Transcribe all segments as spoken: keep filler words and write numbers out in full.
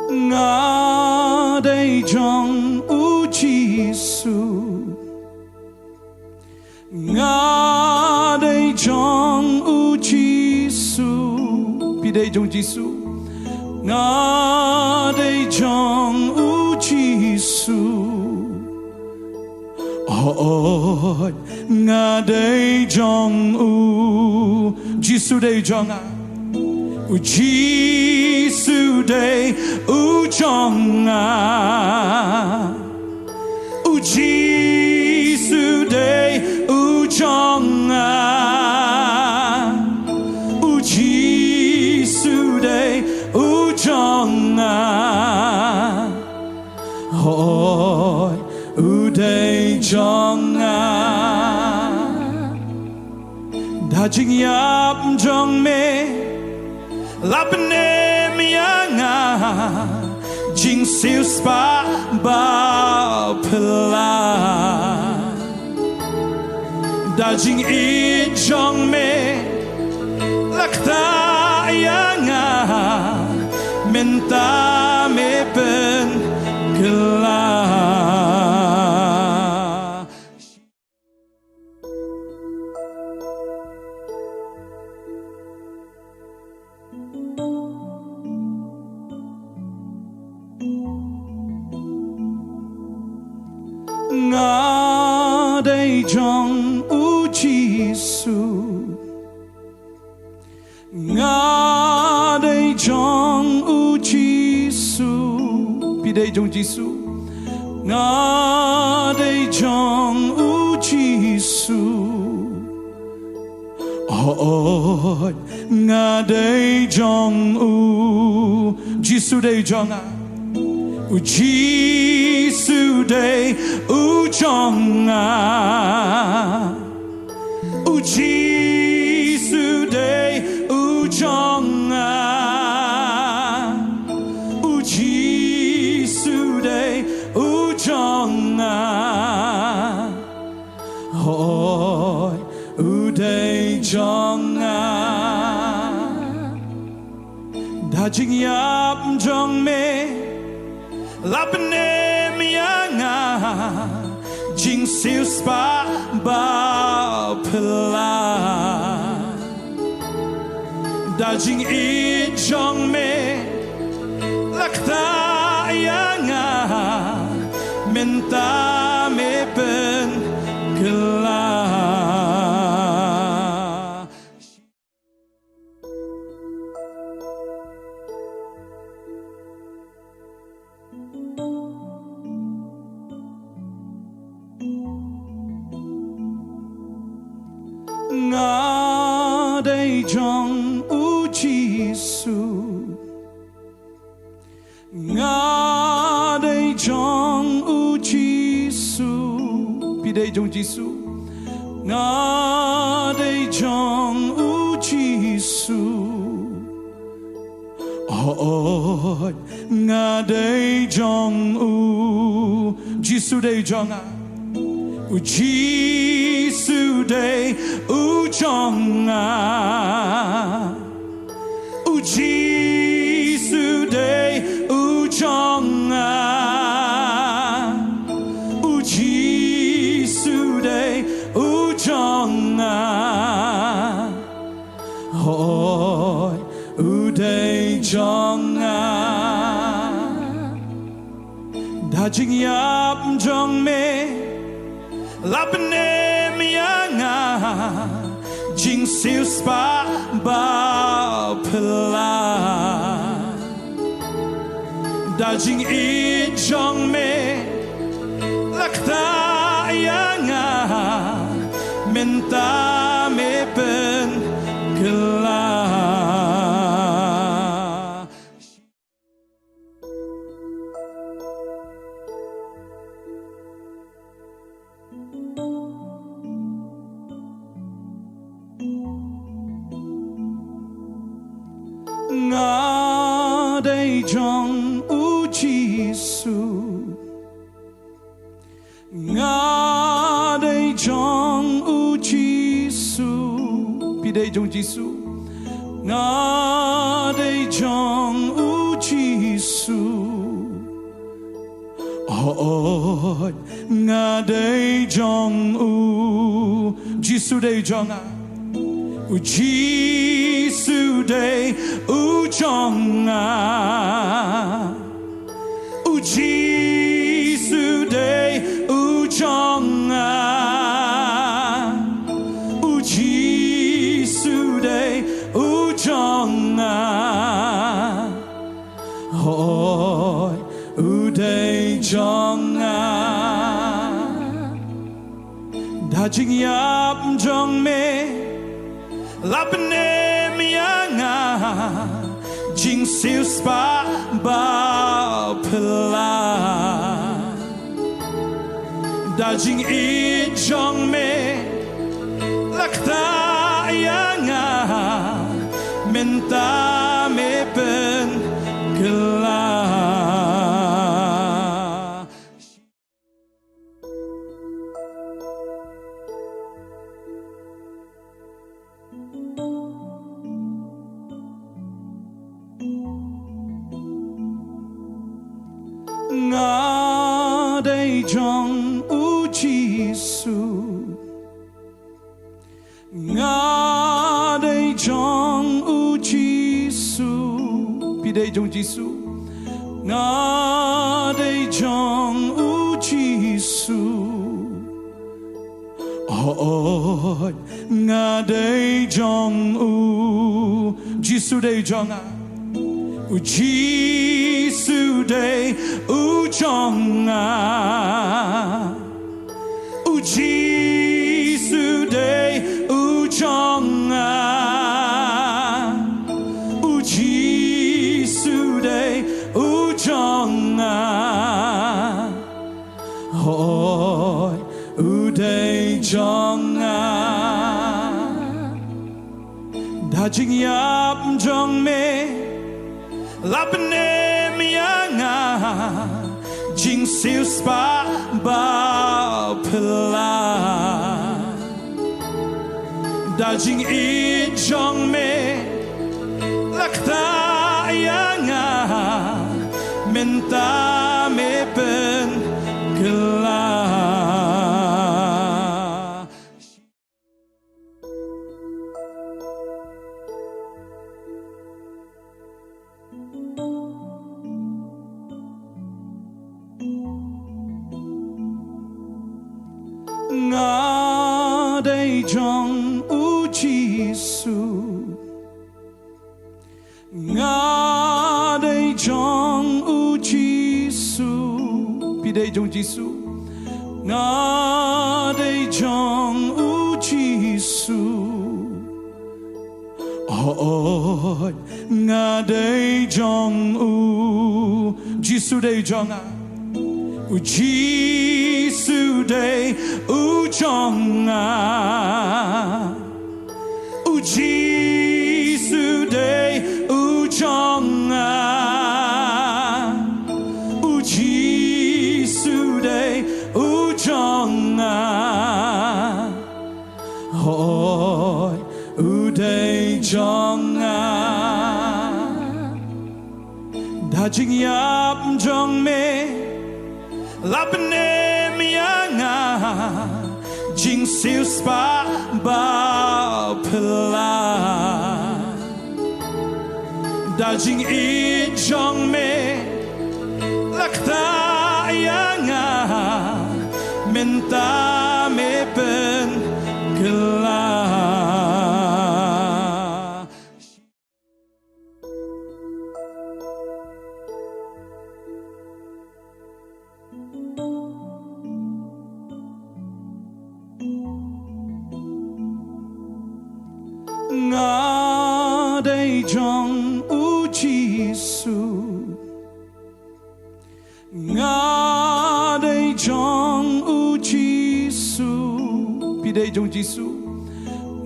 Nga dei jong u Jisu. Nga dei jong u Jisu. Phi dei jong Jisu. Nga dei jong u Jisu. Hooid, nga dei jong u. Jisu dei jong nga. U Jisu dei u jong nga. U Jisu dei u jong nga. U Jisu dei u jong nga. Hooid, u dei jong nga. Da jingïap jong me la pynim ïa nga jingsiewspah ba phylla. Da jingïeit jong me la ktah ïa nga, mynta me pynkylla. Nga dei jong u Jisu. Nga dei jong u Jisu. Phi dei jong Jisu. Nga dei jong u Jisu. Hooid, nga dei jong u. Jisu dei jong nga. U Jisu dei u jong nga. U Jisu dei u jong nga. U Jisu dei u jong nga. Hooid, u dei jong nga. Da jingïap jong me la pynim ïa nga jingsiewspah ba phylla. Da jingïeit jong me la ktah ïa nga, mynta me pynkylla. Nga dei jong u Jisu. Nga dei jong u Jisu. Phi dei jong Jisu. Nga dei jong u Jisu. Hooid, nga dei jong u. Jisu dei jong nga. U Jisu dei u jong nga. U Jisu dei u jong nga. U Jisu dei u jong nga. Hooid, u dei jong nga. Da jingïap jong me la pynim ïa nga jingsiewspah ba phylla. Da jingïeit jong me la ktah ïa nga, mynta me pynkylla. Nga dei jong u Jisu. Nga dei jong u Jisu. Phi dei jong Jisu. Nga dei jong u Jisu. Nga dei jong u, Jisu dei jong nga. U Jisu dei u jong nga. U Jisu dei u jong nga. U Jisu dei u jong nga. Hooid, u dei jong nga. Da jingïap jong me la pynim ïa nga jingsiewspah ba phylla. Da jingïeit jong me la ktah ïa nga, mynta me pynkylla. Nga dei jong u Jisu. Nga dei jong u Jisu. Phi dei jong Jisu. Nga dei jong u Jisu. Hooid, nga dei jong u. Jisu dei jong nga. U Jisu dei u jong nga. U Jisu dei u jong nga. U Jisu dei u jong nga. Hooid, u dei jong nga. Da jingïap jong me la pynim ïa nga jingsiewspah ba phylla. Da jingïeit jong me la ktah ïa nga, mynta me pynkylla. Nga dei jong u Jisu. Nga dei jong u Jisu. Phi dei jong Jisu. Nga dei jong u Jisu. Hooid, nga dei jong u. Jisu dei jong nga. U Jisu dei u jong nga. U Jisu dei u jong nga. U Jisu dei u jong nga. Hooid, u dei jong nga. Da jingïap jong me la pynim ïa nga jingsiewspah ba phylla. Da jingïeit jong me la ktah ïa nga, mynta me pynkylla. Nga dei jong u Jisu. Nga dei jong u Jisu. Phi dei jong Jisu.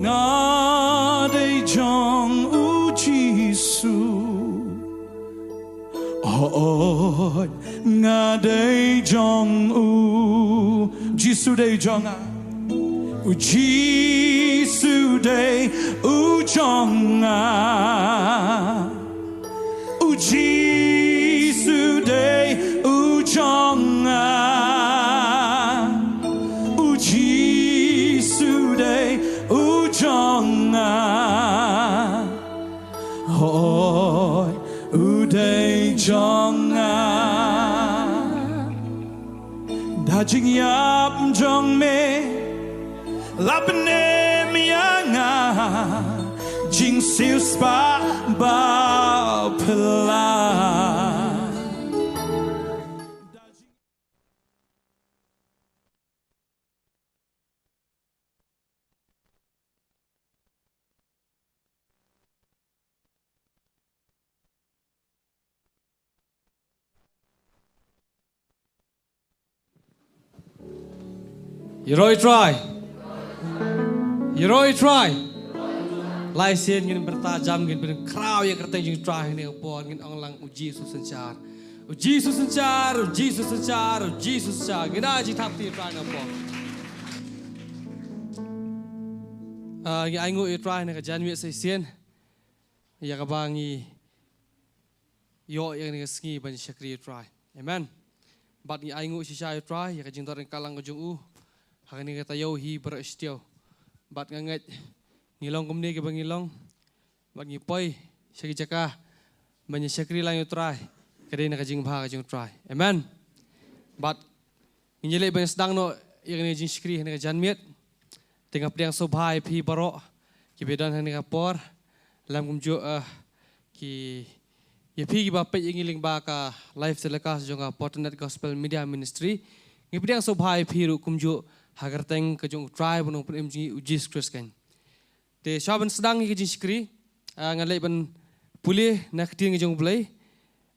Nga dei jong u Jisu. Hooid, nga dei jong u. Jisu dei jong nga. U Jisu dei u jong nga. U Jisu dei u jong nga. nga. Da jingïap jong me la pynim ïa nga jingsiewspah ba phylla. Ïaroh ïa u Trai. Ïaroh ïa u Trai. Lai sien ngin pyrta jam, ngin pynkhraw ïa ka kyrteng jong u Trai ha kane ka por, ngin ong lang, "U Jisu synshar. U Jisu synshar, u Jisu synshar, u Jisu synshar." Ngin ai jingthap ïa u Trai na ka por. Ah, ngi ainguh ïa u Trai ha kane ka janmiet sa shisien. Ïa kaba ngi ïoh ïa kane ka sngi ban shakri ïa u Trai. Amen. Bad ngi ainguh shisha ïa u Trai ïa ka jingdon ryngkat lang ka jong u ha kane ka taïew hi baroh shi taïew. Bad nga ngeit ngi long kumne kiba ngi long, bad ngi poi sha ki jaka ban ïa shakri lang ïa u Trai, ka dei na ka jingbha ka jong u Trai. Amen. Bad ngin ïa leit ban sdang noh ïa kane ka jingshakri ha kane ka janmiet. Te nga pdiang sngewbha ïa phi baroh kiba don ha kane ka por, lem kumjuh, eh, ki, ïa phi kiba peit ïa ngi lyngba ka live telecast jong ka Photo-Net Gospel Media Ministry. Ngi pdiang sngewbha ïa phi ruh kumjuh ha ka kyrteng ka jong u Trai bad u Nongpynim jong ngi u Jisu Khrist keiñ. Te shuwa ban sdang ïa ka jingshakri, ah, ngan leit ban pule na ka ktien ka jong u Blei.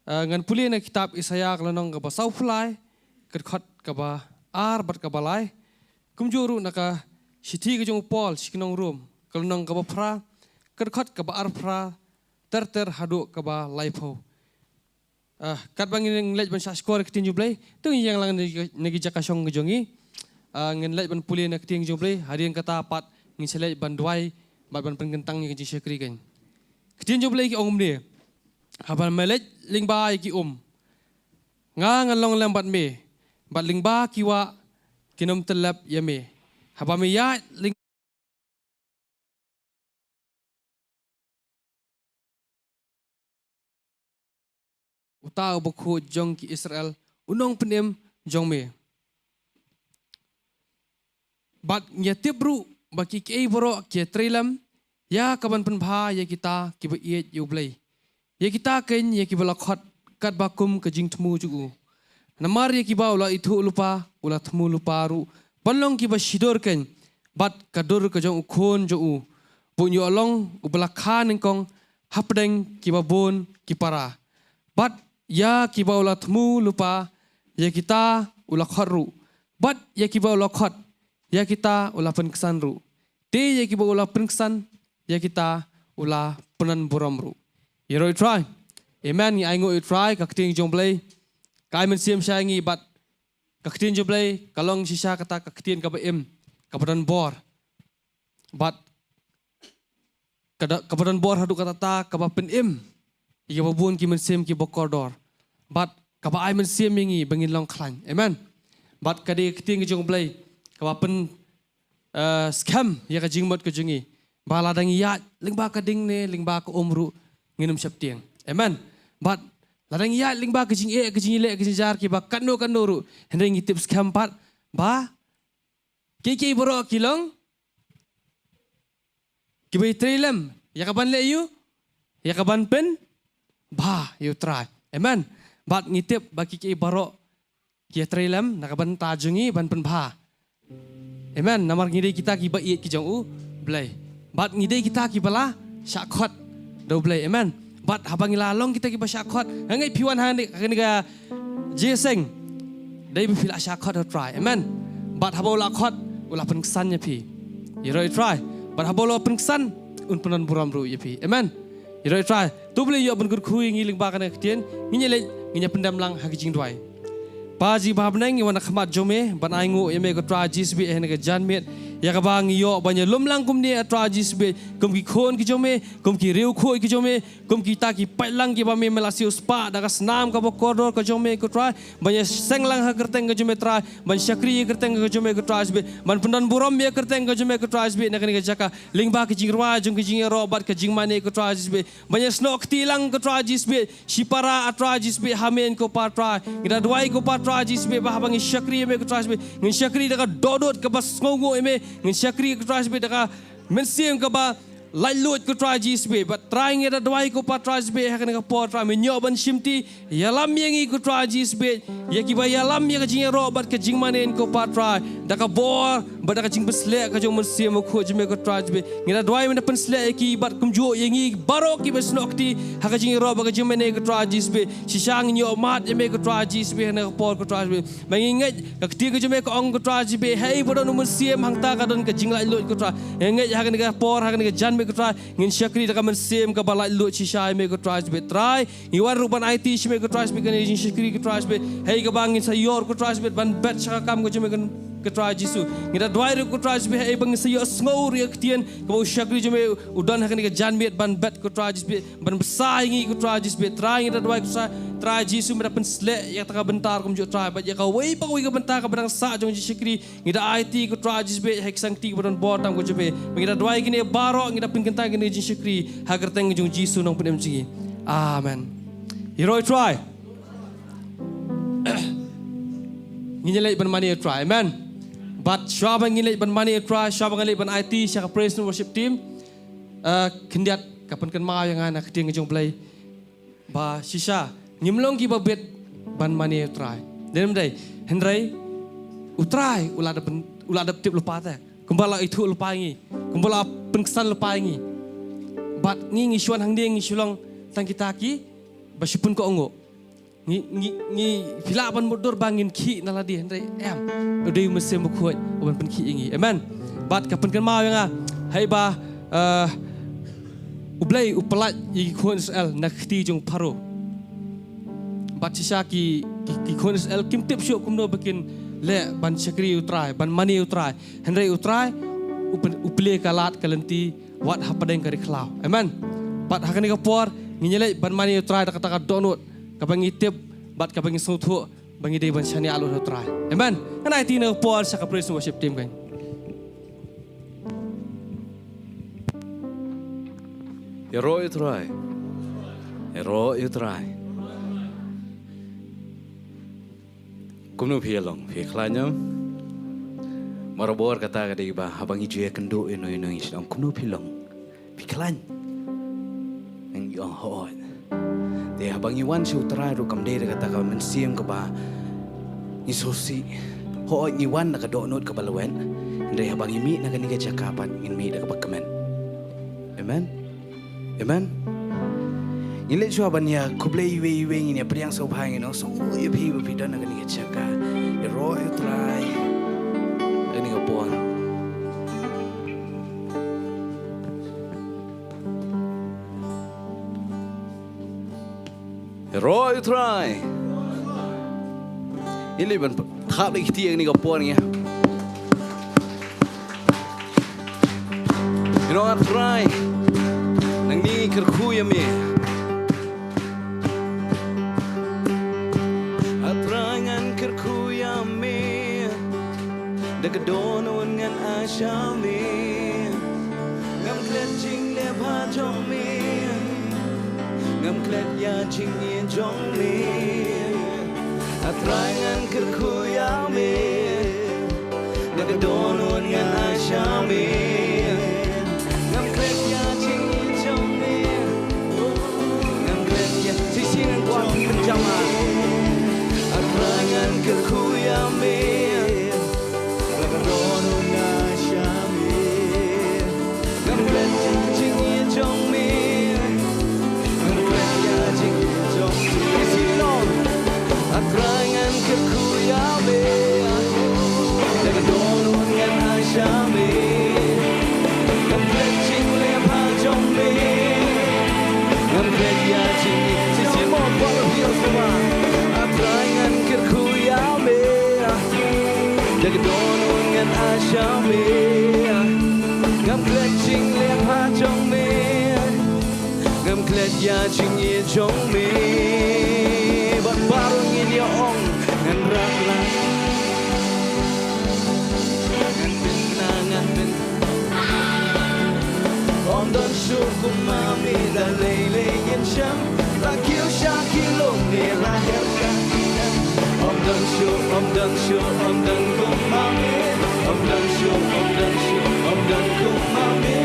Ah, ngan pule na ka kitab Isaïah ka lynnong kaba sawphew lai, ka dkhot kaba ar bad kaba lai. Kumjuh ruh na ka shithi ka jong u Paul sha ki nong Rom, ka lynnong kaba phra, ka dkhot kaba arphra ter ter haduh kaba laiphew. Ah, katba ngin leit ban shahshkor ïa ka ktien jong u Blei, to ngin ïeng lang na ki, na ki jaka shong ka jong ngi. Ah, ngin leit ban pule na ka ktien jong u Blei, hadien kata pat ngin sa leit ban duwai bad ban pynkyntang ïa ka jingshakri keiñ. Ka ktien jong u Blei ka ong kumne: Haba me leit lyngba ïa ki um, nga ngan long lem bad me, bad lyngba ki wah kin ym tyllep ïa me. Haba me ïaid lyngba uta u bakhuid jong ki Israel, u nongpynim jong me. Bad ngi ïa tip ruh ba ki, kiei baroh ki ïa trei lem ïa ka ban pynbha ïa kita kiba ïeit ïa u Blei, ïa kita keiñ ïa kiba la khot katba kum ka jingthmu jong u. Namar ïa kiba u la ithuh lypa, u la thmu lypa ruh ban long kiba shidur keiñ bad ka dur ka jong u Khun jong u, ba un ïoh long uba la kha nyngkong hapdeng kiba bun ki para. Bad ïa kiba u la thmu lypa, ïa kita u la khot ruh. Bad ïa kiba u la khot, ïa kita u la pynksan ruh. Te ïa kiba u la pynksan, ïa kita u la pynburom ruh. Ïaroh ïa u Trai. Amen. Ngi ainguh ïa u Trai, ka ktien jong u Blei ka ai mynsiem sha ngi, bad ka ktien jong u Blei ka long shisha kata ka ktien kaba im, kaba don bor. Bad ka da, kaba don bor haduh katta katta, kaba pynim ïa kiba bun ki mynsiem kiba kordor. Bad kaba ai mynsiem ïa ngi ba ngin long khlaiñ. Amen. Bad ka dei ka ktien ka jong u Blei kaba pyn, eh, skhem ïa ka jingmut ka jong ngi, ba lada ngi ïaid lyngba ka ding ne lyngba ka um ruh, ngin ym sheptieng. Amen. Bad lada ngi ïaid lyngba ka jingeh, ka jingïaleh, ka jingjynjar kiba katno katno ruh, hynrei ngi tip skhem pat ba kiei kiei baroh ki long kiba ïatrei lem ïa ka ban leh ïa u, ïa ka ban pynbha ïa u Trai. Amen. Bad ngi tip ba kiei kiei baroh ki ïatrei lem na ka bynta jong ngi ban pynbha. Amen. Namar ngi dei kita kiba ïeit ki jong u Blei. Bad ngi dei kita kiba la shah khot da u Blei. Amen. Bad haba ngi la long kita kiba shah khot, nga ngeit phi wan ha kane, ha kane ka jingïaseng, dei ba phi la shah khot ha u Trai. Amen. Bad haba u la khot, u la pynksan ïa phi. Ïaroh ïa u Trai. Bad haba u la pynksan, un pynburom ruh ïa phi. Amen. Ïaroh ïa u Trai. To u Blei u ïoh ban kyrkhu ïa ngi lyngba kane ka ktien. Ngin ïa leit, ngin ïa pyndem lang ha ka jingduwai. Pa jong ngi ba ha bneng, ngi wan ha khmat jong me ban ainguh ïa me ko Trai Jisu, ha kane ka janmiet. Ïa kaba ngi ïoh ban ïalum lang kumne, A Trai Jisu bad kum ki khun ki jong me, kum ki riewkhuid ki jong me, kum kita ki paidlang kiba me me la siew spah da ka snam kaba kordor ka jong me, ko Trai, ban ïaseng lang ha ka kyrteng ka jong me, Trai, ban shakri ha ka kyrteng ka jong me, ko Trai Jisu bad ban pyndon burom ïa ka kyrteng ka jong me, ko Trai Jisu bad, na kane ka jaka, lyngba ka jingrwai jong ka jingïaroh bad ka jingmane, ko Trai Jisu bad, ban ïasnoh kti lang, ko Trai Jisu bad, shipara, A Trai Jisu bad, ha me, ko Pa Trai. Ngi da duwai, ko Pa Trai Jisu bad, ba haba ngi shakri ïa me, ko Trai Jisu bad, ngin shakri da ka dohnud kaba sngewnguh ïa me, ngin shakri, ko Trai Jisu bad, da ka mynsiem kaba laitluid, ko Trai Jisu bad. Bad Trai, ngi da duwai, ko Pa Trai Jisu bad, ha kane ka por, Trai, men ïoh ban shimti, ïalam ïa ngi, ko Trai Jisu bad, ïa kiba ïalam ïa ka jingïaroh bad ka jingmane, ko Pa Trai, da ka bor bad da ka jingpynsleh ka jong u Mynsiem Bakhuid jong me, ko Trai Jisu bad. Ngi da duwai men da pynsleh ïa ki bad kumjuh ïa ngi baroh kiba snoh kti ha ka jingïaroh bad ka jingmane, ko Trai Jisu bad. Shisha ngin ïoh mad ïa me, ko Trai Jisu bad, ha kane ka por, ko Trai Jisu bad. Ba ngi ngeit ka ktien ka jong me ka ong, ko Trai Jisu bad, haei ba don u Mynsiem, hangta ka don ka jinglaitluid, ko Trai. Ngi ngeit ha kane ka por, ha kane ka janmiet, ko Trai, ngin shakri da ka mynsiem kaba laitluid shisha ïa me, ko Trai Jisu bad. Trai, ngi wan ruh ban aiti sha me, ko Trai Jisu bad, kane ka jingshakri, ko Trai Jisu bad. Haei kaba ngin sa ïoh, ko Trai Jisu bad, ban bet sha ka kam ka jong me, ko Trai Jisu. Ngi da duwai ruh, ko Trai Jisu bad, haei ba ngin sa ïohsngew ruh ïa ka ktien kaba u shakri jong me u don ha kane ka janmiet ban bet, ko Trai Jisu bad, ban bsa ïa ngi, ko Trai Jisu bad. Trai, ngi da duwai, ko Trai, Trai Jisu, men da pynsleh ïa kata ka bynta kumjuh, Trai, bad ïa kawei pa kawei ka bynta kaba dang sah jong ka jingshakri, ngi da aiti, ko Trai Jisu bad, ha ka ksangti kaba don bor tam ka jong me. Ngi da duwai kine baroh, ngi da pynkynta kane ka jingshakri ha ka kyrteng ka jong u Jisu, u nongpynim jong ngi. Amen. Ïaroh ïa u Trai. Ngin ïaleit ban mane ïa u Trai. Amen. Bad shuwa ba ngin leit ban mane ïa u Trai, shuwa ba ngin leit ban aiti sha ka praise and worship team, eh, khyndiat ka pynkynmaw ïa nga na ka ktien ka jong u Blei ba shisha ngim long kiba bit ban mane ïa u Trai. Dei ne ym dei? Hynrei u Trai u la dep, u la dep tip lypa te, kumba la ithuh lypa ïa ngi, kumba la pynksan lypa ïa ngi. Bad ngi, ngi shu wan hangne, ngi shu long tang kita kiba shu pynkohnguh. Ngi, ngi, ngi phi lah ban mutdur ba ngin khih na lade, hynrei em, u dei u Mynsiem Bakhuid uban pynkhih ïa ngi. Amen. Bad ka pynkynmaw ïa nga, haei ba, eh, u Blei u pyllait ïa ki khun Israel na ka kti jong u Pharaoh. Bad shisha ki, ki, ki khun Israel kim tip shuh kumno ba kin leh ban shakri ïa u Trai, ban mane ïa u Trai. Hynrei u Trai u pyn-, u plie ka lad ka lynti wat hapdeng ka ri khlaw. Amen. Bad ha kane ka por ngin ïaleit ban mane ïa u Trai da kata ka dohnud kaba ngi tip bad kaba ngi sngewthuh ba ngi dei ban shaniah lut ha u Trai. Amen. Ngan aiti na ka por sha ka praise and worship team, kan. Ïaroh ïa u Trai. Ïaroh ïa u Trai. Kumno phi ïa long, phi khlaiñ em? Barabor kata ka dei ba haba ngi ju ïakynduh ïano ïano ngi shu ong kumno phi long, phi khlaiñ? Ngi ong hooid. Te haba ngi wan sha u Trai ruh kam dei da kata ka mynsiem kaba ngi sngewsih. Hooid, ngi wan da ka dohnud kaba lwet, hynrei haba ngi mih na kane ka jaka pat ngin mih da kaba kmen. Amen. Amen. Ngin leit shuwa ban ïa khublei iwei iwei, ngin ïa pdiang sngewbha, ngin ong sngewbha ïa phi ba phi don ha kane ka jaka. Ïaroh ïa u Trai ha kane ka por. Ïaroh ïa u Trai. Ngin leit ban thap leit kti ha kane ka por, ngi ïa. Ïa u Trai, nangne ngi kyrkhu ïa me. A Trai, ngan kyrkhu ïa me. Da ka dohnud ngan ai sha me. Ngam klet jingleh bha jong me. Ngam klet ïa jingïeit jong me. A Trai, ngan kyrkhu ïa me. Da ka dohnud ngan ai sha me. Ngam klet ïa jingïeit jong me. Ngam klet ïa, shisien ngan kwah pynjama. A Trai, ngan kyrkhu ïa me. Da ka dohnud ngan ai sha me. Ngam klet ïa jingïeit jong me. Ngam klet ïa jingïeit jong me. Shisien, Lord. A Trai, ngan kyrkhu ïa me. Da ka dohnud ngan ai sha me. Ngam klet jingleh bha jong me. Ngam klet ïa jingïeit. Shisien mo, kwah leh ïa u Trai. A Trai, ngan kyrkhu ïa me. Da ka dohnud ngan ai sha me. Klet jingleh ha jong me. Ngam klet ïa jingïeit jong me. Bad baroh ngin ïa ong ngan rat la. Ngan pynbna, ngan pyn. Ym don shuh kum ma me da lei lei ngin shem. La kiew sha ki lum ne la her sha ki lum. Ym don shuh, ym don shuh, ym don kum ma me. Ym don shuh, ym don shuh, ym don kum ma me.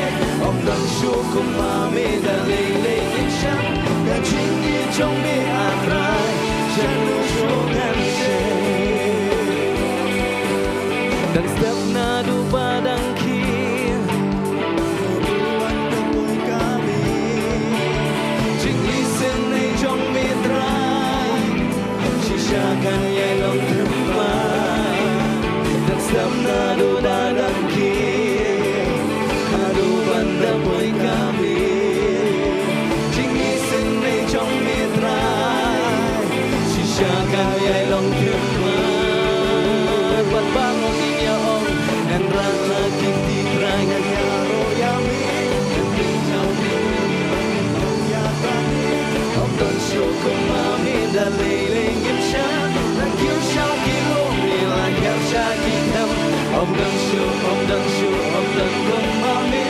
Ym don shuh kum ma me da lei lei ngin shem. Ka jingïeit jong me A Trai, shano shuh ngan shem. Dang step naduh ba dang khie. Jingisynei jong me Trai. Shisha kan ïai long thymmai. Dang step naduh ba dang khie. Haduh ban da poi ka miet. Jingisynei jong me Trai. Shisha kan ïai long thymmai. Bad baroh ngin ïa ong. Ngan rat la ki kti Trai ngan ïaroh ïa me. Ngan pynjah ïa me. Ym don shuh kum ma me da lei lei ngin shem. La kiew sha ki lum ne la her sha ki them. Ym don shuh, ym don shuh, ym don kum ma me.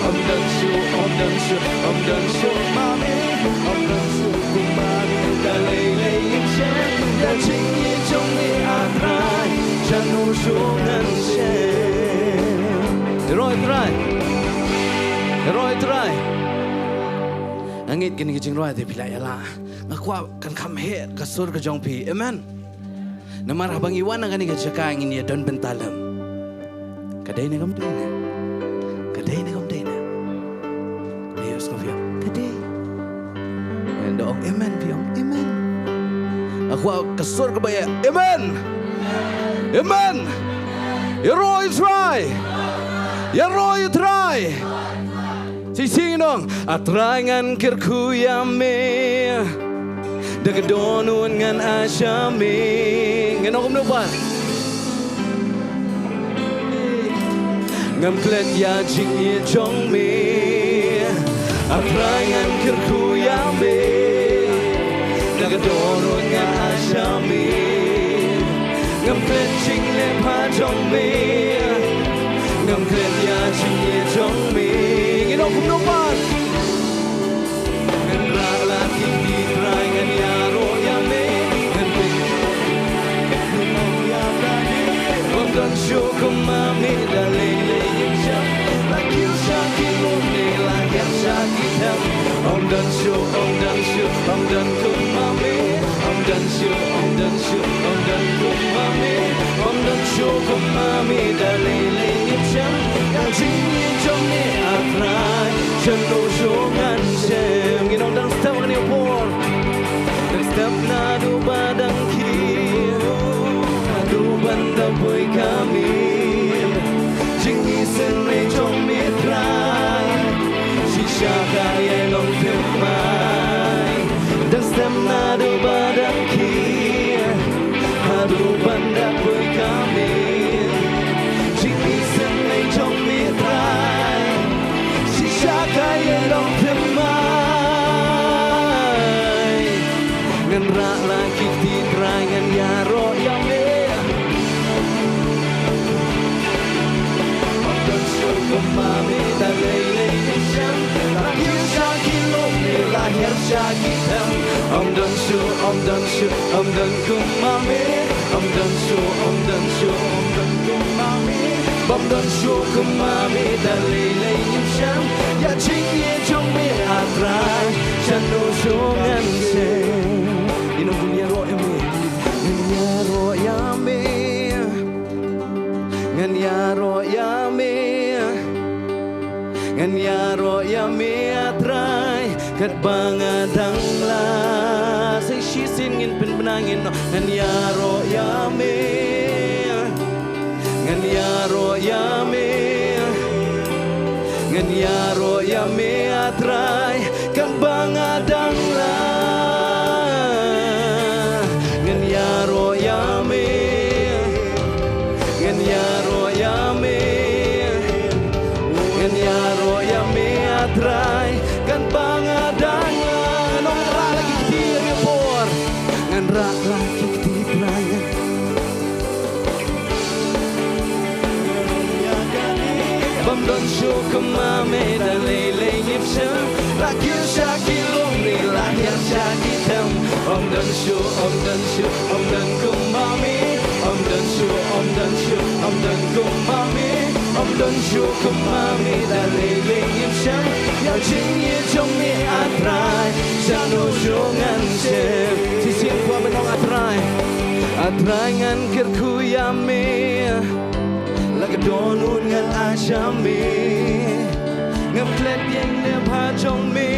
Ym don shuh, ym don shuh, ym don shuh ma me. Ym don shuh kum ma me da lei lei ngin shem. Da jingïeit jong me A Trai, shano shuh ngan shem. Ïaroh ïa Trai. Ïaroh ïa Trai. Nga ngeit kane ka jingrwai te phi la ïa la. Nga kwah kan kham heh ka sur ka jong phi. Amen. Namar haba ngi wan na kane ka jaka ngin ïa don bynta lem. Ka dei ne kam dei ne? Ka dei ne kam dei ne? Dei, ïa skop ïa. Ka dei. Ngan da ong amen, phi ong amen. Nga kwah ka sur kaba ïa amen. Amen. Ïaroh ïa Trai. Ïaroh ïa Trai. Shisien nong, A Trai ngan kyrkhu ïa me. Da ka dohnud ngan ai sha me. Ngin ong kumno pat? Ngam klet ïa jingïeit jong me. A Trai ngan kyrkhu ïa me. Da ka dohnud ngan ai sha me. Ngam klet jingleh bha jong me. Ngam klet ïa jingïeit jong me. Ngin ong kumno pat? Ngan rat la ki kti Trai ngan ïaroh ïa me. Ngan pyn. Ym don shuh kum ma me da lei lei ngin shem. La kiew sha ki lum ne la her sha ki them. Ym don shuh, ym don shuh, ym don kum ma me. Ym don shuh, ym don shuh, ym don kum ma me. Ym don shuh kum ma me da lei lei ngin shem. Ka jingïeit jong me A Trai, shano shuh ngan shem. Ngin ong dang step kane ka por. Dang step naduh ba dang khie. Haduh ban da poi ka miet. Jingisynei jong me Trai. Shisha ka ïai long thymmai. Dang step naduh ba dang khie. Haduh ban da poi ka miet. Jingisynei jong me Trai. Shisha ka ïai long thymmai. Ngan rah la ki kti Trai ngan ïaroh ïa me. Ym don shuh kum ma me da lei lei ngin shem. La kiew sha ki lum ne la her sha ki them. Ym don shuh, ym don shuh, ym don kum ma me. Ym don shuh, ym don shuh, ym don kum ma me. Bym don shuh kum ma me da lei lei ngin shem. Ïa jingïeit jong me A Trai, shano shuh ngan shem. Ngin ong ngan ïaroh ïa me. Ngan ïaroh ïa me. Ngan ïaroh ïa me. Ngan ïaroh ïa me A Trai, katba nga dang lah. Sa shisien ngin pynbna ngin ong ngan ïaroh ïa me. Ngan ïaroh ïa me. Ngan ïaroh ïa me A Trai, katba nga dang lah. Ngan ïaroh ïa me. Ngan ïaroh ïa me. Ngan ïa Don shuh kumba me da lei lei ngim shem. La kiew sha ki lum ne la hiar sha ki them. Ym don shuh, ym don shuh, ym don kumba me. Ym don shuh, ym don shuh, ym don kumba me. Ym don shuh kumba me da lei lei ngim shem. Ïa jingïeit jong me A Trai, shano shuh ngan shem. Shisien kwah ban ong A Trai. A Trai ngan kyrkhu ïa me. La ka dohnud ngan ai sha me. Ngam klet ïa ïing ne bha jong me.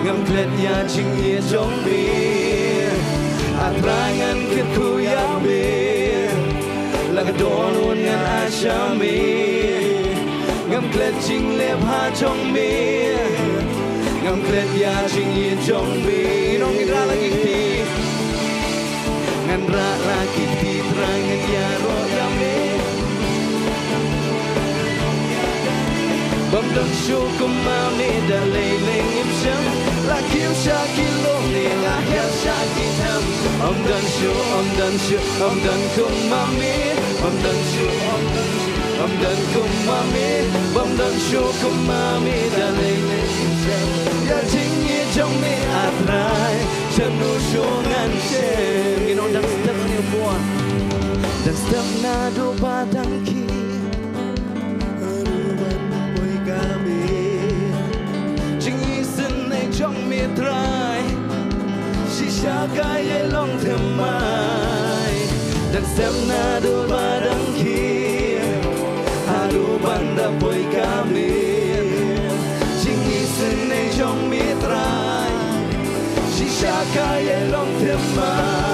Ngam klet ïa jingïeit jong me. A Trai ngan kyrkhu ïa me. La ka dohnud ngan ai sha me. Ngam klet jingleh bha jong me. Ngam klet ïa jingïeit jong me. Nong ïa la ki kti. Ngan rah la ki kti Trai ngan ïaroh ïa me. Bym don shuh kumba me da lei lei ngim shem. La kiew sha ki lum ne la hiar sha ki them. Ym don shuh, ym don shuh, ym don kumba me. Ym don shuh, ym don shuh, ym don kumba me. Bym don shuh kumba me da lei lei ngim shem. Ïa jingïeit jong me A Trai. Shano shuh ngan shem. Ngin ong dang step ne bun. Dang step naduh ba dang khie. Ruh ban poi ka me. Jingisynei jong me Trai. Shisha ka ïai long thymmai. Dang step naduh ba dang khie. Haduh ban da poi ka me. Jingisynei jong me Trai. Shisha ka ïai long thymmai.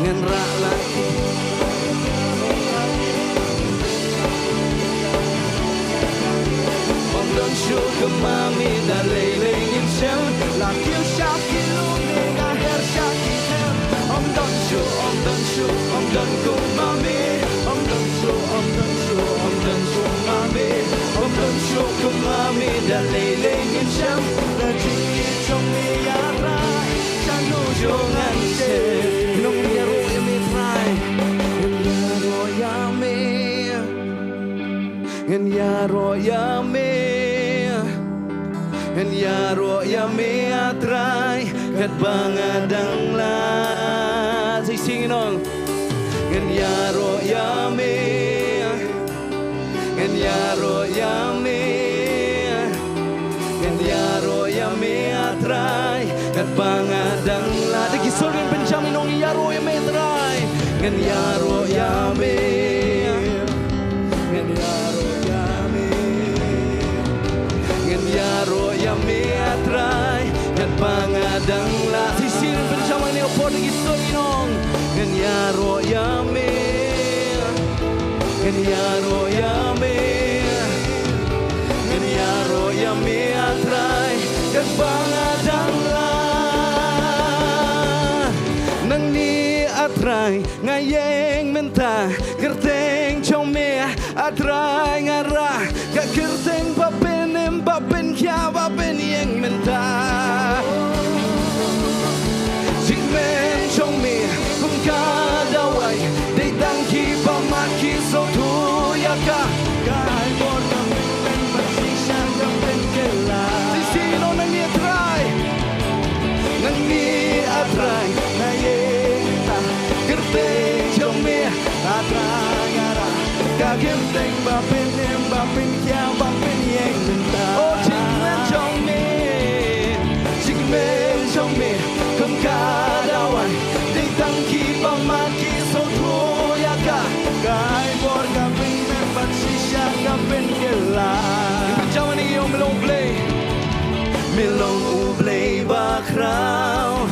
Ngan rah la. Ym don shuh kumba me da lei lei ngim shem. La kiew sha ki lum ne la hiar sha ki them. Ym don shuh, ym don shuh, ym don kumba me. Ym don shuh, ym don shuh, ym don kumba me. Ym don shuh kumba me da lei lei ngim shem. La jingïeit jong me A Trai. Shano shuh ngan shem. Nong ïaroh ïa me Trai. Ngan ïaroh ïa me. Ngan ïaroh ïa me. Ngan ïaroh ïa me A Trai. Katba nga dang lad. Shisien nong. Ngan ïaroh ïa me. Ngan ïaroh ïa me. Ngan ïaroh ïa me A Trai. Katba nga dang lad. Da ki sur ngin pynjam ngi ong ngan ïaroh ïa me Trai. Ngan ïaroh ïa me. Ngan ïaroh ïa me. Ngan ïaroh ïa me A Trai. Katba nga dang lad. Shisien pynjam ngi ong por da ki sur ngi ong. Ngan ïaroh ïa me. Ngan ïaroh ïa me. Ngan ïaroh ïa me A Trai. Katba nga dang lad. Nangne A Trai. Nga ïeng mynta, kyrteng jong me, A Trai nga rah, ka kyrteng ba pynim, ba pynkhia, ba pynïeng mynta. Jingmen jong me, kum ka dawai, dei tang kiba mad ki sngewthuh ïa ka. Ka ai bor ka pynmen, ba shisha ka pynkylla. Shisha ïa u nangne A Trai. Nangne A Trai, nga ïeng mynta, kyrteng jong me, A Trai nga rah, ka kyrteng ba pynim, ba pynkhia, ba pynïeng mynta. O jingmen jong me, jingmen jong me, kum ka dawai, dei tang kiba mad ki sngewthuh ïa ka. Ka ai bor ka pynmen, ba shisha ka pynkylla. Ngin pynjam hangne, ïa u, me long U Blei. Me long U Blei ba khraw,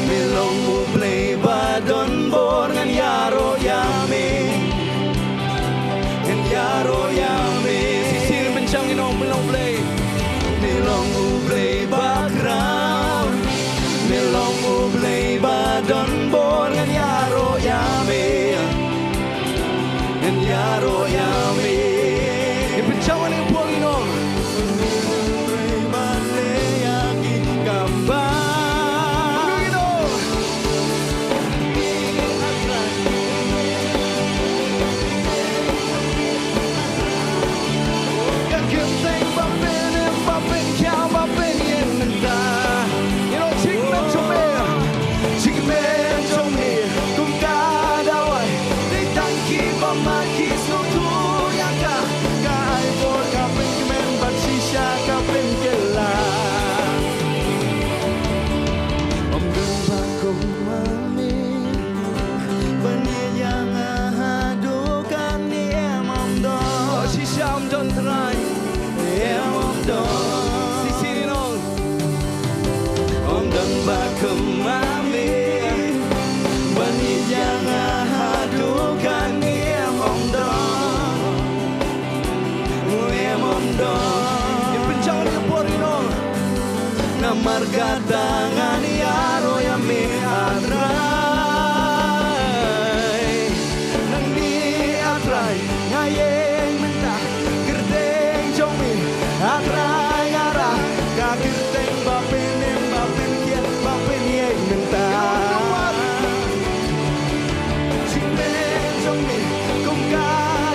me long U Blei ba don bor, ngan ïaroh ïa me. Ngan ïaroh ïa me. Shisien pynjam ngi ong me long U Blei. Me long U Blei ba khraw, me long U Blei ba don bor, ngan ïaroh ïa me. Ngan ïaroh ïa me. Ngin pynjam hangne, u Blei nong. Kam bang. Kata ngan ïaroh ïa me, A Trai. Nangne, A Trai, nga ïeng mynta, kyrteng jong me, A Trai, nga rah ka kyrteng ba pynim, ba pynkhiah, ba pynïeng mynta. Jingmut jong me kum ka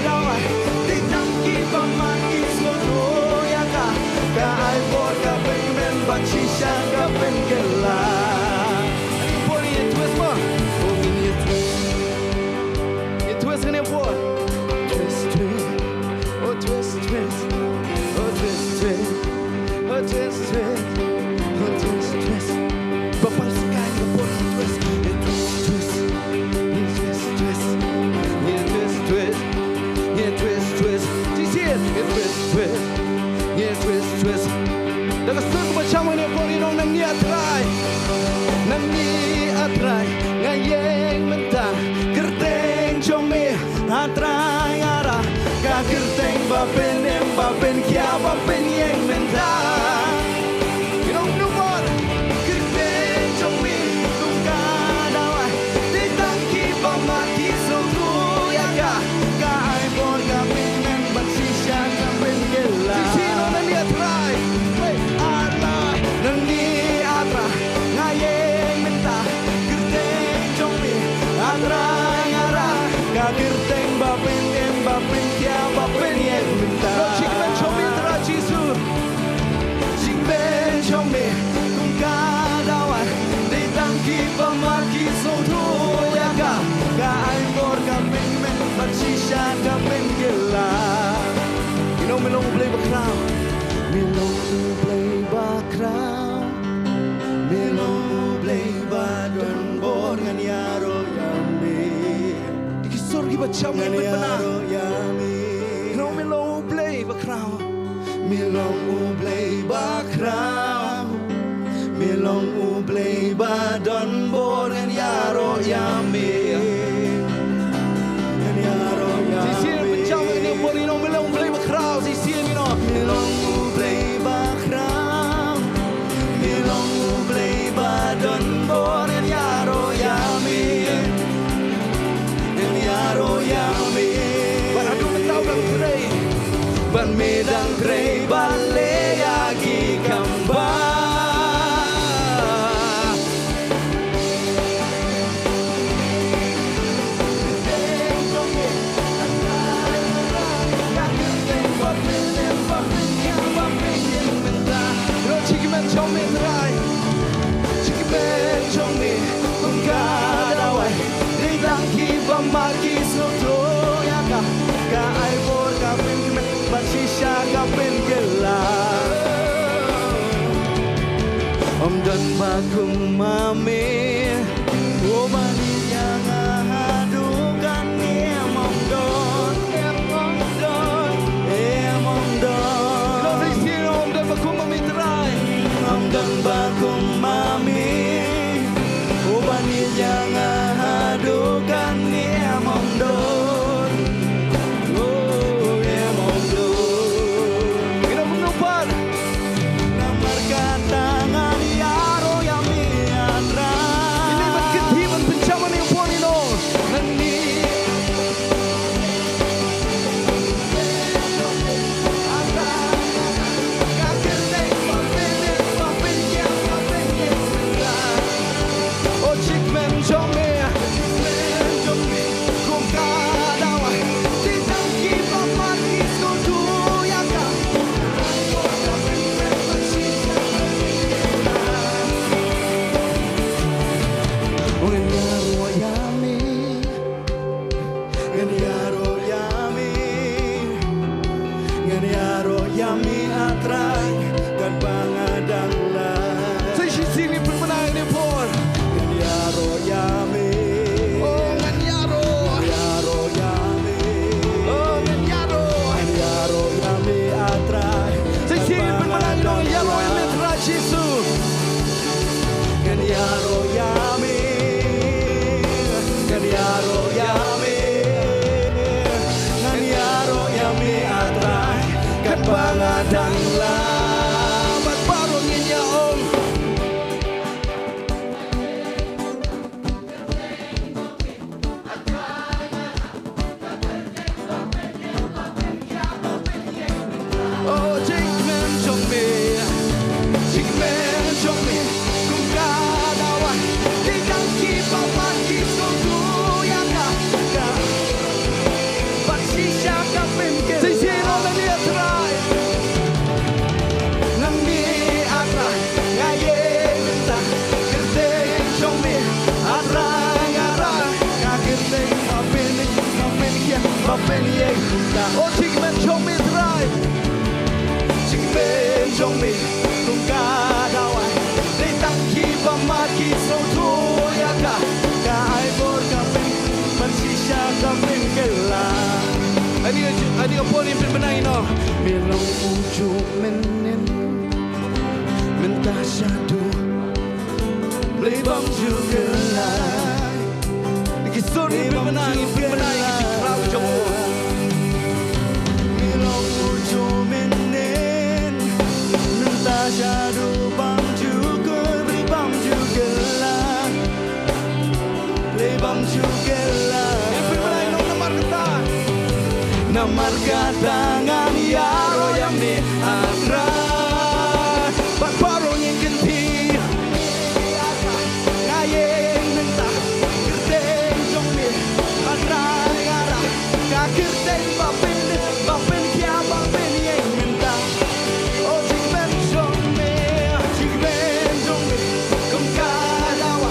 dawai, dei tang kiba mad ki sngewthuh ïa ka. Ka ai bor, ka pynkmen bad shisha ka pynkylla. Ani por ïa twist mo. Oh, ngin ïa twist. Ïa twist ngin ïa por. Twist, twist. Oh, twist, twist. Oh, twist, twist. Oh, twist, twist. Oh, twist, twist. Ba pang sky ka por ïa twist. Ïa twist, twist. Ïa twist, twist. Ïa twist, twist. Ïa twist, twist. Jingsier. Ïa twist, twist. Ïa twist, twist. Da ka sur kaba cham ngan ïa por ïa nong nangne, A Trai. Nangne, A Trai, nga ïeng mynta, kyrteng jong me, A Trai, nga rah ka kyrteng ba pynim, ba pynkhiah, ba pynïeng mynta. Ïa nong nubor, kyrteng jong me kum ka dawai, dei tang kiba mad ki sngewthuh ïa ka. Ka ai bor, ka pynkmen bad shisha ka pynkylla. Jingsier ïa nong nangne, A Trai. Hey, A Trai, nangne, A Trai, nga ïeng mynta, kyrteng jong me, A Trai, nga rah ka kyrteng ba pynim, ba pynkhiah, ba pynïeng mynta. Lord, jingmut jong me, A Trai Jisu. Jingmut jong me kum ka dawai, dei tang kiba mad ki sngewthuh ïa ka. Ka ai bor, ka pynkmen bad shisha ka pynkylla. Ïa nong me long U Blei bakhraw. Me long U Blei bakhraw. Me long U Blei ba don bor, ngan ïaroh ïa me. Ki sur kiba cham ngan ïaroh ïa me. Ïa nong me long U Blei bakhraw. Me long U Blei bakhraw. Me long U Blei ba don bor, ngan ïaroh ïa me. Ngan ïaroh ïa me. Jingsier pynjam ïa ngi por ïa nong me long U Blei bakhraw, jingsier ïa ngi nong. Me long U Blei bakhraw. Me long U Blei ba don bor, ngan ïaroh ïa me. Ngan ïaroh ïa me. Bad haduh mynta U dang trei. Bad me dang trei ban leh ïa ki kam ba. Lord, jingmut jong me Trai. Jingmut jong me kum ka dawai. Dei tang kiba mad ki sngewthuh ïa ka. Ka ai bor, ka pynkmen bad shisha ka pynkylla. Ym don ba kum ma me. O ban ïa nga haduh kane, em ym don, em ym don, em ym don. Lord, ym don ba kum ma me Trai. Ym don ba kum ma me. O ban ïa nga haduh kane, em ym don. Oh, em ym don. Ïa nong me long U Blei. Namar kata ngan ïaroh ïa me, A Trai. Ïa me ban kynthih ban pynjam ïa ngi por ïa nong. Ngan ïa O jingmut jong me, jingmut jong me. Kum ka dawai, dei tang kiba mad ki sngewthuh ïa ka. Ngan ïaroh ïa me, ngan ïaroh ïa me, ngan ïaroh ïa me A Trai, katba nga dang lait. Sa shisien ngin pynbna ïa kane ka por. Ngan ïaroh ïa me. Oh, ngan ïaroh. Ngan ïaroh ïa me. Oh, ngan ïaroh. Ngan ïaroh ïa me A Trai. Sa shisien ngin pynbna ïa kane ka por, ngan ïaroh ïa me Trai Jisu. Ngan ïaroh ïa me. Ngan ïaroh ïa me. Ngan ïaroh ïa me A Trai. Katba nga dang lait. Bad baroh ngin ïa ong. Por ngin pynbna ïa u. Me long u juh mynnin, mynta shaduh, Blei bym ju kyllai. Ki sur ngin pynbna, ngin pynbna ïa ki jingkhraw jong u. Me long u juh mynnin, mynta shaduh bym ju kyllai, Blei bym ju kyllai. Blei bym ju kyllai. Ngin pynbna ïa u namar kata. Namar kata ngan ïaroh ïa me, A Trai. Bad baroh ngin kyntiew. Nga ïeng mynta, kyrteng jong me, A Trai, nga rah ka kyrteng ba pyn, ba pynkhiah, ba pynïeng mynta. O Jingpynshong me, Jingpynshong me, kum ka dawa,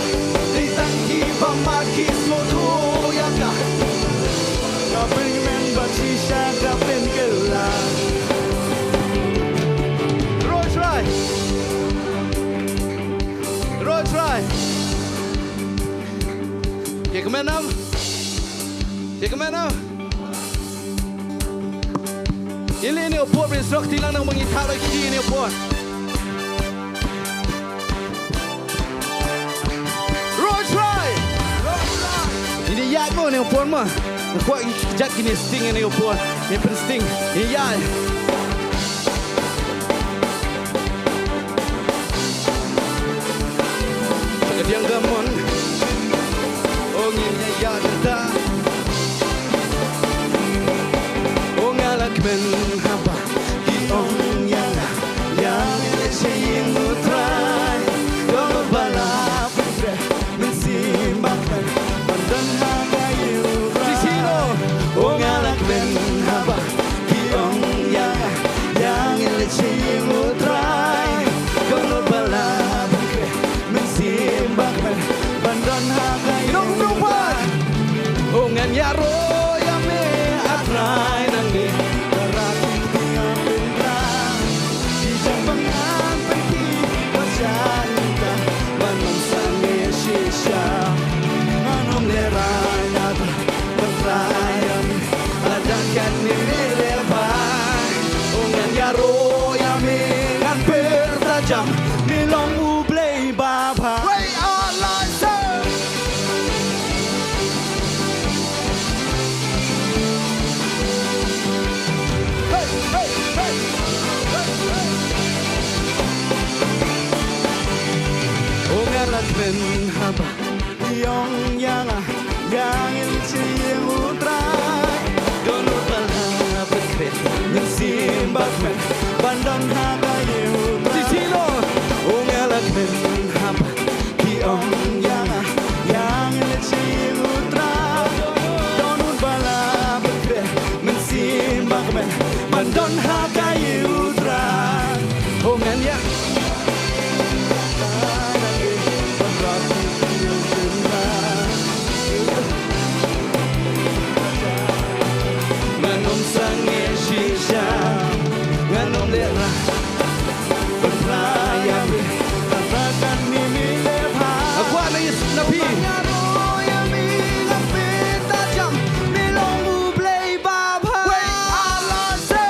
dei tang kiba mar ki sngewthuh ïa ka. Ka pynmen bad shisha ka pynkylla. Roi Trai. Roi Trai. Ïa kmen nam. Ïa kmen nam. Ïa lei ïa u por, phin sdang kti lang nang ba ngi thah la ki ïa u por. Roi Trai. Ïa ïa mo ïa u por ma. Nga kwah ïa jat kine sting ïa u por. Ïa pynsting. Ïa ïa. Ka diang ka mon. O ngin ïa ïa da. O nga la kmen haba ki ong ïa nga, ïa ngi leit sha ïing U Trai. Don uta ba la pynkreh mynsiem bakmen ban don ha ka ïing U Trai. Shisien o. O nga la kmen haba ki ong ïa nga, ïa ngi leit sha ïing U Trai. Don uta ba la pynkreh mynsiem bakmen ban don ha ka ïing U Trai. O ngan ïaroh ïa me, A Trai, nangne. Baroh ki ktien pynbna, ki jingpyngan pynki, ba sha nta, ban ym sangeh shisha. Ngan ym lehrain, A Trai, ban rai ïa me, lada kane me leh bha. O ngan ïaroh ïa me, ngan pyrta jam, me long U Blei ba bha. Wei, a lai se. Hey, hey, hey. Hey, hey. O nga la kmen haba ki ong ïa nga, ïa ngi leit sha ïing U Trai. Don uta ba la pynkreh mynsiem bakmen ban don ha ka ïing U Trai. Shisien o. O nga la kmen haba ki ong ïa nga, ïa ngi leit sha ïing U Trai. Don uta ba la pynkreh mynsiem bakmen ban don ha ka ïing U Trai. O ngan ïa Ngan ym sangeh shisha, ngan ym lehrain. Pynbna ïa me, kata kane me leh bha. Nga kwah na is na phi. Ïaroh ïa me, ngan pyrta jam, me long U Blei ba bha. Wei, a la se.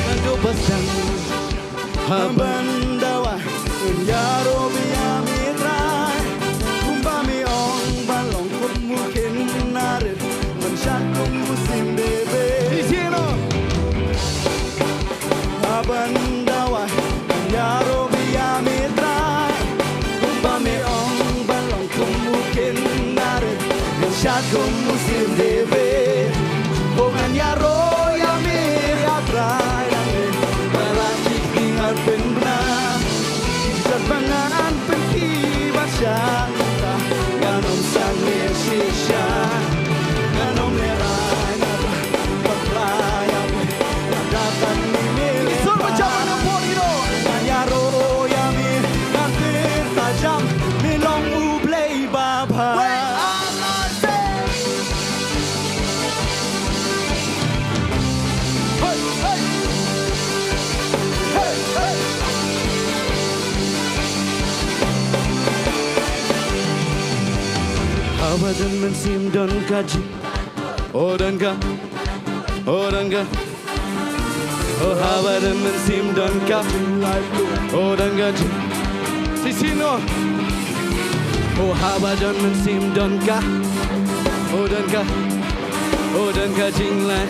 Naduh ba sdang haban dawa, ngan ïaroh ïa me Trai. Kumba me ong ban long kum u khynnah rit, ban shad kum u syiem David. Haban dawa, ngan ïaroh ïa me Trai. Kumba me ong ban long kum u khynnah rit, ban shad kum u syiem David. O ngan ïaroh ïa me, A Trai, nangne. Baroh ki ktien ngan pynbna, ki jingpyngan pynki ba sha nta. Ngan ym sangeh shisha, ngan ym lehrain. Don mynsiem don ka jing. O don ka. O don ka. O haba don mynsiem don ka. O don ka jing. Shisien o. O haba don mynsiem don ka. O don ka. O don ka jinglai.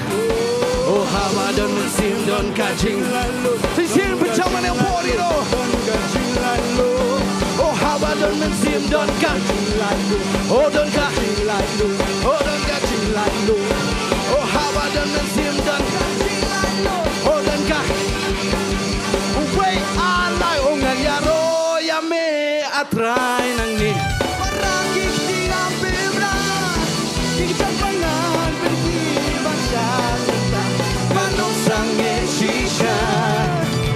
O haba don mynsiem don ka jing. Shisien pynshong hangne por ïa u. O haba don mynsiem don ka. O don ka. O don ka. O haba don mynsiem don ka. O don ka. Uwei, ar, lai, o ngan ïaroh ïa me, A Trai, nangne. Para ki kti ngam pynbna. Ki kjat ba ngan pynki ba sha mynta. Ban ong sangeh shisha.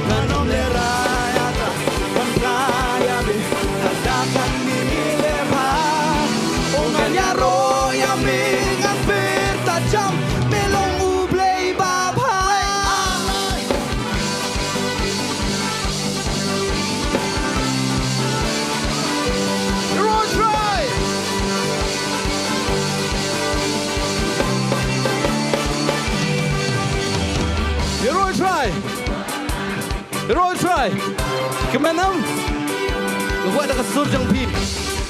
Ngan ym lehrain ata. Ban rai ïa me. Lada kane me lehrain. O ngan ïaroh ïa me. Ngan pyrta jam. Me long U Blei babha. Ïaroh trai. Ïaroh trai. Ïaroh trai. Kmen em? Nga kwah da ka sur jong phi.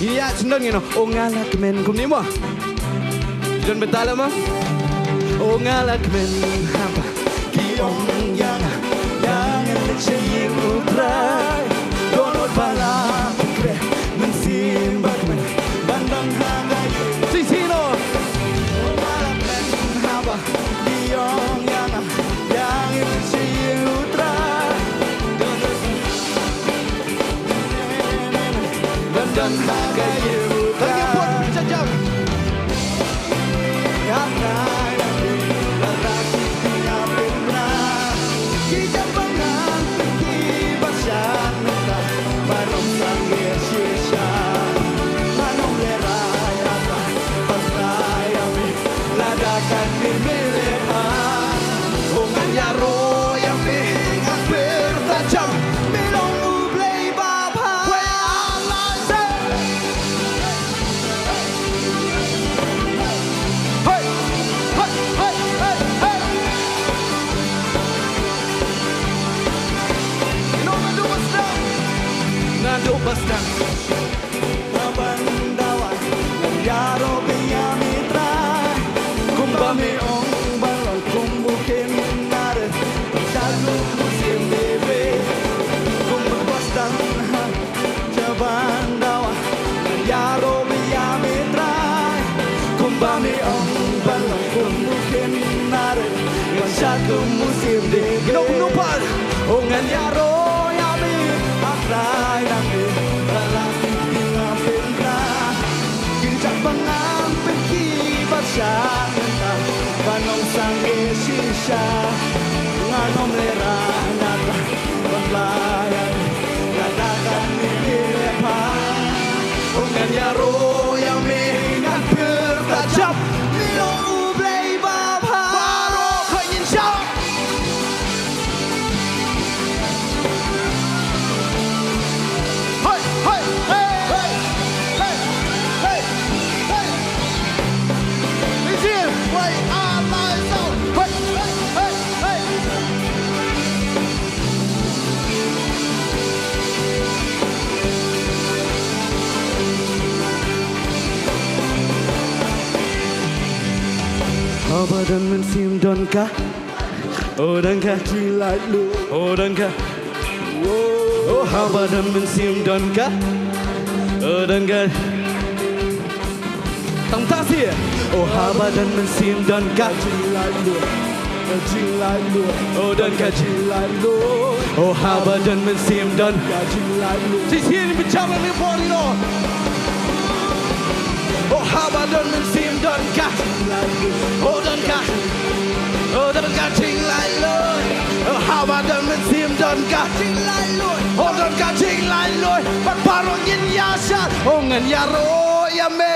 Ïa, sngewdon ngin ong, o nga la kmen kumne mo. Don bynta la mo. O nga la kmen haba ki ong ïa nga, ïa nga leit sha ïing U Trai. Dohnud ba la pynkreh mynsiem ba kmen ban don ha ka ïing. Shisien o. O nga la kmen haba ki ong ïa nga, ïa nga leit sha ïing U Trai. Ban don ha ka ïing U Trai. Ïa nga ïa phi, lada ki kti ngam pynbna. Ki kjat ba ngan pynki ba sha mynta. Ban ong sangeh shisha. Ngan ym lehrain ata. Ban rai ïa me. Lada kane me lehrain, o ngan ïaroh ïa me, ngan pyrta jam, me long U Blei babha. Wei, ar, lai, sa. Hei, hei, hei, hei, hei. Ngan duh ba sdang. Ngan duh ba sdang. Ban dawa, ngan ïaroh biang ïa me Trai. Kumba me ong ban long kum u kynare, ban shad kum u siem David. Kumba ba sdang ha, sha ban dawa, ngan ïaroh biang ïa me Trai. Kumba me ong ban long kum u kynare, ban shad kum u siem David. Ngan ong kumno pat? O ngan ïaroh ïa me, A Trai, na me, ba la ki kti ngam pynbna. Ki kjat ba ngan pynki ba sha mynta, ban ong sangeh shisha. Ngan ym lehrain ata, ban rai ïa me, lada kane me lehrain. O ngan ïaroh ïa me, ngan pyrta jam, me long U Blei babha. Baroh khoit ngin shong. Hei, hei, hei, hei. Is it? Wei, ar, lai, saw. Hei, hei, hei, hei. Haba don mynsiem don ka. O don ka. Jinglaitluid. O don ka. O haba don mynsiem don ka. O don ka. Tang ta sih. O haba don mynsiem don ka. Jinglaitluid. Jinglaitluid. O don ka. Jinglaitluid. O haba don mynsiem don. Jinglaitluid. Shisien bichar ni por ino. O haba don mynsiem don ka. O don ka. O don ka jinglaitluid. O haba don mynsiem don ka. O don ka jinglaitluid. Bad baroh ngin ïaishah. O ngan ïaroh ïa me.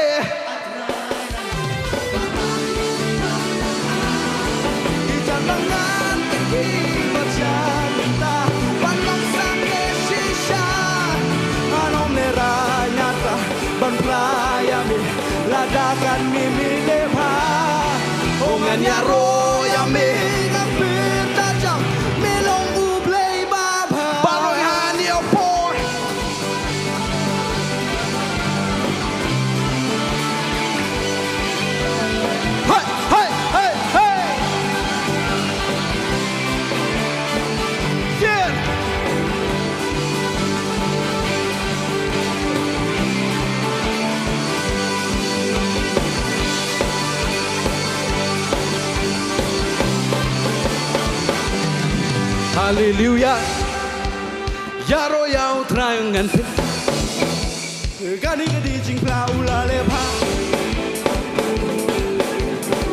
Ban rai ïa me, lada Me, me le bha. O ngan ïaroh ïa me. Ngan pyrta jam. Me long U Blei ba bha. Baroh ngan ïa por. Hey, hey, hey, hey. Yeah. Haleluya. Ïaroh ïa U Trai ngan pyn. Kane ka dei jingphla u la leh bha.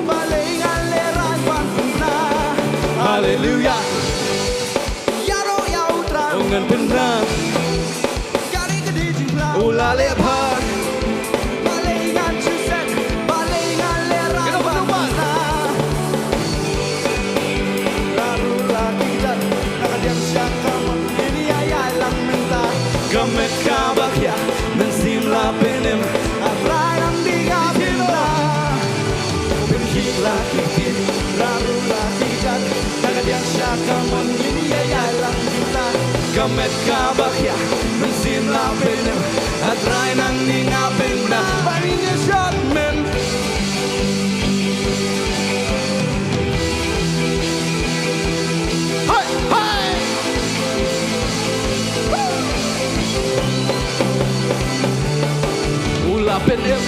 Balei ngan lehraiñ ban pynbna. Haleluya. Ïaroh ïa U Trai ngan pynbna. Kane ka dei jingphla u la leh bha. Balei ngan shisien, balei ngan lehraiñ ban pynbna. La ruh la kjat, na ka diang sha ka mon ngin ïa ïaid lang mynta. Ka met kaba khia, mynsiem la pynim, A Trai nang dei nga pynbna. Pynkhih la ki ktien, la ruh la kjat, na ka diang sha ka mon ngin ïa ïaid lang mynta. Ka met kaba khia, mynsiem la pynim, A Trai nang dei nga pynbna. Ba ngin ïa shad men. Hai, hai. U la pynim.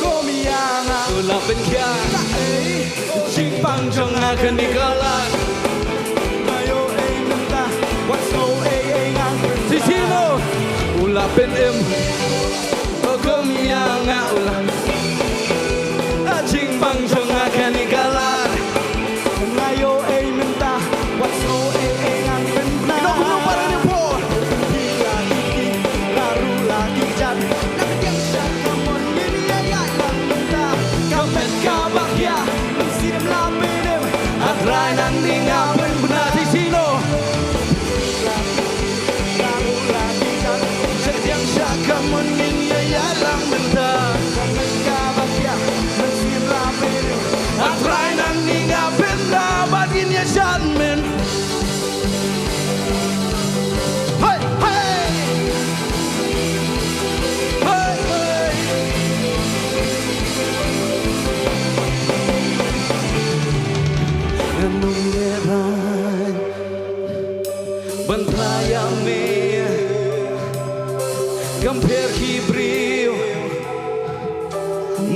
Kum ïa nga. U la pynkhia. Jingpang jong nga kane ka lad. Nga ïoh ei mynta. Wat sngew ei ei ngan pynbna. Shisien. U la pynim. Kum ïa nga u la. Jingpang jong nga kane ka lad. Nga ïoh ei mynta. Wat sngew ei ei ngan pynbna. Kino kino para ni por. Ki la ki ki, la ruh la ki jat. Na ka diang sha ka mon ngin ïa ïaid lang mynta. Ka met kaba khia, mynsiem la pynim. A Trai nang dei nga pynbna. Shisien. Sha ka diang sha ka mon ngin ïa ïaid lang mynta. Ka met kaba khia, mynsiem la pynim. A Trai nang dei nga pynbna, bad ngin ïa shad men. Hai, hai. Hai, hai. Ngan ym lehraiñ ban phla ïa me. Kam pher ki briew,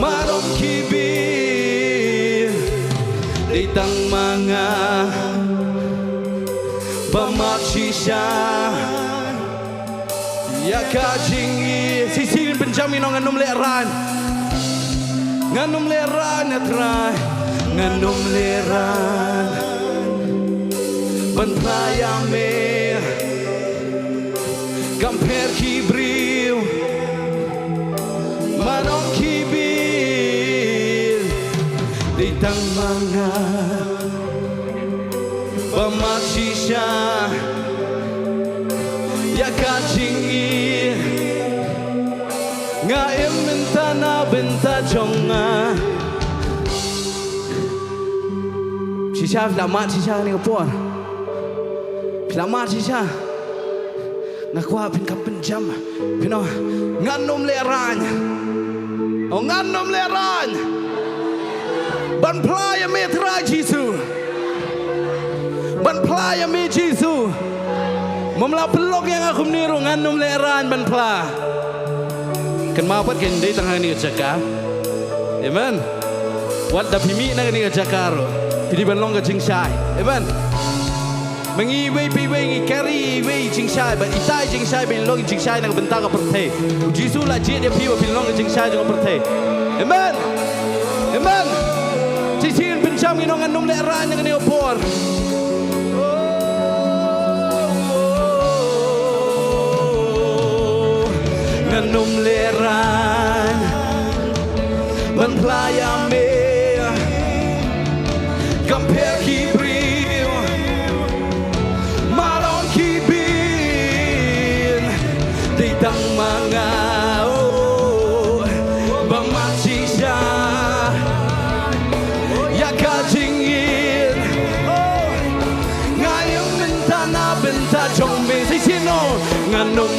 marom ki bill. Dei tang ma nga ba mad shisha ïa ka jingïeit. Shisien pynjam ïa no, ngan ym lehraiñ. Ngan ym lehraiñ, A Trai. Ngan ym lehraiñ ban phla ïa me. Kam pher ki briew, marom ki bill. Dei tang ma nga ba mad shisha ïa ka jingïeit. Nga im mynta na bynta jong nga. Shisha phi la mad shisha kane ka por. Phi la mad shisha. Nga kwah phin kham pynjam. Phin ong, ngan ym lehraiñ. O, ngan ym lehraiñ ban phla ïa me Trai Jisu. Ban phla ïa me Jisu. Mem la pynlong ïa nga kumne ruh, ngan ym lehraiñ ban phla. Kynmaw pat, kin dei tang ha kane ka jaka. Amen. Wat da phi mih na kane ka jaka ruh, phi dei ban long ka jingshai. Amen. Ma ngi iwei pa iwei ngi carry iwei i jingshai, bad itai i jingshai ba ngin long i jingshai na ka bynta ka pyrthei. U Jisu u la jied ïa phi ba phin long i jingshai jong ka pyrthei. Amen. Amen. Shisien pynjam ïa no, ngan ym lehraiñ na kane ka por. Ngan ym lehraiñ ban phla ïa me. Kam pher ki briew, marom ki bill. Dei tang ma nga, oh, ba mad shi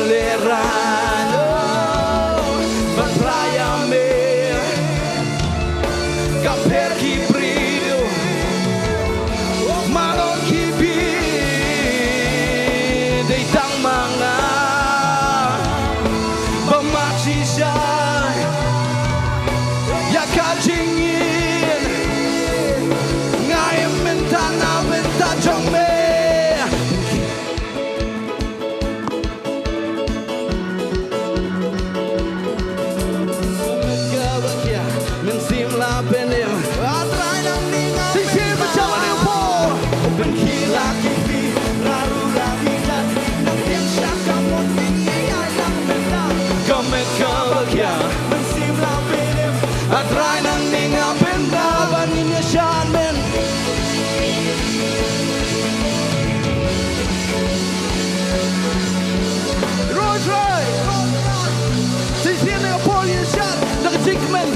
Lehrain, oh, ban phla ïa me. Kam pher ki briew, man ong ki bieit, dei tang ma nga. Ba mat shisha ïa ka jingim, nga im mynta na bynta jong me. Mynsiem la pynim. Shisien ba jam ane u Paul. Open ki la ki pi, raru la ki jat, na tiang sha ka mon ki ïa ïa lang mynta. Ka met ka ba khia. Mynsiem la pynim. A Trai nang ning a pynda ban ïa shan men. Roi, roi. Shisien ne ka Paul ïa shan na ka jingkmen.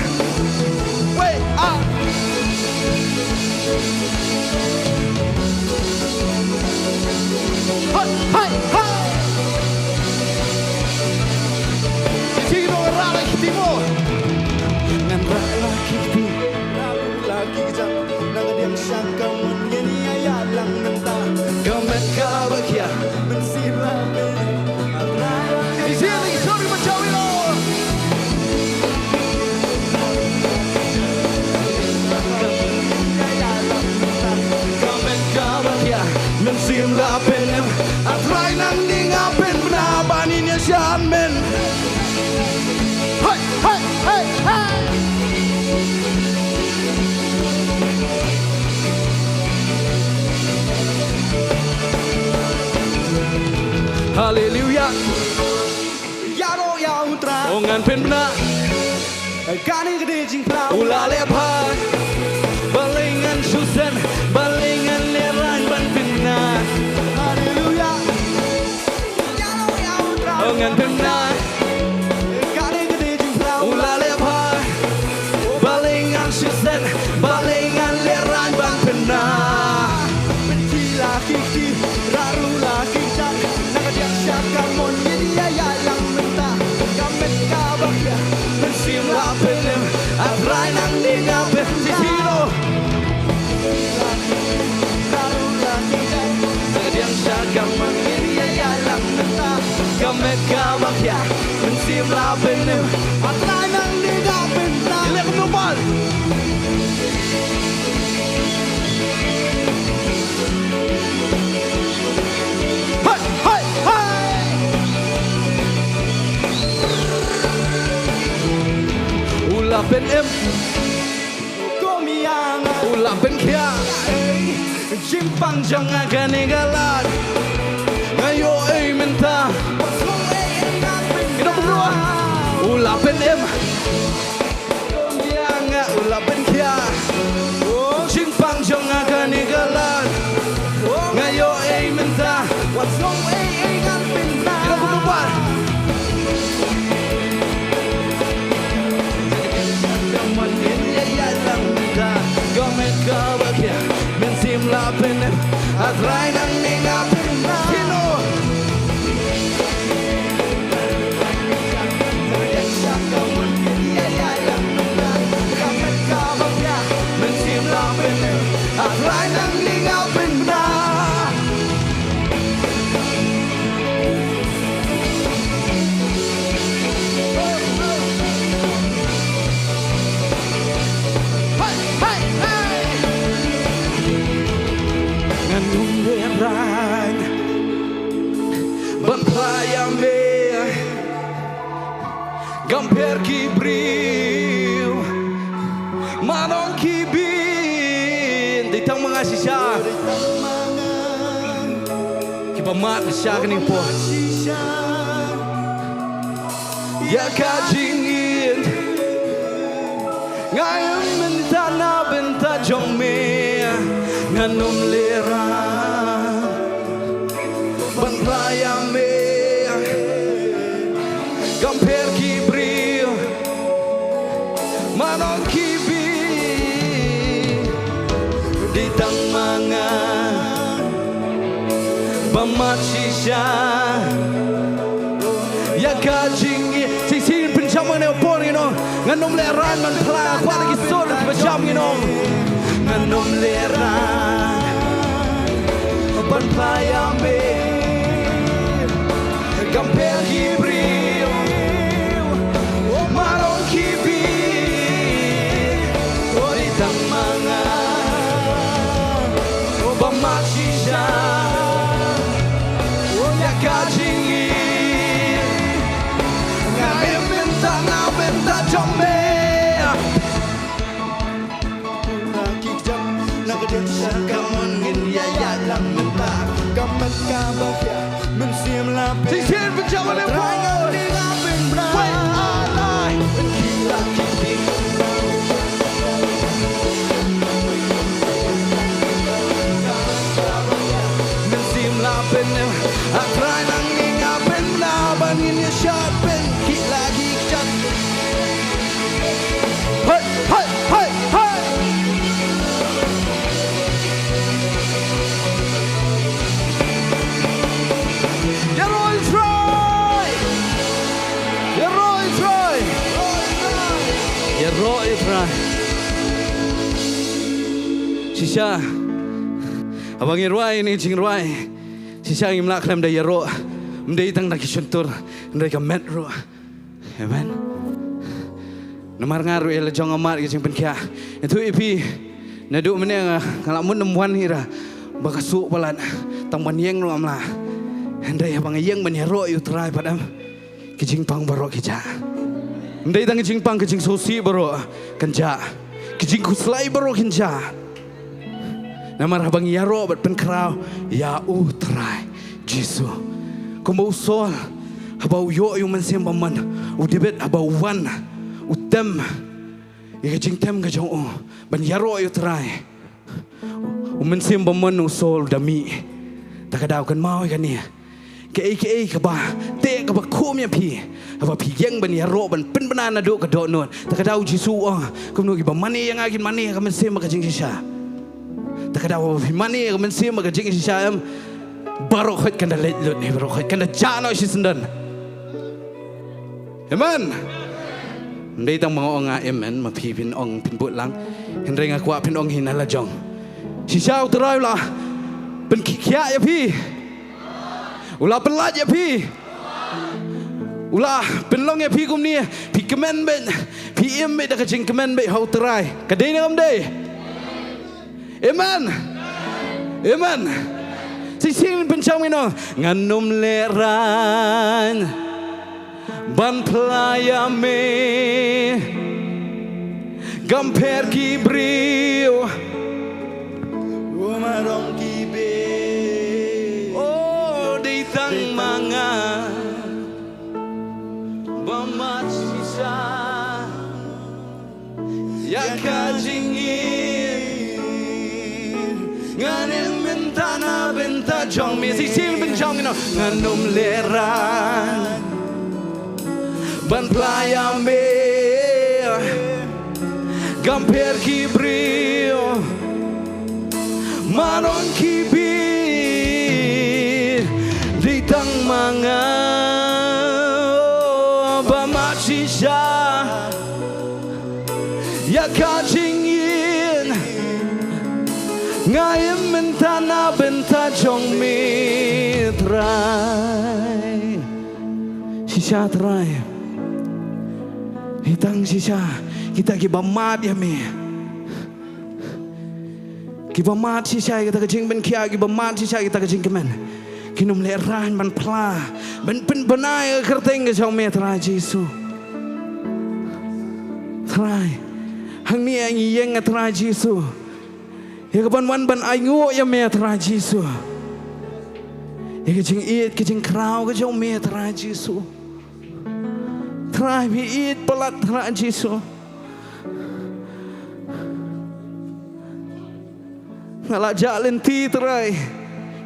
Wei, ah. Hai, hai, hai. Shisien ne ka Paul ïa shan. Ngan rah la ki kti. Rah la ki kjat. Na ka diang sha ka mon ngin ïa ïalang mynta. Ka met ka ba khia. Mynsiem la pynim. Shisien ne, sorry, ba jaw ïa lo. Ka met ka ba khia. Mynsiem la pynim. A Trai nang ning a pynbna ban ïa shan men. Hai, hai, hai, hai. Haleluia. Ïaroh ïa U Trai. Oh, ngan pynbna. Kane ka dei jingphla. U la leh bha. Balei ngan shu send, balei ngan lehrain ban pynbna. Haleluia. Ïaroh ïa U Trai. Oh, ngan pynbna. Kane ka dei jingphla. U la leh bha. Balei ngan shu send, balei ngan lehrain ban pynbna. Pynki la ki kti, raru la ki jat, na ka diang sha ka mon ngin ïa ïalang mynta. Ka met ka ba khia, mynsiem la pynim, A Trai nang ning a pynbna. Shisien ne. Ka diang sha ka mon ngin ïa ïalang mynta. Ka met ka ba khia, mynsiem la pynim. A Trai nang ning a pynbna. Ïa leh kumno pat. Hai, hai, hai. U la pynim. Kum ïa nga. U la pynkhia. Jingpang jong nga kane ka lad. Nga ïoh ei mynta. Ïa u la pynim. Kum ïa nga u la pynkhia. Jingpang jong nga kane ka lad. Nga ïoh ei mynta. Wat sngew ei ei ngan pynbna. Ïa kumno pat. Ka met ka ba khia, mynsiem la pynim, A Trai nang ning a pynbna. Kino. Ka met ka ba khia, mynsiem la pynim, A Trai nang ning a pynbna. Hai, hai, hai. Ngan ym lehrain ban phla ïa me. Kam pher ki briew, man ong ki bieit, dei tang ma nga shisha. Kiba mad shisha kane por. Ïa ka jingïeit nga im mynta na bynta jong me. Ngan ym lehrain ban phla ïa me. Kam pher ki briew, man ong ki bieit, dei tang ma nga ba mad shisha. Man phla kwah la ki sur kiba jam ngin ong. Ngan ym lehrain ban phla ïa me. Kam pher ki briew, o marong ki bieit, o dei tang ma nga. O ba mad shisha, o ïa ka jingim. Nga im mynta na bynta jong me. Na ka dei sha ka mon ngin ïa ïaid lang mynta. Ka met kaba khia, mynsiem la pynjah. Shisien pynjah ma leh. Trai nga dei nga pynbna. Wei, alai. Pynkhih la ki ding. Mynsiem la pyn, a Trai nang ni nga pynbna ban ngin ïa shad pynkhih la ki kjat. Hei, hei, hei, hei. Ïaroh ïa u Trai. Ïaroh ïa u Trai. Ïaroh ïa u Trai. Shisha, haba ngi rwai ïa kane ka jingrwai, shisha ngim lah khlem da ïaroh. Ym dei tang da ki shyntur, hynrei ka met ruh. Amen. Namar nga ruh ïa la jong nga mad ka jingpynkhiah. Ïathuh ïa phi, naduh mynne nga, nga la mut nym wan hi ruh, ba ka suk palat, tang ban ïeng ruh ngam lah. Hynrei haba nga ïeng ban ïaroh ïa u Trai pat em, ki jingpang baroh ki jah. Ym dei tang ki jingpang, ki jingsngewsih baroh kan jah. Ki jingkhuslai baroh kin jah. Namar haba ngi ïaroh bad pynkhraw ïa u Trai Jisu. Kumba u Saul, haba u ïoh ïa u Mynsiem Bymman, u David haba u wan, u tem ïa ka jingtem ka jong u ban ïaroh ïa u Trai. U Mynsiem Bymman, u Saul u da mih. Ta ka daw kynmaw ïa kane. Kaei kaei kaba teh kaba khum ïa phi, haba phi ïeng ban ïaroh ban pynbna naduh ka dohnud. Ta ka daw u Jisu u ong, kumno kiba mane ïa nga kin mane ïa ka mynsiem bad ka jingshisha. Ta ka daw haba phi mane ïa ka mynsiem bad ka jingshisha em, baroh khoit kan da leit lut ne, baroh khoit kan da jah noh shisyndon. Amen. Ym dei tang ba nga ong nga amen, ma phi phin ong phin bud lang. Hynrei nga kwah phin ong hi na la jong. Shisha u Trai u la pynkhiah ïa phi. U la pynlait ïa phi. U la pynlong ïa phi kumne. Phi kmen beit. Phi im beit da ka jingkmen beit ha u Trai. Ka dei ne kam dei? Amen. Amen. Shisien pynshong ïa no. Ngan ym lehrain ban phla ïa me. Kam pher ki briew. Marong ki bieit. O dei tang ma nga. Ba mad shisha ïa ka jingim. Ngan im mynta na bynta jong me. Shisien pynshong ïa no. Ngan ym lehrain ban phla ïa me. Kam pher ki briew. Marong ki bieit. Dei tang ma nga. Ba mad shisha ïa ka jingim. Nga im mynta na bynta jong me Trai. Shisha Trai. Dei tang shisha kita kiba mad ïa me. Kiba mad shisha ïa kita ka jingpynkhiah, kiba mad shisha ïa kita ka jingkmen. Kin ym lehrain ban phla, ban pynbna ïa ka kyrteng ka jong me Trai Jisu. Trai, hangne ngi ïeng ïa Trai Jisu. Ïa ka ban wan ban ainguh ïa me Trai Jisu. Ïa ka jingïeit ka jingkhraw ka jong me Trai Jisu. Trai phi ïeit palat Trai Jisu. Nga la jah lynti Trai.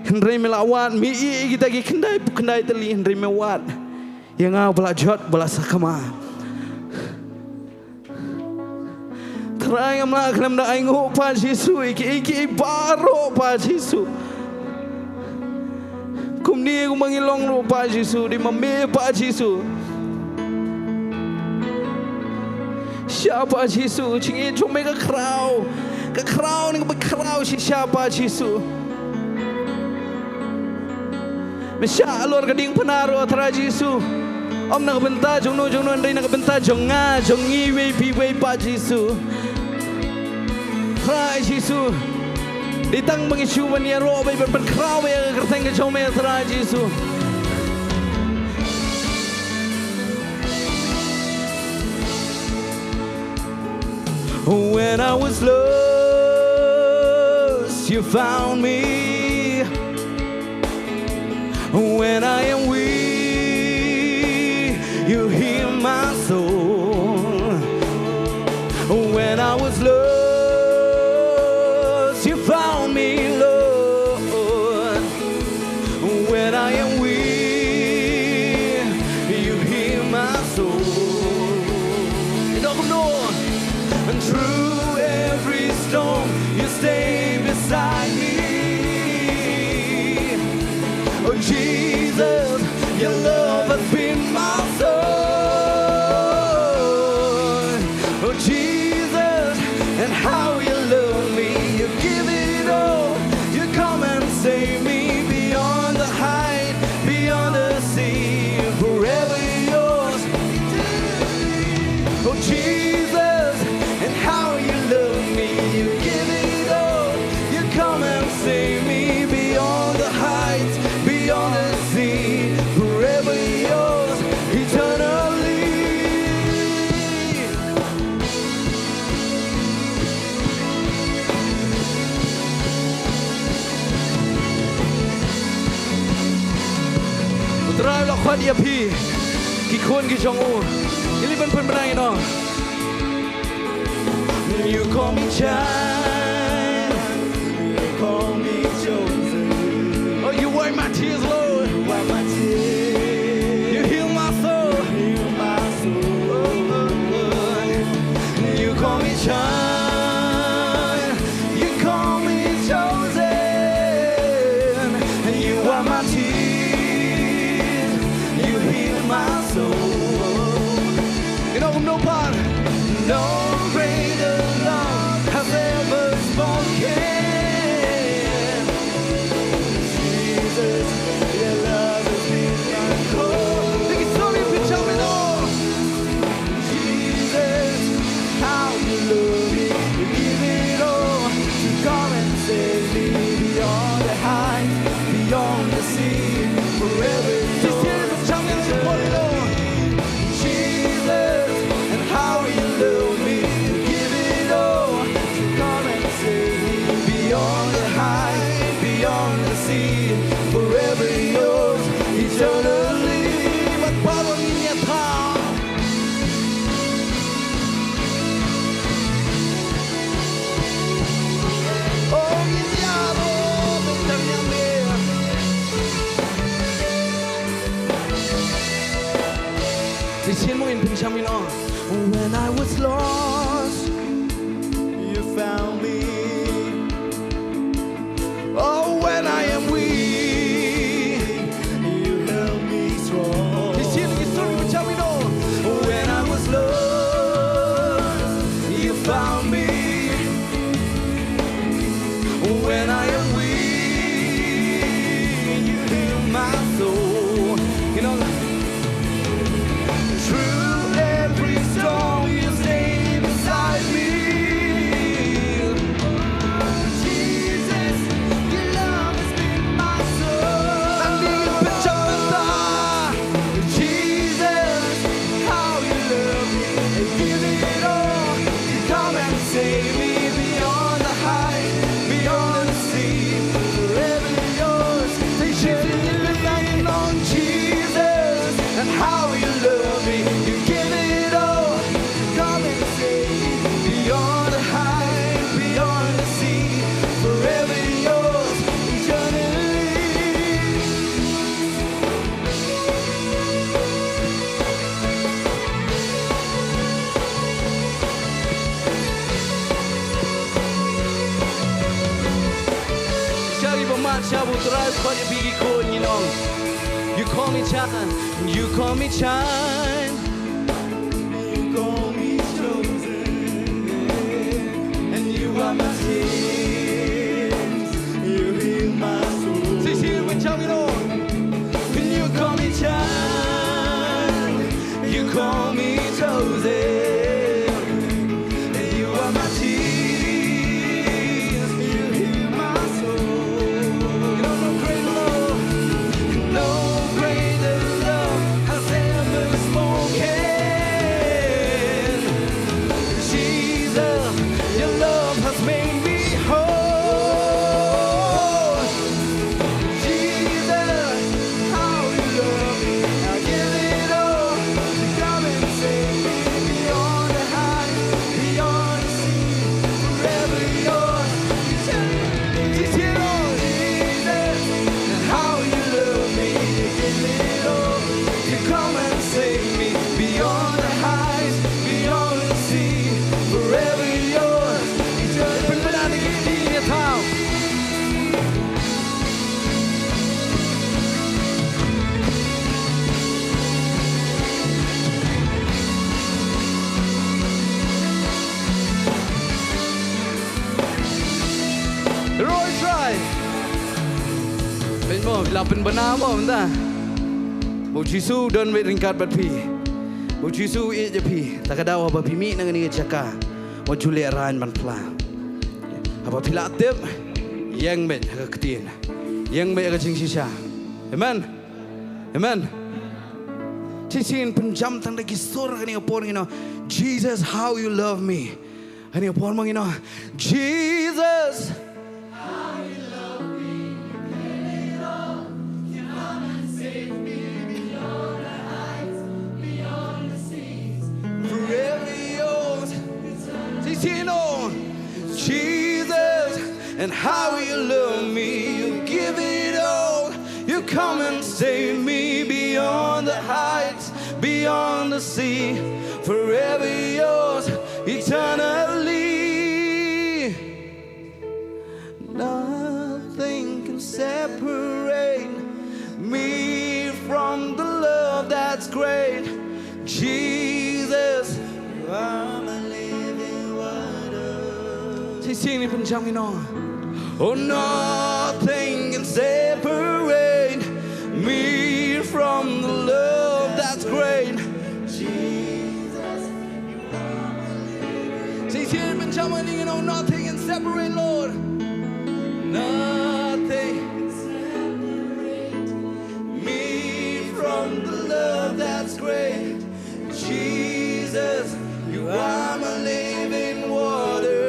Hynrei me la wad, me ïeit ïa kita ki khyndai phew khyndai tylli hynrei me wad ïa nga ba la jot ba la sakma. Trai ngam lah khlem da ainguh Pa Jisu, ïa kiei kiei baroh Pa Jisu. Kumne kumba ngi long ruh Pa Jisu, dei ma me Pa Jisu. Shisha Pa Jisu, jingïeit jong me ka khraw. Ka khraw, ne ka khraw shisha Pa Jisu. Me shah halor ka diengphna ruh Trai Jisu. Ym na ka bynta jong no jong no, hynrei na ka bynta jong nga, jong ngi iwei pa iwei Pa Jisu. Trai Jisu. Dei tang ba ngi shu ban ïaroh beit, ban pynkhraw beit ïa ka kyrteng ka jong me Trai Jisu. When I was lost, you found me. When I am weak, you heal my soul. When I was lost, you found me, Lord. When I am weak, you heal my soul. And through every storm, you stay beside me. Oh Jesus, your love has been my soul. Oh Jesus, and how you love me. You give it all. You come and save me beyond the height, beyond the sea, forever yours. Oh Jesus, and how you love me. You give it all. You come and save me beyond the heights, beyond the sea, forever yours, eternally. U Trai u la khot ïa phi, ki khun ki jong u. Ngi leit ban pynbna ïa no. You call me child. You call me chosen. Oh, you wipe my tears, Lord. You wipe my tears. You heal my soul. You heal my soul. You call me child. You call me chosen. You wipe my tears. You heal my soul. You know, no power, no greater love has ever spoken. Jesus, your love has been my call. Thank you so much for jumping on. Jesus, how you love me, you give it all to come and save me beyond the heights, beyond the sea, forever yours. Just hear the jumping, Lord. Jesus, and how you love me, you give it all to come and save me beyond the heights, beyond the sea, forever yours, eternally. Bad paralok ngin ïa thaw. Oh, ngin ïa ro, bad paralok ngin ïa. Te sien mo in pynsham ïa no. When I was lost, you found me. Oh, when I am weak, you held me strong. Te sien, te sien, pynsham ïa no. When I was lost, you found me. When I am weak, you heal my soul. You know, through every storm, you stay beside me. Jesus, your love has been my soul. And the picture of the Jesus, how you love me and give it all. You come and save me beyond the height, beyond the sea, forever yours. They should be hanging on Jesus and how you love me. You give it all. Come and save me beyond the height, beyond the sea, forever yours, eternally. Shall we march, shall we drive, but you be going, you know. You call me child, you call me child. You call me chosen. Mo, phi la pynbna mo mynta. Ba u Jisu u don beit ryngkat bad phi. Ba u Jisu u ïeit ïa phi. Ta ka daw haba phi mih na kane ka jaka, wat ju lehrain ban phla. Haba phi la tip, ïeng beit ha ka ktien, ïeng beit ha ka jingshisha. Amen. Amen. Shisien pynjam tang da ki sur ha kane ka por, you know, Jesus, how you love me. Kane ka por ma ngi ong, Jesus, forever yours. Shisien, oh, Jesus, and how you love me. You give it all. You come and save me beyond the heights, beyond the sea. Forever yours, eternally. Nothing can separate me from the love that's great. Jesus, you are my living water. Shisien pynjam, you know. Oh, nothing can separate me from the love that's great. Jesus, shisien pynjam, you know, nothing can separate, Lord. Nothing can separate me from the love that's great. Jesus, you are my living water.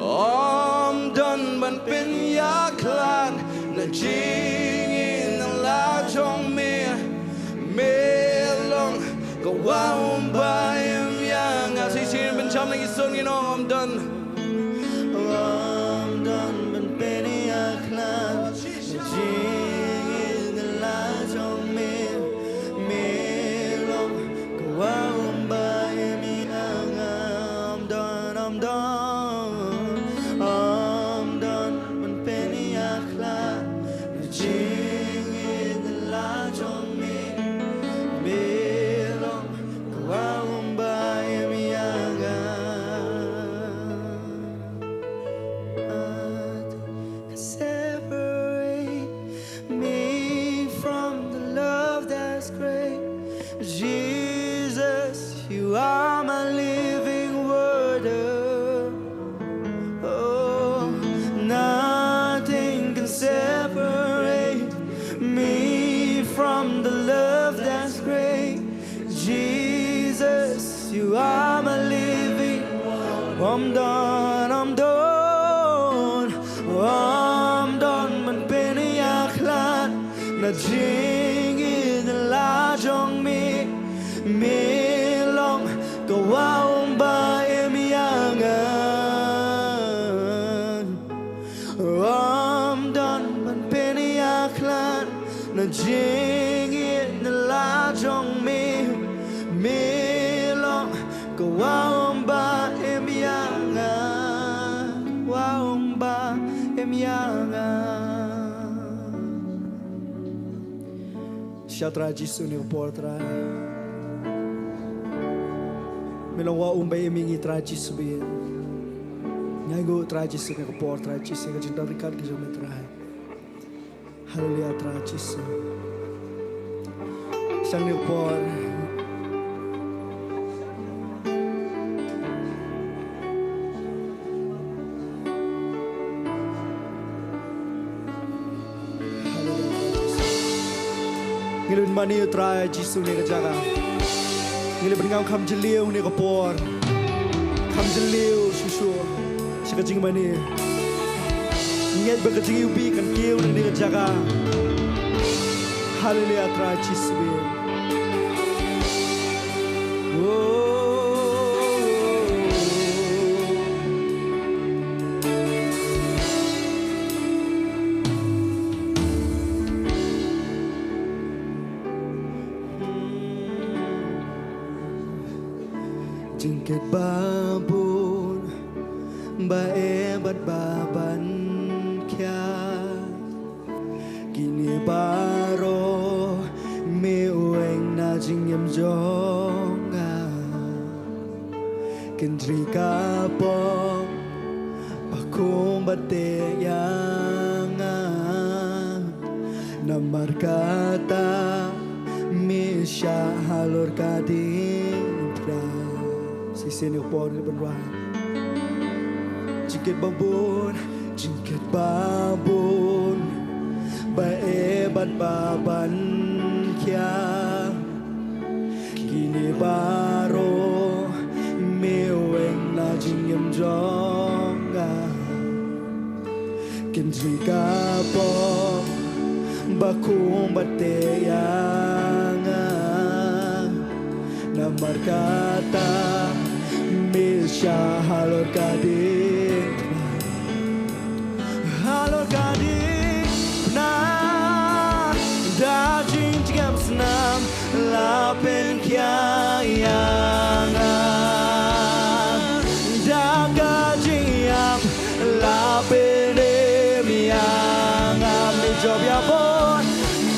Ym don ban pynïakhlad na jingïeit na la jong me. Me long ka wah umba im ïa nga. Shisien pynjam na ki sur, you know, ym don. Ym don ban pynïakhlad na jingïeit na la jong me. Me long ka wah umba im ïa nga. Ym don, ym don, ym don ban pynïakhlad na jingïeit na la jong me. Me long ka wah umba im ïa nga. Separate me from the love that's great. Jesus, you are my living water. Oh, nothing can separate me from the love that's great. Jesus, you are my living. Ym don, ym don, ym don ban pynïakhlad na jingïeit na la jong me. Me long ka wah umba im ïa nga. Ym don ban pynïakhlad na jingïeit na la jong me. Me long ka wah umba im ïa nga. Wah umba im ïa nga. Sha Trai Jisu ne ka por, Trai. Me long wah umba im ïa ngi, Trai Jisu ba ïeit. Ngi ainguh, Trai Jisu, ne ka por, Trai Jisu, ka jingdon ryngkat ka jong me, Trai. Haleluya, Trai Jisu. Sha kane ka por, ngi la mane, Trai Jisu, ne ka jaka. Ngi la pynngam kham jylliew ne ka por. Kham jylliew shuh shuh sha ka jingmane. Ngeit ba ka jingiwbih kan kiew na kane ka jaka. Haleluya, Trai Jisu. Oh. Jingkit ba bun, ba eh bad ba ban khia, kine baroh me weng na jingim jong nga. Kin jri ka pop ba Kumba te ïa nga, namar kata me shah halor ka diengphna. Shisien ïa ka por ngi ban rwai. Jingkit ba bun, jingkit ba bun, ba eh bad ba ban khia. Kine baroh me weng na jingim jong nga. Kin jingkyrpad ba kumba te ïa nga. Namar kata me shah halor ka diengphna. Halor ka diengphna, da jingjngem snam la pynkhia ïa nga. Da ka jingïap la pynim ïa nga. Me jop ïa bor,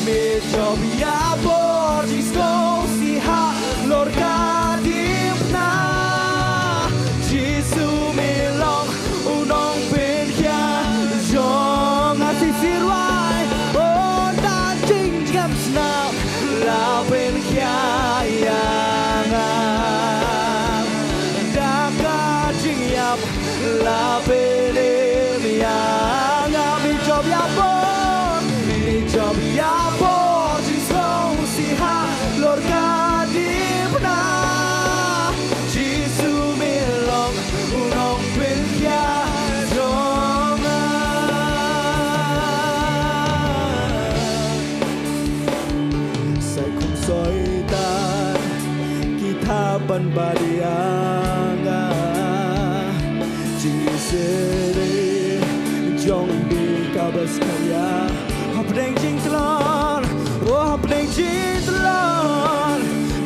me jop ïa bor jingsngewsih halor ka diengphna. Jisu me long u nongpynkhia jong nga. Shisien rwai. Oh, da jingjngem snam la pynkhia ïa nga. Da ka jingïap la pynim ïa nga. Me jop ïa bor, me jop ïa bor jingsngewsih halor ka diengphna. Jisu me long u nongpynkhia jong nga. Sa kum soitan ki thap ban bad ïa nga. Jingisynei jong me ka bas ka ïa. Hapdeng jingtlot, oh hapdeng jingtlot,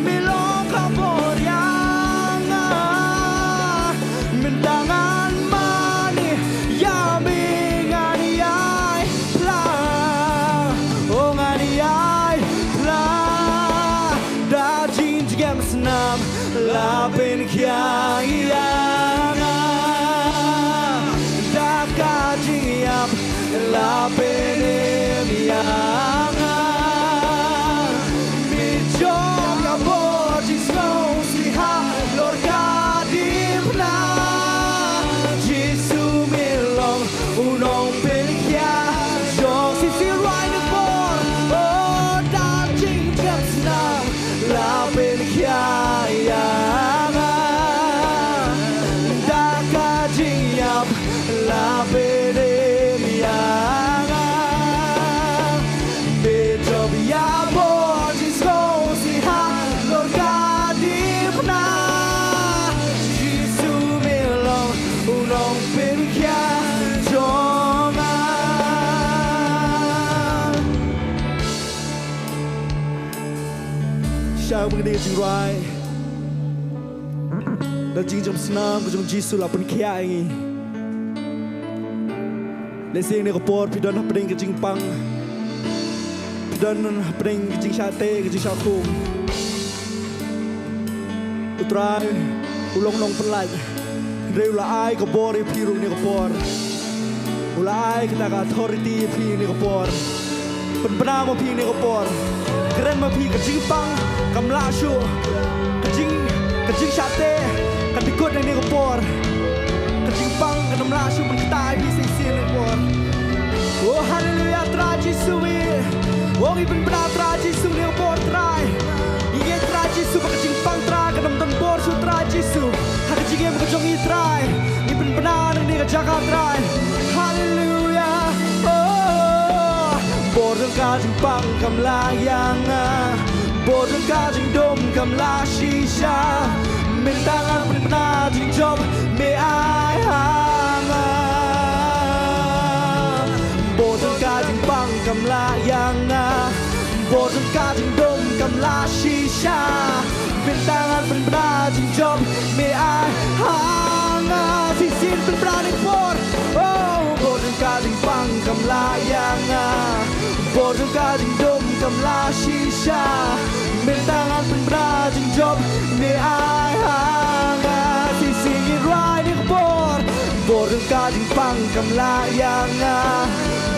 me long ka bor ïa nga. Mynta ngan mane ïa me, ngan ïai phla, oh ngan ïai phla. Da jingjngem snam la pynkhia ïa nga. Da ka jingïap la pynim ïa nga. Me jop ïa bor jingsngewsih halor ka diengphna. Jisu me long u nongpynkhia jong. Shisien rwai na ka bor. Oh, da jingjngem snam la pynkhia ïa nga. Da ka jingïap la pynim ïa nga. Me jop ïa bor jingsngewsih halor ka diengphna. Jisu me long u nongpynkhia jong nga. Shah mynne ka jingrwai. Da jingjngem snam ka jong Jisu la pynkhia ïa ngi. Lehse ïa kane ka por phi don hapdeng ka jingpang. Phi don hapdeng ka jingshah teh, ka jingshah thung. U Trai u long nongpynlait. Hynrei u la ai ka bor ïa phi ruh ïa kane ka por. U la ai kata ka authority ïa phi ïa kane ka por. Pynbna ma phi ïa kane ka por. Kren ma phi, ka jingpang kam lah shuh. Ka jing, ka jingshah teh kan dkut ïa kane ka por. Ka jingpang kan ym lah shuh ban ktah ïa phi shisien ïa kane ka por. Oh, haleluya, Trai Jisu i. Oh, ngi pynbna Trai Jisu ïa kane ka por, Trai. Ngi ngeit Trai Jisu ba ka jingpang, Trai, kan ym don bor shuh, Trai Jisu. Ha ka jingim ka jong ngi, Trai. Ngi pynbna na kane ka jaka, Trai. Haleluya. Oh, bor jong ka jingpang kam lah ïa nga. Bor jong ka jingdum kam lah shisha. Mynta ngan pynbna jingjop me ai ha nga. Bor jong ka jingpang kam lah ïa nga. Bor jong ka jingdum kam lah shisha. Mynta ngan pynbna jingjop me ai ha nga. Shisien pynbna ïa kane ka por. Oh, bor jong ka jingpang kam lah ïa nga. Bor jong ka jingdum kam lah shisha. Mynta ngan pynbna jingjop me ai ha nga. Shisien ngin rwai ïa kane ka por. Bor jong ka jingpang Kam lah ïa nga,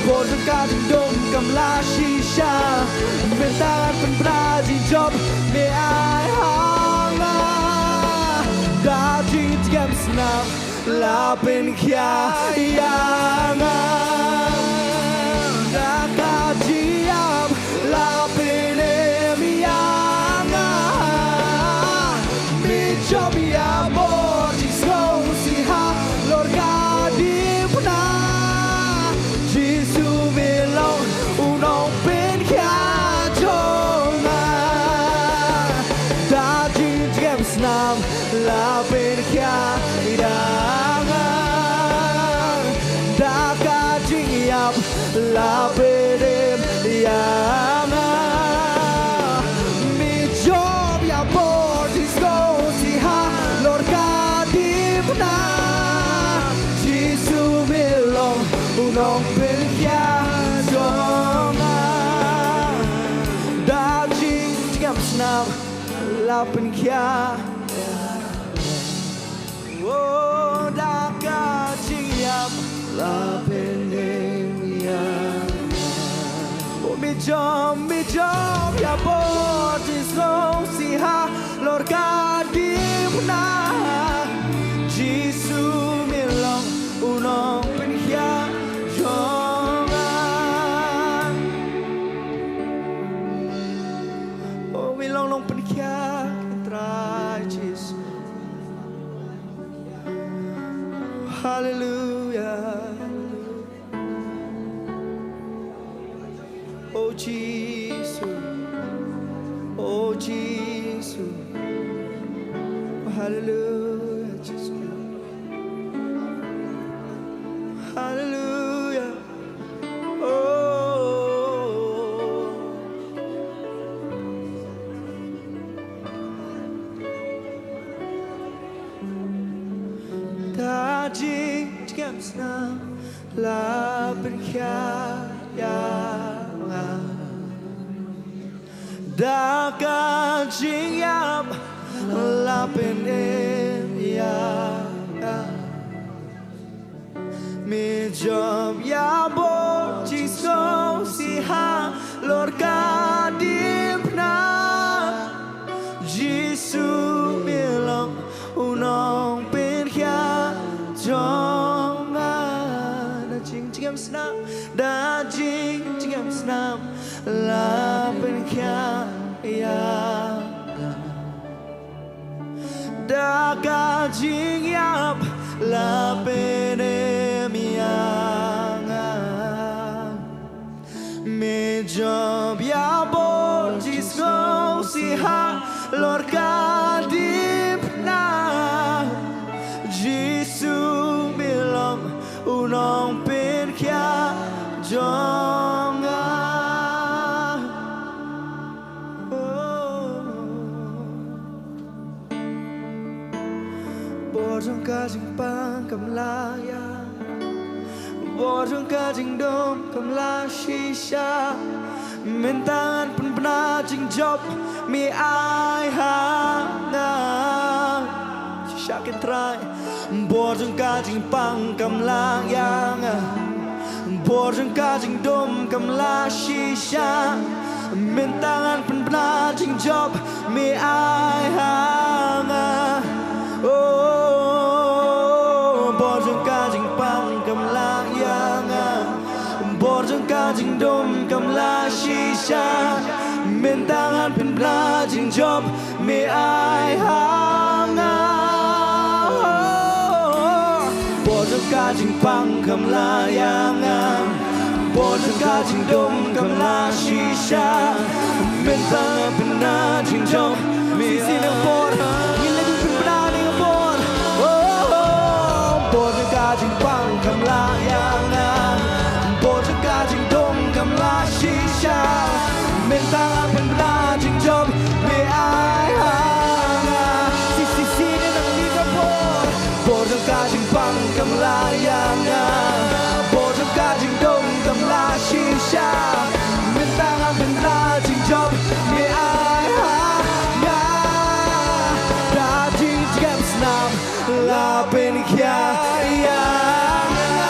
bor jong ka jingdum kam lah shisha. Mynta ngan pynbna jingjop me ai ha nga. Da jingjem snam la pynkhia ïa nga. Da ka jingïap la pynim ïa nga. Me jop ïa bor jingsngewsih halor ka diengphna. Jisu me long u nongpynkhia jong nga. Da jingjem snam la pynkhia ïa nga. Da ka jingïap la pynim ïa nga. Me jop ïa bor jingsngewsih halor ka diengphna. Jisu me long u nongpynkhia jong nga. Da jingjem snam la pynkhia. Oh, da ka jingïap la pynim ïa nga. Oh, me jop, me jop ïa bor jingsngewsih halor ka diengphna. Jisu me long u nongpynkhia jong nga. Oh, me long nongpynkhia, Trai Jisu. Haleluia. Oh Jisu. Oh Jisu. Haleluia, Jisu. Haleluia. Oh. Da jingjem snam la pynkhia ïa nga. Da ka jingïap la pynim ïa nga. Me jop ïa bor jingsngewsih halor ka diengphna. Jisu me long u nongpynkhia jong nga. Da jingjem snam, da jingjem snam la pynkhia ïa nga. Da ka jingïap la pynim ïa nga. Me jop ïa bor jingsngewsih halor ka diengphna. Jisu me long u nongpynkhia jong nga. Oh. Bor jong ka jingpang kam lah ïa. Bor jong ka jingdum kam lah shisha. Mynta ngan pynbna jingjop me ai ha nga. Shisha kin Trai. Bor jong ka jingpang kam lah ïa nga. Bor jong ka jingdum kam lah shisha. Mynta ngan pynbna jingjop me ai ha nga. Oh, bor jong ka jingpang kam lah ïa nga. Bor jong ka jingdum kam lah shisha. Mynta ngan pynbna jingjop me ai ha nga. Bor jong ka jingpang kam lah ïa nga. Bor jong ka jingdum kam lah shisha. Mynta ngan pynbna jingjop me ai ha nga. Bor jong ka jingpang kam lah ïa nga. Bor jong ka jingdum kam lah shisha. Mynta ngan pynbna jingjop me ai ha nga. Shisha shisha ngan ïa ka bor. Bor jong ka jingpang kam lah ïa nga. Bor jong ka jingdum kam lah shisha. Mynta ngan pynbna jingjop me ai ha nga. Da jingjem snam la pynkhia ïa nga.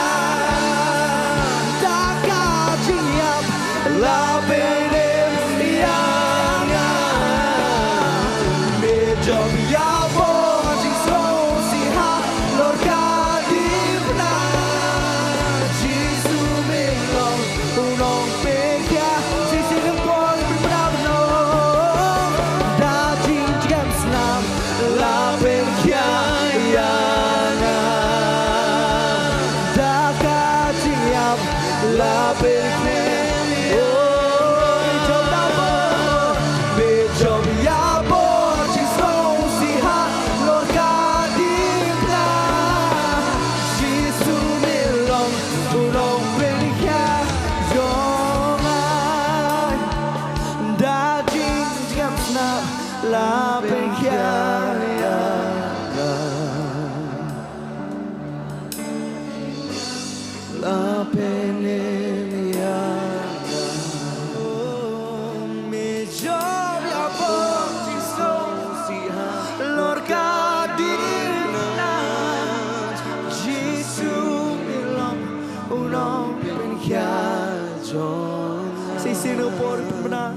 Bnai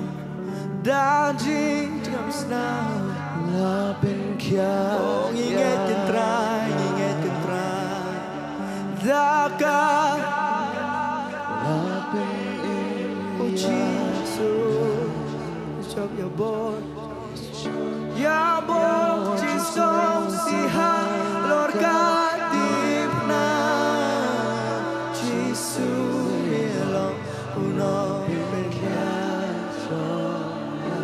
da jingtriem snam la pynkhiah. Oh, ngi ngeit ïa u Trai, ngi ngeit ïa u Trai. Da ka la pynim. Oh Jisu, jop ïa bor. Ïa bor jingstad shisha halor ka dipnam. Jisu me long u nongpynkhiah jong nga.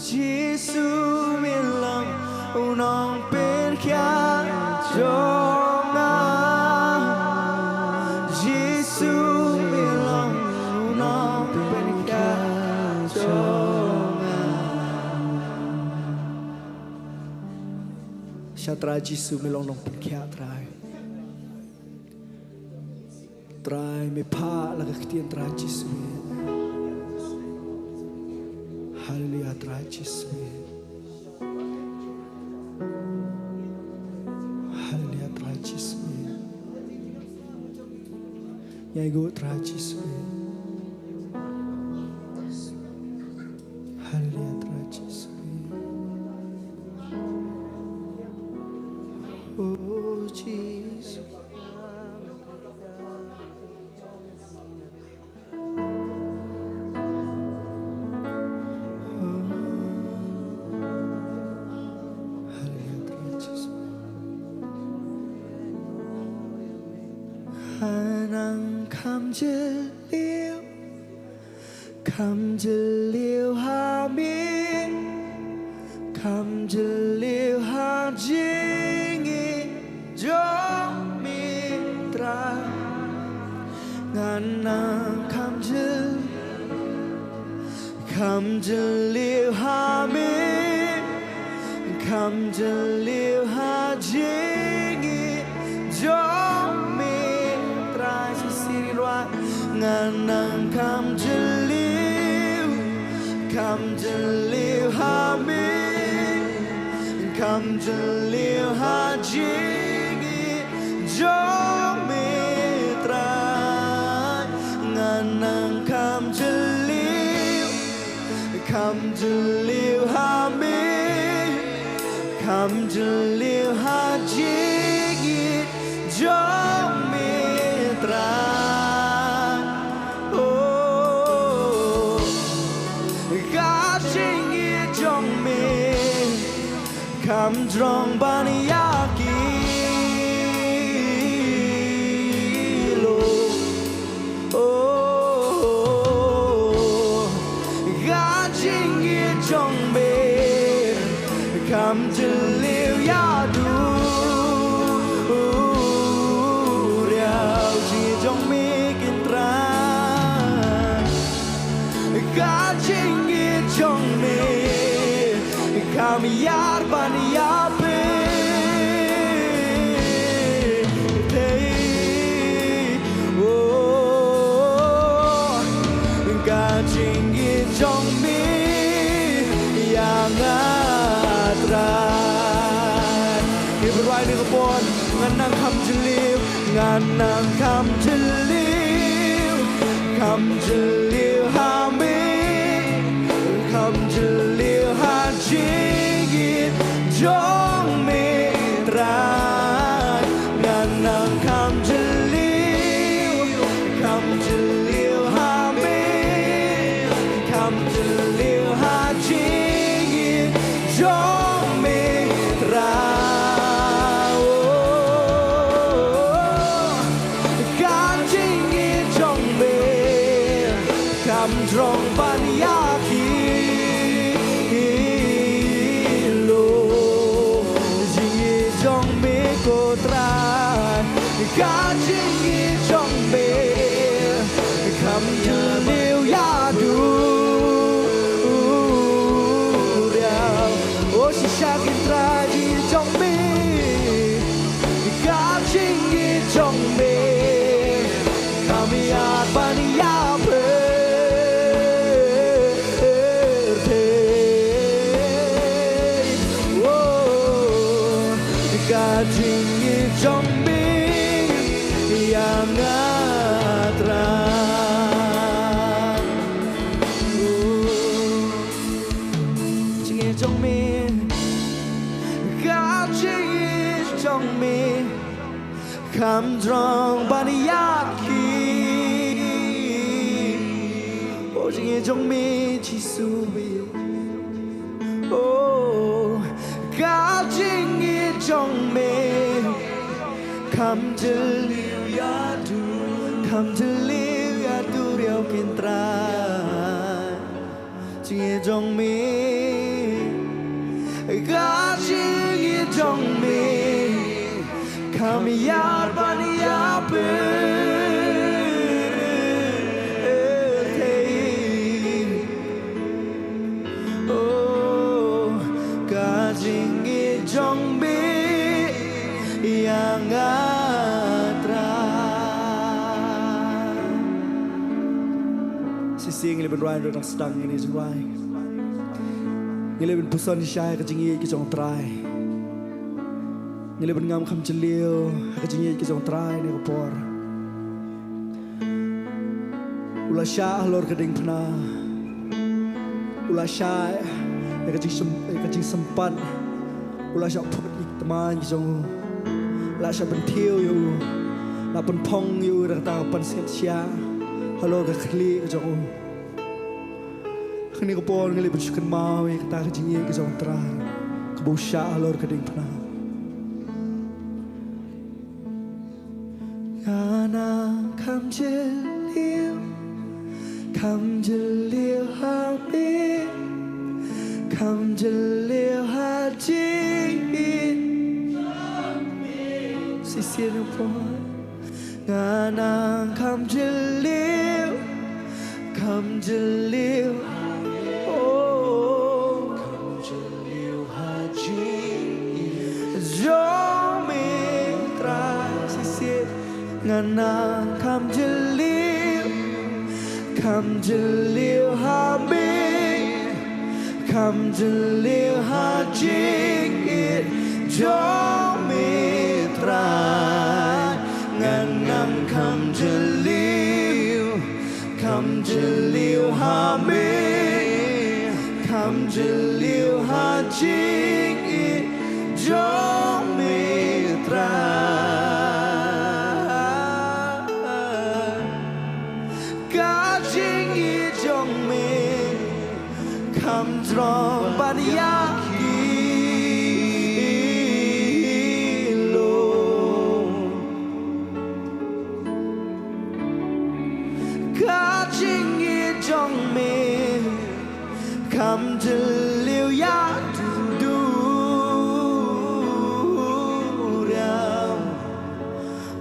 Jisu me long u nongpynkhiah jong nga. Jisu me long u nongpynkhiah jong nga. Sha Trai Jisu me long nongpynkhiah Trai. Trai me phah la ka ktien Trai Jisu. Haleluya Trai Jisu. Haleluya Trai Jisu. Ngi aiu Trai Jisu. Haleluya Trai Jisu. Oh Jisu. Nang kham jylliew, kham jylliew ha me. Kham jylliew ha jingim jong me Trai. Ngan nang kham jylliew, kham jylliew ha me. Kham jylliew ha jingim jong me Trai. Shisha ruh ngan nang kham jylliew, kham jylliew ha me. Kham jylliew ha jingim jong me Trai. Ngan nang kham jylliew, kham jylliew ha me. Kham jylliew ha jingim jong me Trai. Oh, ka jingim jong me kham jrong ban ïa ki lo. Oh, ka jingim jong me kham jylliew ïa u riewjingim jong me kin Trai. Ka jingim jong me kham ïar ban ïa pyrthei. Oh, ka jingim jong me ïa nga Trai. Ki briew, ngan nang kham jylliew, ngan nang kham jylliew, kham jylliew ha me, kham jylliew ha jingim jong me Trai. Ngan nang kham jylliew, kham jylliew ha me, kham jylliew ha jingim jong me Trai. Oh, ka jingim jong me kham jrong ban ïa ki lo. Jingim jong me ko Trai, ka jingim jong me kham jylliew ïa u riewjingim. Oh, shisha kin Trai, jingim jong me, ka jingim jong me kham ïar ban ïa pyrthei. Oh, ka jingim jong me ïa nga Trai. Jingïeit jong me kham jrong ban ïa ki. O jingïeit jong me Jisu. O ka jingïeit jong me kham jylliew ïatur, kham jylliew ïatur ïa u Kynrad. Jingïeit jong me, ka jingïeit jong me kham ïar ban ïapyrthei. O ka jingïeit jong me ïa nga Trai. Shisien ngi leh ban rwai, ngi dang sdang ngi leh ban rwai. Ngi leh ban puson shisha ka jingïeit ka jong Trai. Ngi leh ban ngam kham jylliew ha ka jingïeit ka jong Trai ne ka por. U la shah halor ka diengphna. U la shah ïa ka jingsym-, ïa ka jingsympat. U la shah phut ïa ki tmaiñ ki jong u. La shah pynthiew ïa u. La pynphong ïa u da kata ka pansngiat shiah halor ka khlieh ka jong u. Kane ka por ngi leh ban shu kynmaw ïa kata ka jingïeit ka jong Trai kaba u shah halor ka diengphna. Nga nang kham jylliew, kham jylliew ha me, kham jylliew ha jingïeit. Shisien u poi. Nga nang kham jylliew, kham jylliew. Oh, kham jylliew ha jingïeit jong me Trai. Shisien nga nang kham jylliew, kham jylliew ha me, kham jylliew ha jingïeit jong me Trai. Ngan ngam kham jylliew, kham jylliew ha me, kham jylliew ha jingïeit jong me Trai. Ka jingïeit jong me kham jrong ban ïa ki lum. Ka jingïeit jong me kham jylliew ïa duriaw.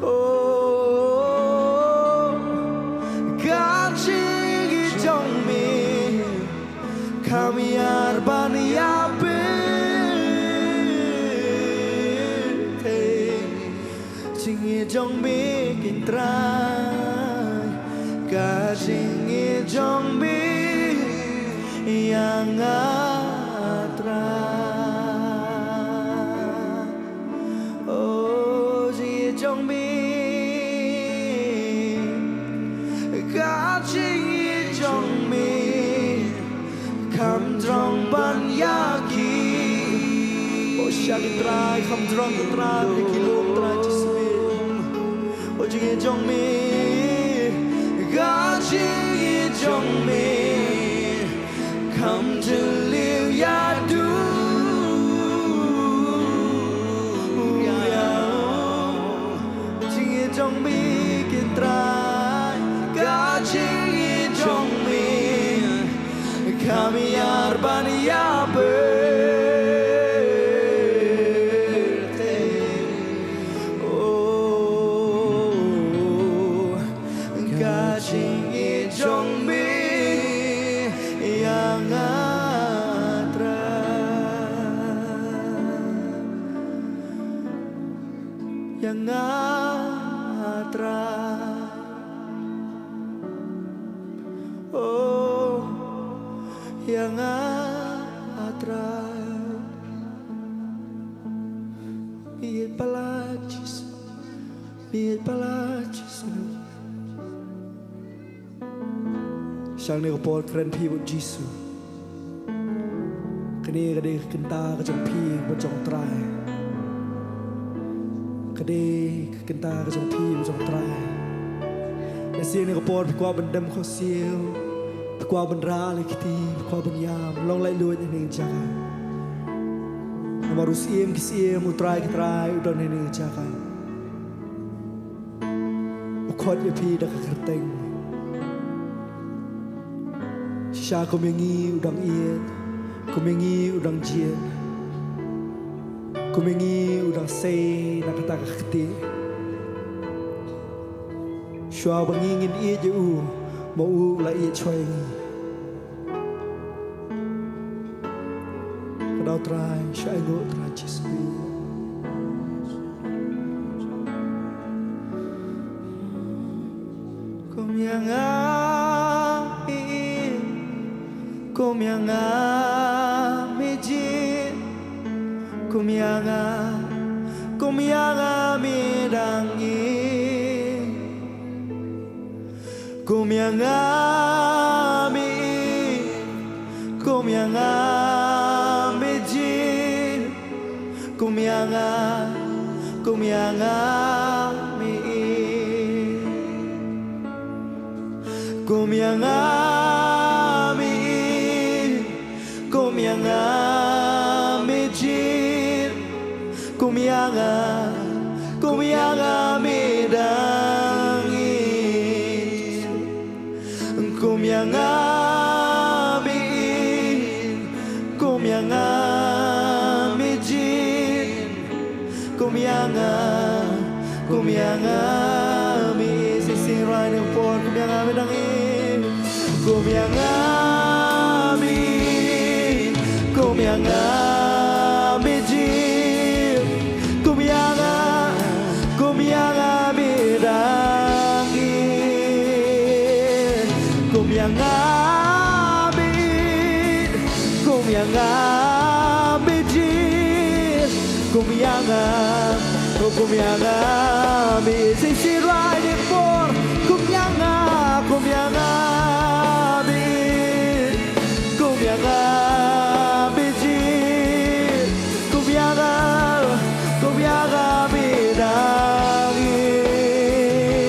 Oh, ka jingïeit jong me kham ïar ban ïapyrthei. Jingïeit jong me Kynrad, ka jingïeit jong me ïa nga Trai. Oh, jingïeit jong me, ka jingïeit jong me kham jrong ban ïa ki. Oh, shah ki Trai, kham jrong ki Trai, ïa ki lum Trai Jisu. Oh, jingïeit jong me, ka jingïeit jong me kham jylliew ïa duriaw. Jingïeit jong me Kynrad, ka jingïeit jong me kham ïar ban ïapyrthei. Oh, ka jingïeit jong me ïa nga Trai, ïa nga Trai. Oh, ïa nga Trai. Ïeit palat Jisu, ïeit palat Jisu. Sha kane ka por kren phi bad Jisu. Kane ka dei ka kynta ka jong phi bad jong Trai. Dei ka kynta ka jong phi, jong Trai. Lehse ha kane ka por phi kwah ban dem khohsiew, phi kwah ban rah la ki kti, phi kwah ban ïam, long laitluid hangne ha jaka. Namar u Syiem ki syiem, u Trai ki trai, u don hangne ha jaka. U khot ïa phi da ka kyrteng. Shisha kum ïa ngi u dang ïeit, kum ïa ngi u dang jied, kum ïa ngi u dang sei na kata ka kti. Shuwa ba ngi ngin ïeit ïa u, ma u u la ïeit shuwa ïa ngi. Ka daw Trai, sha ainguh Trai Jisu. Kum ïa nga mi, kum ïa nga mi jied, kum ïa nga, kum ïa nga mi dang ïeit. Kum ïa nga mi, kum ïa nga mi jied, kum ïa nga, kum ïa nga mi, kum ïa nga mi. Kum ïa nga mi jied, kum ïa nga, kum ïa nga mi dang ïeit. Kum ïa nga mi, kum ïa nga mi jied. Kum ïa nga, kum ïa nga mi, shisha Trai, ha kane ka por, kum ïa nga mi dang ïeit. Kum ïa nga mi, kum ïa nga mi jied. Kum ïa nga, kum ïa nga mi dang ïeit. Kum ïa nga mi, kum ïa nga mi jied. Kum ïa nga, oh, kum ïa nga mi, shisha Trai, ha kane ka por. Kum ïa nga, kum ïa nga mi, kum ïa nga mi jied. Kum ïa nga, kum ïa nga mi dang ïeit.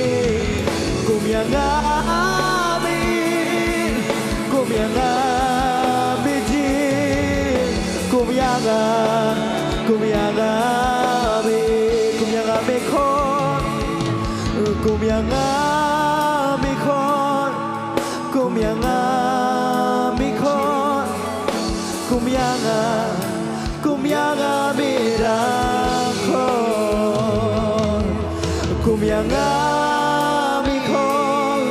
Kum ïa nga mi, kum ïa nga mi jied. Kum ïa nga, kum ïa nga mi, kum ïa nga mi khot. Kum ïa nga mi khot. Kum ïa nga mi khot. Kum ïa nga, kum ïa nga mi dang khot. Kum ïa nga mi khot.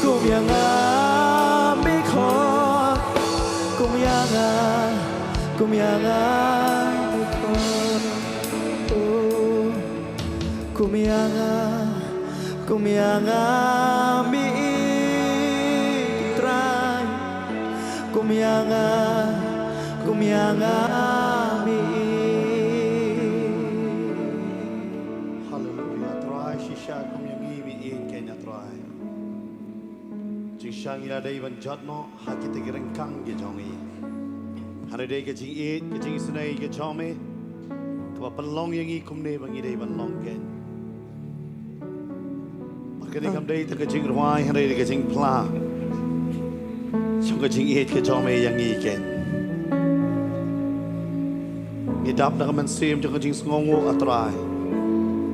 Kum ïa nga mi khot. Kum ïa nga, kum ïa nga mi khot. Oh. Kum ïa nga, kum ïa nga mi, Trai. Kum ïa nga, kum ïa nga mi. Haleluia, Trai, shisha kum ïa ngi mi ïeit kein, Trai. Jingshisha ngi la dei ban jot noh ha kita ki ryngkang ki jong ngi. Hynrei dei ka jingïeit, ka jingisynei ka jong me, kaba pynlong ïa ngi kumne ba ngi dei ban long kein. Bad kane kam dei tang ka jingrwai, hynrei dei ka jingphla jong ka jingïeit ka jong me ïa ngi kein. Ngi dap da ka mynsiem jong ka jingsngewnguh, A Trai,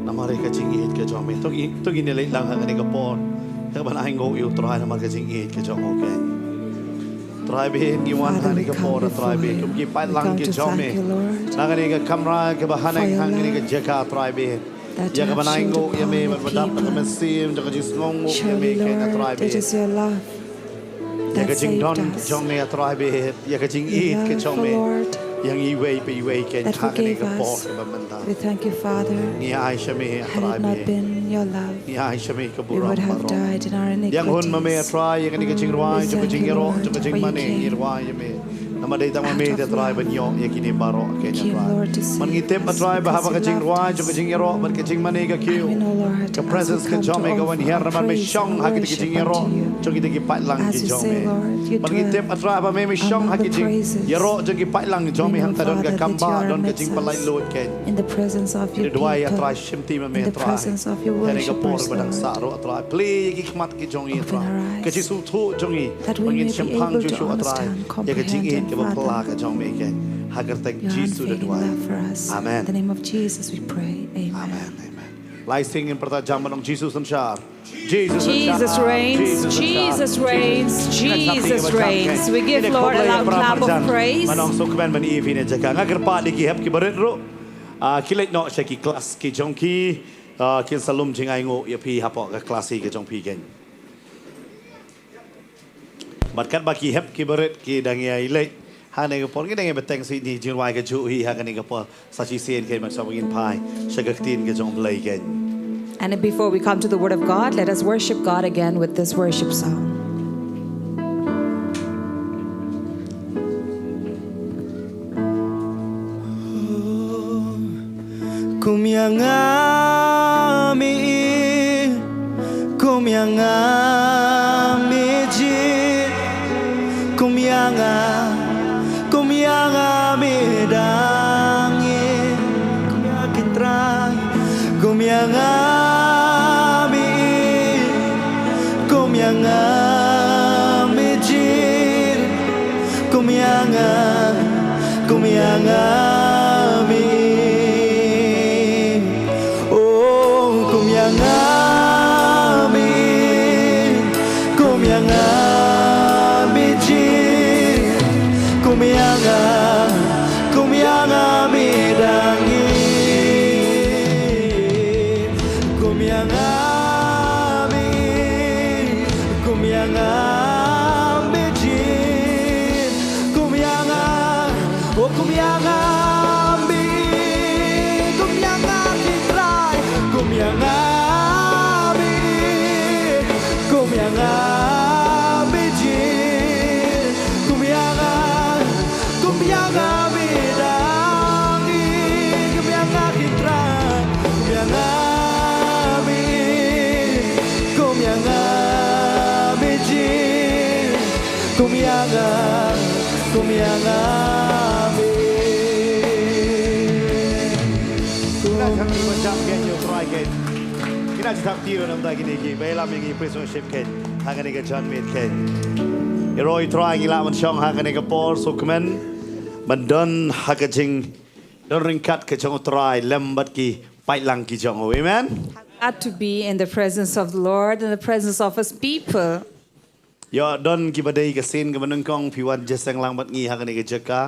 namar ka jingïeit ka jong me. To ngi, to ngin ïa leit lang ha kane ka por, ïa kaban ainguh ïa U Trai namar ka jingïeit ka jong u kein. Trai baieit, ngi wan ha kane ka por, A Trai baieit, kum ki paidlang ki jong me na kane ka kamra kaba haneng, ha kane ka jaka, A Trai baieit, ïa kaban ainguh ïa me bad ba dap da ka mynsiem jong ka jingsngewnguh ïa me kein, A Trai baieit. Ïa ka jingdon jong me, A Trai baieit, ïa ka jingïeit ka jong me ïa ngi iwei pa iwei kein ha kane ka por kaba mynta. Ngi ai sha me, A Trai baieit. Ngi ai sha me ka burom baroh. Ïa hun ma me, A Trai, ïa kane ka jingrwai jong ka jingïaroh, jong ka jingmane, ngi rwai ïa me. Namar dei tang ma me te Trai ban ïoh ïa kine baroh kein A Trai. Lord, to see us because of love, to see you. Bad ngi tip A Trai ba haba ka jingrwai jong ka jingïaroh bad ka jingmane ka kiew, ka presence ka jong me ka wan hiar namar me shong ha kita ki jingïaroh jong kita ki paidlang ki jong me. Bad ngi tip A Trai ba me me shong ha ki jingïaroh jong ki paidlang jong me hangta don ka kam ba don ka jingpynlait luid kein. Ngi duwai A Trai shim ti ma me A Trai. Kane ka por ba dang sah ruh A Trai. Plie ïa ki khmat ki jong ngi A Trai. Ka jingsngewthuh jong ngi ba ngin shemphang shuh shuh A Trai ïa ka jingïeit kaba phylla ka jong me kein. Ha ka kyrteng Jisu da duwai. Amen. Amen. Amen. Lai sing ngin pyrta jam ban ong Jisu synshar. Jesus reigns, Jesus reigns, Jesus reigns. We give Lord a loud clap of praise. Ban ong sngewkmen ban ïa phi ne jaka. Nga kyrpad ïa ki hep ki barit ruh. Ah, ki leit noh sha ki klas ki jong ki. Ah, kin sa lum jingainguh ïa phi hapoh ka klas hi ka jong phi kein. Bad katba ki hep ki barit ki dang ïai leit ha kane ka por, ngi dang ïai bteng sha ine i jingrwai kajuh hi ha kane ka por. Sa shisien kein ban sa ba ngin phai sha ka ktien ka jong U Blei kein. And before we come to the word of God, let us worship God again with this worship song. Kum ïa nga me i, kum ïa nga me jied, kum ïa nga, kum ïa nga me dang i, kum ïa ki Trai, kum ïa nga me i, kum ïa nga me jied, kum ïa nga, kum ïa nga me. Oh, kum ïa nga me, kum ïa nga me jied, kum ïa nga, kum ïa nga me dang i. Kum ïa nga me, kum ïa nga me jied, kum ïa nga, oh kum ïa nga me, kum ïa nga ki Trai, kum ïa nga me, kum ïa nga me jied, kum ïa nga, kum ïa nga me dang i, kum ïa nga ki Trai, kum ïa nga me, kum ïa nga me jied, kum ïa nga, kum ïa nga me. Kine ki jam kein ïa U Trai kein. Kine ki thap tiro namar kine ki ba ïalam ïa ngi praise worship kein. Ha kane ka janmiet kein. Ïaroh ïa U Trai ngi lah ban shong ha kane ka por sngewkmen ban don ha ka jingdon ryngkat ka jong U Trai lem bad ki paidlang ki jong u. Amen. Glad to be in the presence of the Lord, in the presence of His people. Ïoh don kiba dei ka sien kaba nyngkong phi wan jingïaseng lang bad ngi ha kane ka jaka.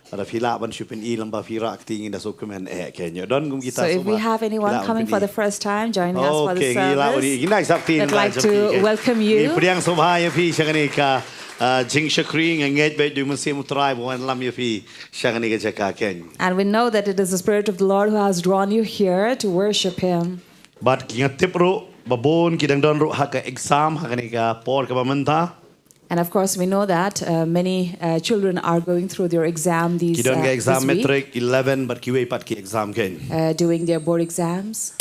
Lada phi lah ban shu pyni lem ba phi rah kti ngin da sngewkmen eh kein. Ïoh don kum kita. So if we have anyone coming for the first time joining us for the service, we'd like to welcome you. Ngi pdiang sngewbha ïa phi sha kane ka, ah, jingshakri, nga ngeit ba U Mynsiem U Trai ba wan lam ïa phi sha kane ka jaka kein. And we know that it is the Spirit of the Lord who has drawn you here to worship Him. Bad ki nga tip ruh ba bun ki dang don ruh ha ka exam ha kane ka por kaba mynta. And of course, we know that, uh, many, uh, children are going through their exam these, uh, this week. Ki don ka exam matric, eleven, bad kiwei pat ki exam kein. Uh, doing their board exams.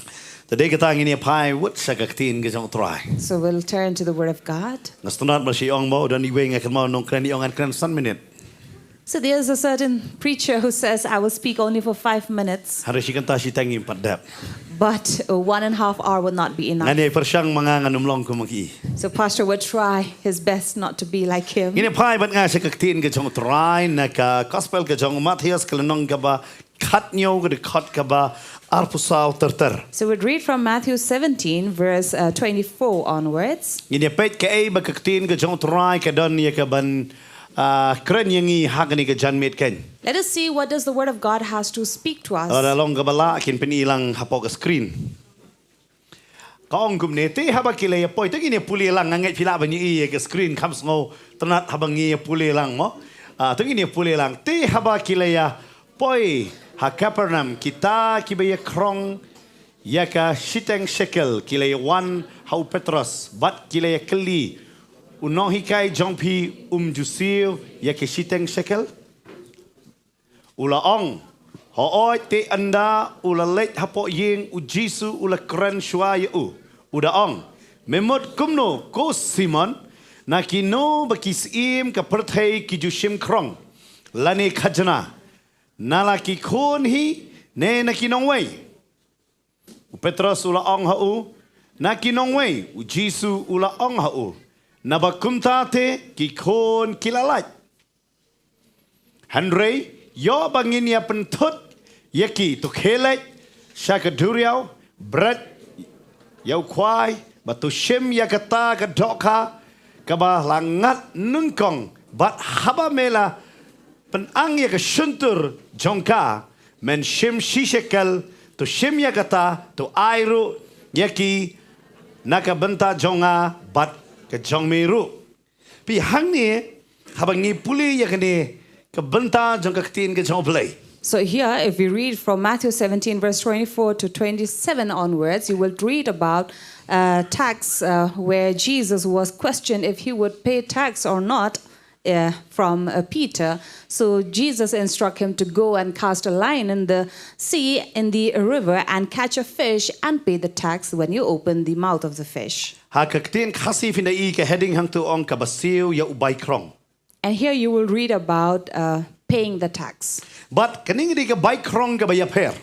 Te dei kata ngin ïa phai wut sha ka ktien ka jong U Trai. So we'll turn to the word of God. Nga sngewtynnat ba shi ong mo, don iwei nga kynmaw nongkren i ong ngan kren san minit. So there's a certain preacher who says, "I will speak only for five minutes." Hynrei shi kynta shiteng ngim pat dep. But, uh, one and a half hour will not be enough. Ngan ïa pyrshang ma nga ngan ym long kum ki. So pastor will try his best not to be like him. Ngin ïa phai bad nga sha ka ktien ka jong U Trai na ka gospel ka jong u Mathaios ka lynnong kaba khathynñiew ka dkhot kaba arphew saw ter ter. So we'd read from Matthew seventeen, verse, uh, twenty-four onwards. Ngin ïa peit kaei ba ka ktien ka jong U Trai ka don ïa kaban, ah, kren ïa ngi ha kane ka janmiet kein. Let us see what does the word of God has to speak to us. Lada long kaba lah kin pyni lang hapoh ka screen. Ka ong kumne, te haba ki la ïa poi, to ngin ïa pule lang, nga ngeit phi lah ban ïohi ïa ka screen, kham sngewtynnat haba ngi ïa pule lang mo. Ah, to ngin ïa pule lang. Te haba ki la ïa poi ha Kapernaum, kita kiba ïa khrong ïa ka shiteng shekel ki la ïa wan ha u Petros bad ki la ïa kylli, u nonghikai jong phi um ju siew ïa ki shiteng shekel? U la ong, hooid, te ynda u la leit hapoh ïing, u Jisu u la kren shuwa ïa u, u da ong, me mut kumno, ko Simon? Na kino ba ki syiem ka pyrthei ki ju shim khrong lane khajna? Na la ki khun hi, ne na ki nongwei? U Petros u la ong ha u, na ki nongwei. U Jisu u la ong ha u, naba kumta te ki khun ki la lait. Hynrei ïoh ba ngin ïa pynthut ïa ki, to khie leit sha ka duriaw, bret ïa u khwai, bad to shim ïa kata ka dohkha kaba la ngat nyngkong, bad haba me la pynang ïa ka shyntur jong ka, men shim shi shekel, to shim ïa kata, to ai ruh ïa ki na ka bynta jong nga bad ka jong me ruh. Phi, hangne haba ngi pule ïa kane ka bynta jong ka ktien ka jong U Blei. So here, if we read from Matthew seventeen, verse twenty-four to twenty-seven onwards, you will read about uh, tax, uh, where Jesus was questioned if he would pay tax or not uh, from uh, Peter. So Jesus instruct him to go and cast a line in the sea, in the river, and catch a fish and pay the tax when you open the mouth of the fish. Ha ka ktien Khasi phin da i ka heading hangto ong kaba siew ïa u bai khrong. And here you will read about uh, paying the tax. Bad kane ka dei ka bai khrong kaba ïapher.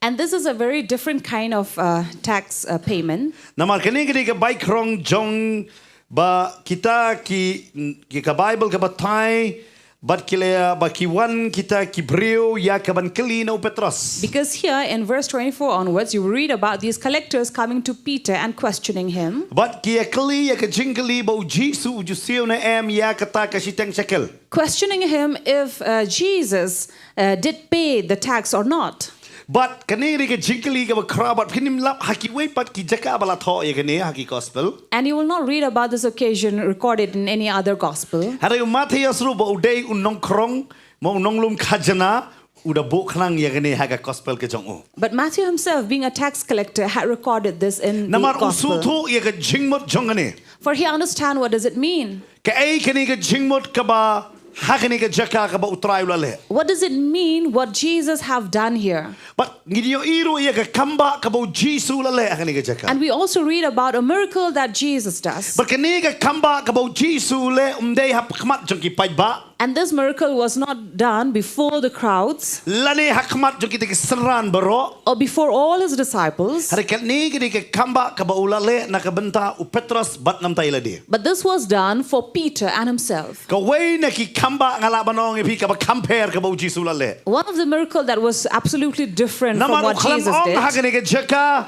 And this is a very different kind of uh, tax uh, payment. Namar kane ka dei ka bai khrong jong ba kita ki, ki ka Bible kaba thai, bad ki la ïa, ba ki wan kita ki briew ïa kaban kylli na u Petros. Because here in verse twenty-four onwards, you read about these collectors coming to Peter and questioning him. Bad ki ïa kylli ïa ka jingkylli ba u Jisu u ju siew ne em ïa kata ka shiteng shekel. Questioning him if uh, Jesus uh, did pay the tax or not. Bad kane ka dei ka jingkylli kaba khraw, bad phin ym lap ha kiwei pat ki jaka ba la thoh ïa kane ha ki gospel. And you will not read about this occasion recorded in any other gospel. Hynrei u Mathaios ruh ba u dei u nongkhrong, ma u nonglum khajna, u da buh khnang ïa kane ha ka gospel ka jong u. But Matthew himself, being a tax collector, had recorded this in the gospel. Namar u sngewthuh ïa ka jingmut jong kane. For he understand what does it mean. Kaei kane ka jingmut kaba ha kane ka jaka kaba u Trai u la leh? What does it mean what Jesus have done here? Bad ngin ïohi ruh ïa ka kambah kaba u Jisu u la leh ha kane ka jaka. And we also read about a miracle that Jesus does. Bad kane ka kambah kaba u Jisu u leh um dei ha khmat jong ki paidbah. And this miracle was not done before the crowds. Lane ha khmat jong kita ki synran baroh. Or before all his disciples. Hynrei kane ka dei ka kambah kaba u la leh na ka bynta u Petros bad namar ïa lade. But this was done for Peter and himself. Kawei na ki kambah nga lah ban ong ïa phi kaba kham pher kaba u Jisu u la leh. One of the miracle that was absolutely different from what Jesus did. Namar u khlem ong ha kane ka jaka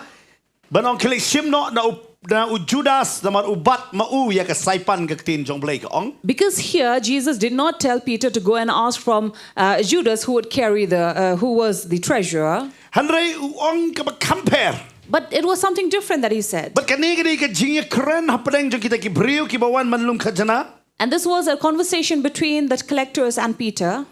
ban ong khie leit shim noh na u, na u Judas, namar u bat ma u ïa ka saipan, ka ktien jong U Blei ka ong. Because here Jesus did not tell Peter to go and ask from uh, Judas who would carry the, uh, who was the treasurer. Hynrei u ong kaba kham pher. But it was something different that he said. Bad kane ka dei ka jingïakren hapdeng jong kita ki briew kiba wan ban lum khajna. And this was a conversation between the collectors and Peter.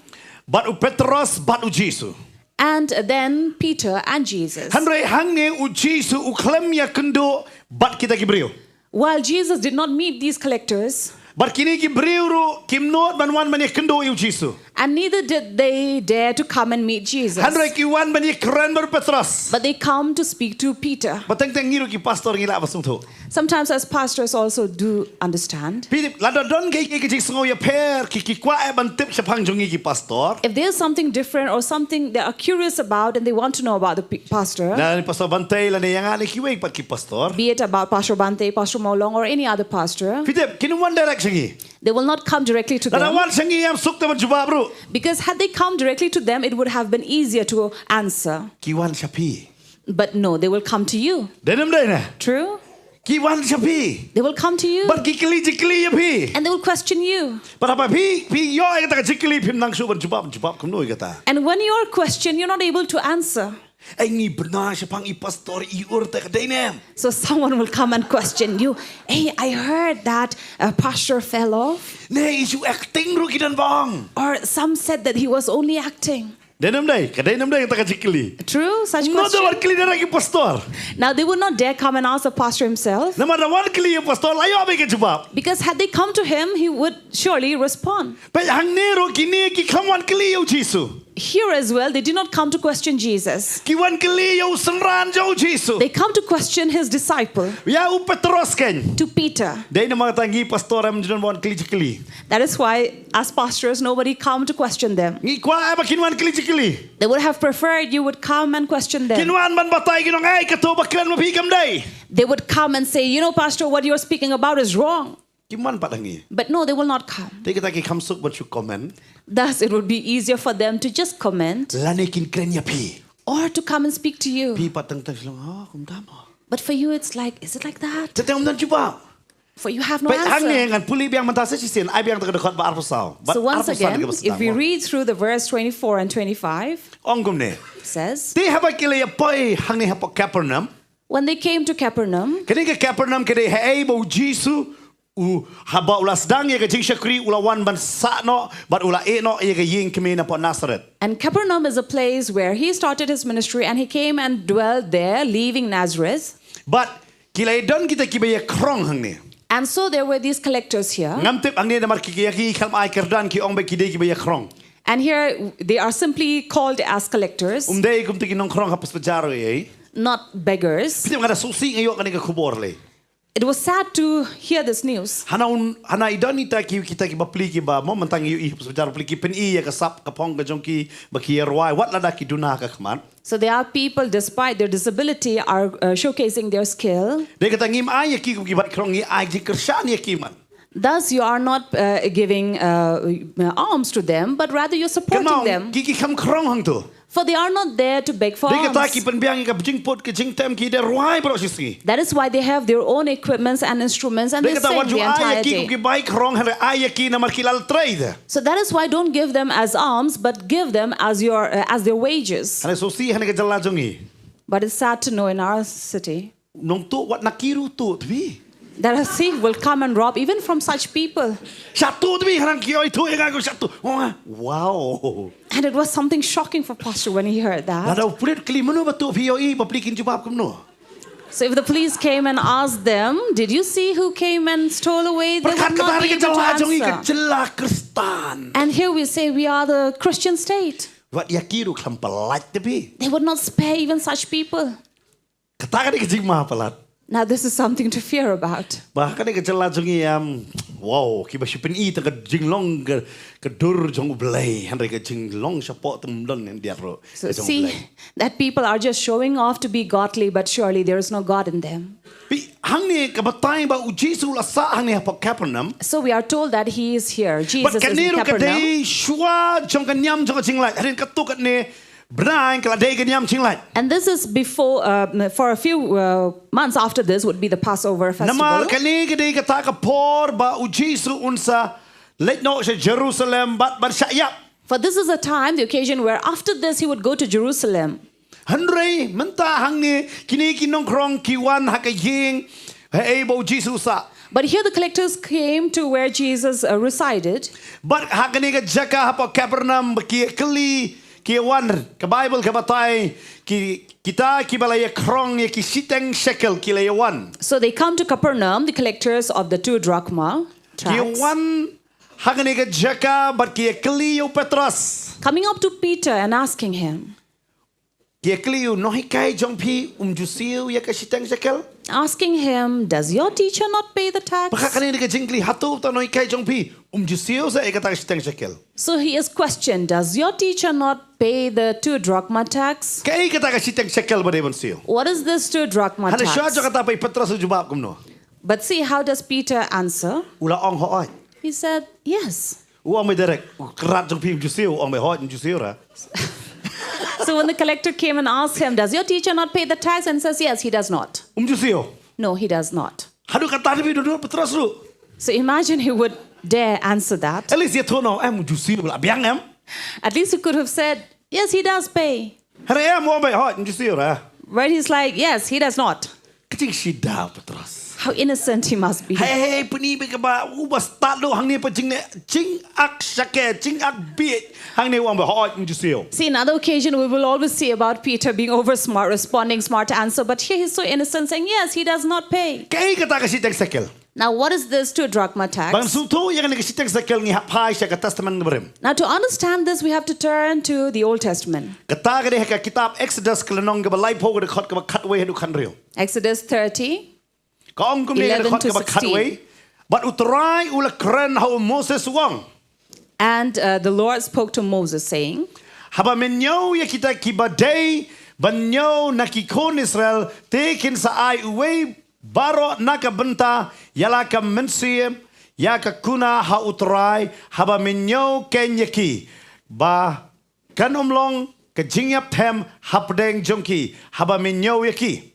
Bad u Petros bad u Jisu. And then Peter and Jesus. Hynrei hangne u Jisu u khlem ïakynduh bad kita ki briew. While Jesus did not meet these collectors, bad kine ki briew ruh kim nud ban wan ban ïakynduh ïa u Jisu. And neither did they dare to come and meet Jesus. Hynrei ki wan ban ïakren bad u Petros. But they come to speak to Peter. Bad teng teng ngi ruh ki pastor ngi lah ban sngewthuh. Sometimes as pastors also do understand. Phi tip, lada don kaei kaei ka jingsngew ïapher, ki, ki kwah eh ban tip shaphang jong ngi ki pastor. If there's something different or something they are curious about and they want to know about the p- pastor, lane Pastor Bante, lane ïa nga ne kiwei pat ki pastor, be it about Pastor Bante, Pastor Mawlong, or any other pastor, phi tip, kin wan direct sha ngi. They will not come directly to them. Lada wan sha ngi, ym suk te ban jubab ruh. Because had they come directly to them, it would have been easier to answer. Ki wan sha phi. But no, they will come to you. Dei ne ym dei ne? True? Ki wan sha phi. They will come to you. Bad ki kylli jingkylli ïa phi. And they will question you. Bad haba phi, phi ïoh ïa kata ka jingkylli, phim nang shuh ban jubab, jubab kumno ïa kata. And when you are questioned, you're not able to answer. Ei, ngi bna shaphang i pastor, i ur te ka dei ne em. So someone will come and question you. Hey, I heard that uh, pastor fell off. Ne, i shu acting ruh ki don ba ong. Or some said that he was only acting. Dei ne ym dei, ka dei ne ym dei kata ka jingkylli. True, such Ym dei wan question. kylli direct ïa u pastor. Now they would not dare come and ask the pastor himself, Namar da wan kylli ïa u pastor, la ïoh beit ka jubab. Because had they come to him, he would surely respond. Peit hangne ruh kine ki khlem wan kylli ïa u Jisu. Here as well, they did not come to question Jesus. Ki wan kylli ïa u synran jong u Jisu. They come to question his disciple, Ïa u Petros kein. to Peter. Dei namar kata ngi pastor em ju don wan kylli jingkylli. That is why, as pastors, nobody come to question them. Ngi kwah eh ba kin wan kylli jingkylli. They would have preferred you would come and question them. Kin wan ban batai, kin ong, "Ei, kato ba kren ma phi kam dei." They would come and say, "You know, Pastor, what you're speaking about is wrong." Kim wan pat hangne. But no, they will not come. Te kata ki kham suk ban shu comment. Thus, it would be easier for them to just comment Lane kin kren ïa phi. or to come and speak to you. Phi pat tang tang shlong, "Oh, kumta mo." But for you, it's like, "Is it like that?" Te te ym don jubab. For you have no Peit hangne answer. ngan pule biang mynta sa shisien, ai biang ta ka dkhot ba arphew saw. Bad So once arphew saw again, ka ba if we sdang. read through the verse twenty-four and twenty-five, Ong kumne. says, Te haba ki la ïa poi hangne hapoh Capernaum. When they came to Capernaum, Kane ka Capernaum ka dei haei ba u Jisu u haba u la sdang ïa ka jingshakri u la wan ban sah noh bad u la ïeh noh ïa ka ïing kmie napoh Nasareth. And Capernaum is a place where he started his ministry and he came and dwelt there, leaving Nazareth. Bad ki la ïa don kita kiba ïa khrong hangne. And so there were these collectors here. Ngam tip hangne namar ki ïa ki khlem ai kyrdan ki ong ba ki dei kiba ïa khrong. And here they are simply called as collectors, Um dei kum te ki nongkhrong ha Pasbajar ei. not beggars. Phi tip nga da sngewsih nga ïoh kane ka khubor lei. It was sad to hear this news. Hana un, hana i don ita ki, kita ki bapli kiba mo mynta ngi ïohi ha Pasbajar bapli ki pyni ïa ka sap ka phong ka jong ki ba ki ïa rwai wat lada ki duna ha ka khmat. So there are people, despite their disability, are uh, showcasing their skill. Dei kata ngim ai ïa ki kum ki bai khrong, ngi ai jingkyrshan ïa ki man. Thus, you are not uh, giving uh, uh, alms to them, but rather you're supporting Kynmaw them. ki ki kham khrong hangto. For they are not there to beg for Dei kata alms. ki pynbiang ïa ka jingput ka jingtem ki da rwai baroh shi sngi. That is why they have their own equipments and instruments and Dei they kata sing wat ju the ai ïa entire ki kum day. ki bai khrong, hynrei ai ïa ki namar ki la trei te. So that is why don't give them as alms, but give them as your uh, as their wages. Hana sngewsih hana ka jylla jong ngi. But it's sad to know in our city Nongtuh wat na ki ruh tuh tbit. that a thief will come and rob even from such people. Shah tuh tbit, hana ki oi tuh ïa nga ko shah tuh. Oh, wow. And it was something shocking for Pastor when he heard that. Lada u pulit kylli mano ba tuh phi ïohi, bapli kin jubab kumno. So if the police came and asked them, "Did you see who came and stole away?" They would Pyrkhat kata not ha be ïa ka able to jylla jong ngi ka answer. jylla Khristan. And here we say we are the Christian state. Wat ïa ki ruh khlem pynlait tbit. They would not spare even such people. Kata ka dei ka jingma palat. Now this is something to fear about. Ba ka dei ka jylla jong ngi em. Wow, kiba shu pyni tang ka jinglong ka, ka dur jong U Blei. Hynrei ka jinglong shapoh te ym don hyndiat ruh. So Ka jong U see Blei. that people are just showing off to be godly, but surely there is no God in them. Phi hangne ka batai ba u Jisu u la sah hangne hapoh Capernaum. So we are told that he is here. Bad Jesus is kane in ruh ka Capernaum. dei shuwa jong ka niam jong ka jinglait. Hadien katto katne bnai ka la dei ka niam jinglait. And this is before, uh, for a few uh, months after this would be the Passover festival. Namar kane ka dei kata ka por ba u Jisu un sa leit noh sha Jerusalem bad ban shah ïap. For this is a time, the occasion where after this he would go to Jerusalem. Hynrei mynta hangne kine ki nongkhrong ki wan ha ka ïing haei ba u Jisu u sah. But here the collectors came to where Jesus uh, resided. Bad ha kane ka jaka hapoh Capernaum ba ki kylli ki wan, ka Bible ka batai ki, kita kiba la ïa khrong ïa ki shiteng shekel ki la ïa wan. So they come to Capernaum, the collectors of the two drachma Ki tax. wan ha kane ka jaka bad ki kylli ïa u Petros. Coming up to Peter and asking him. Ki kylli ïa u, nonghikai jong phi um ju siew ïa ka shiteng shekel. Asking him, "Does your teacher not pay the tax?" Ba ka kane ka jingkylli, hato uta nonghikai jong phi um ju siew sa ïa kata ka shiteng shekel. So he is questioned, "Does your teacher not pay the two drachma tax?" Kaei kata ka shiteng shekel ba dei ban siew. What is this two drachma Hana shuwa tax? jong kata pat i Petros u jubab kumno. But see, how does Peter answer? U la ong hooid. He said, "Yes." U ong beit direct, u krat jong phi um ju siew, u ong beit hooid um ju siew ra. So when the collector came and asked him, "Does your teacher not pay the tax?" and says, "Yes, he does not." Um ju siew. No, he does not. Haduh katta phi dudut Petros ruh. So imagine he would dare answer that. At least ïathuh noh em um ju siew la biang em. At least he could have said, "Yes, he does pay." Hynrei em u ong beit hooid um ju siew ra. But he's like, "Yes, he does not." Ka jingshida Petros. How innocent he must be. Hei, hei, puni ba kaba, u ba stad lo hangne pa jingne, jingak shake, jingak biej, hangne u ong ba hoi, ngi ju siew. See, another occasion we will always see about Peter being over smart, responding smart answer, but here he's so innocent saying, yes, he does not pay. Kaei kata ka shiteng shekel? Now, what is this to a drachma tax? Ban sngewthuh ïa kane ka shiteng shekel ngi hap phai sha ka Testament Barim. Now, to understand this, we have to turn to the Old Testament. Kata ka dei ha ka kitab Exodus ka lynnong kaba laiphew ka dkhot kaba khatwei haduh khathynriew. Exodus thirty, Ka ong kumne ka eleven dkhot to kaba sixteen. Khatwei. Bad U Trai u la kren ha u Moses u ong. And uh, the Lord spoke to Moses, saying, Haba men ñiew ïa kita kiba dei ban ñiew na ki khun Israel, te kin sa ai uwei baroh na ka bynta ïa la ka mynsiem ïa ka kuna ha U Trai, haba men ñiew keiñ ïa ki, ba kan ym long ka jingïap them hapdeng jong ki, haba men ñiew ïa ki.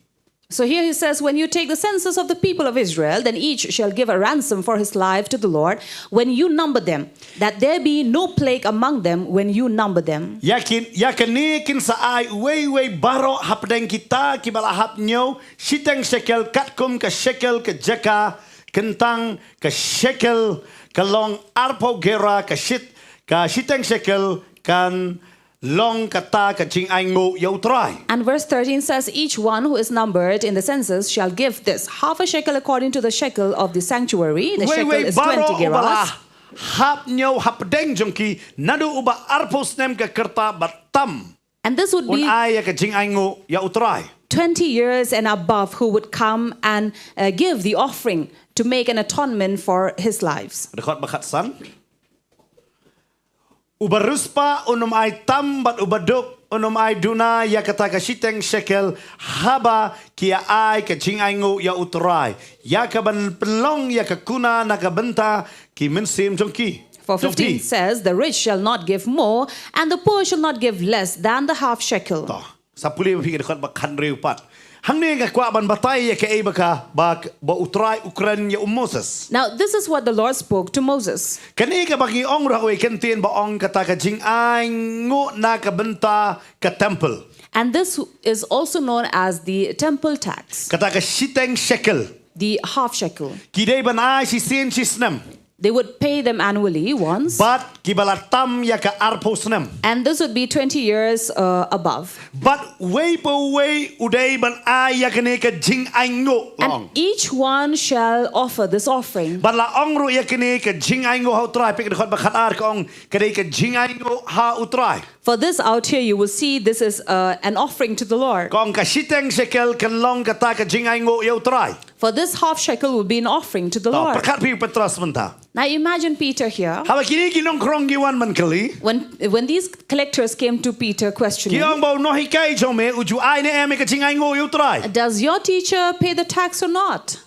So here he says, when you take the census of the people of Israel, then each shall give a ransom for his life to the Lord when you number them, that there be no plague among them when you number them. Ïa kin, ïa kane kin sa ai uwei uwei baroh hapdeng kita kiba la hap ñiew shiteng shekel katkum ka shekel ka jaka kyntang, ka shekel ka long arphew gera, ka shit, ka shiteng shekel kan long kata ka jingainguh ïa U Trai. And verse thirteen says, each one who is numbered in the census shall give this, half a shekel according to the shekel of the sanctuary. The shekel is twenty gerahs. Uwei uwei baroh uba la hap ñiew hapdeng jong ki, naduh uba arphew snem ka rta bad tam, and this would be, un ai ïa ka jingainguh ïa U Trai. Twenty years and above, who would come and uh, give the offering to make an atonement for his lives. Dkhot ba khatsan. Uba riewspah un ym ai tam bad uba duk un ym ai duna ïa kata ka shiteng shekel, haba ki ïa ai ka jingainguh ïa U Trai, ïa kaban pynlong ïa ka kuna na ka bynta ki mynsiem jong ki. For fifteen says, the rich shall not give more, and the poor shall not give less than the half shekel. To. Sa pule ba phi ka dkhot ba khathynriew pat. Hangne nga kwah ban batai ïa kaei ba ka, ba, ba U Trai u kren ïa u Moses. Now, this is what the Lord spoke to Moses. Kane kaba ngi ong ruh ha kawei ka kyntien ba ong kata ka jingainguh na ka bynta ka temple. And this is also known as the temple tax. Kata ka shiteng shekel. The half shekel. Ki dei ban ai shisien shi snem. They would pay them annually once. Bad kiba la tam ïa ka arphew snem. And this would be twenty years uh, above. Bad uwei pa uwei u dei ban ai ïa kane ka jingainguh. And each one shall offer this offering. Bad la ong ruh ïa kane ka jingainguh ha U Trai, peit ka dkhot ba khatar, ka ong ka dei ka jingainguh ha U Trai. For this out here, you will see this is uh, an offering to the Lord. Ka ong ka shiteng shekel kan long kata ka jingainguh ïa U Trai. For this half shekel will be an offering to the Lord. To, pyrkhat phi u Petros mynta. Now imagine Peter here. Haba kine ki nongkhrong ki wan ban kylli. When, when these collectors came to Peter questioning, ki ong ba u nonghikai jong me u ju ai ne em ïa ka jingainguh ïa U Trai. Does your teacher pay the tax or not?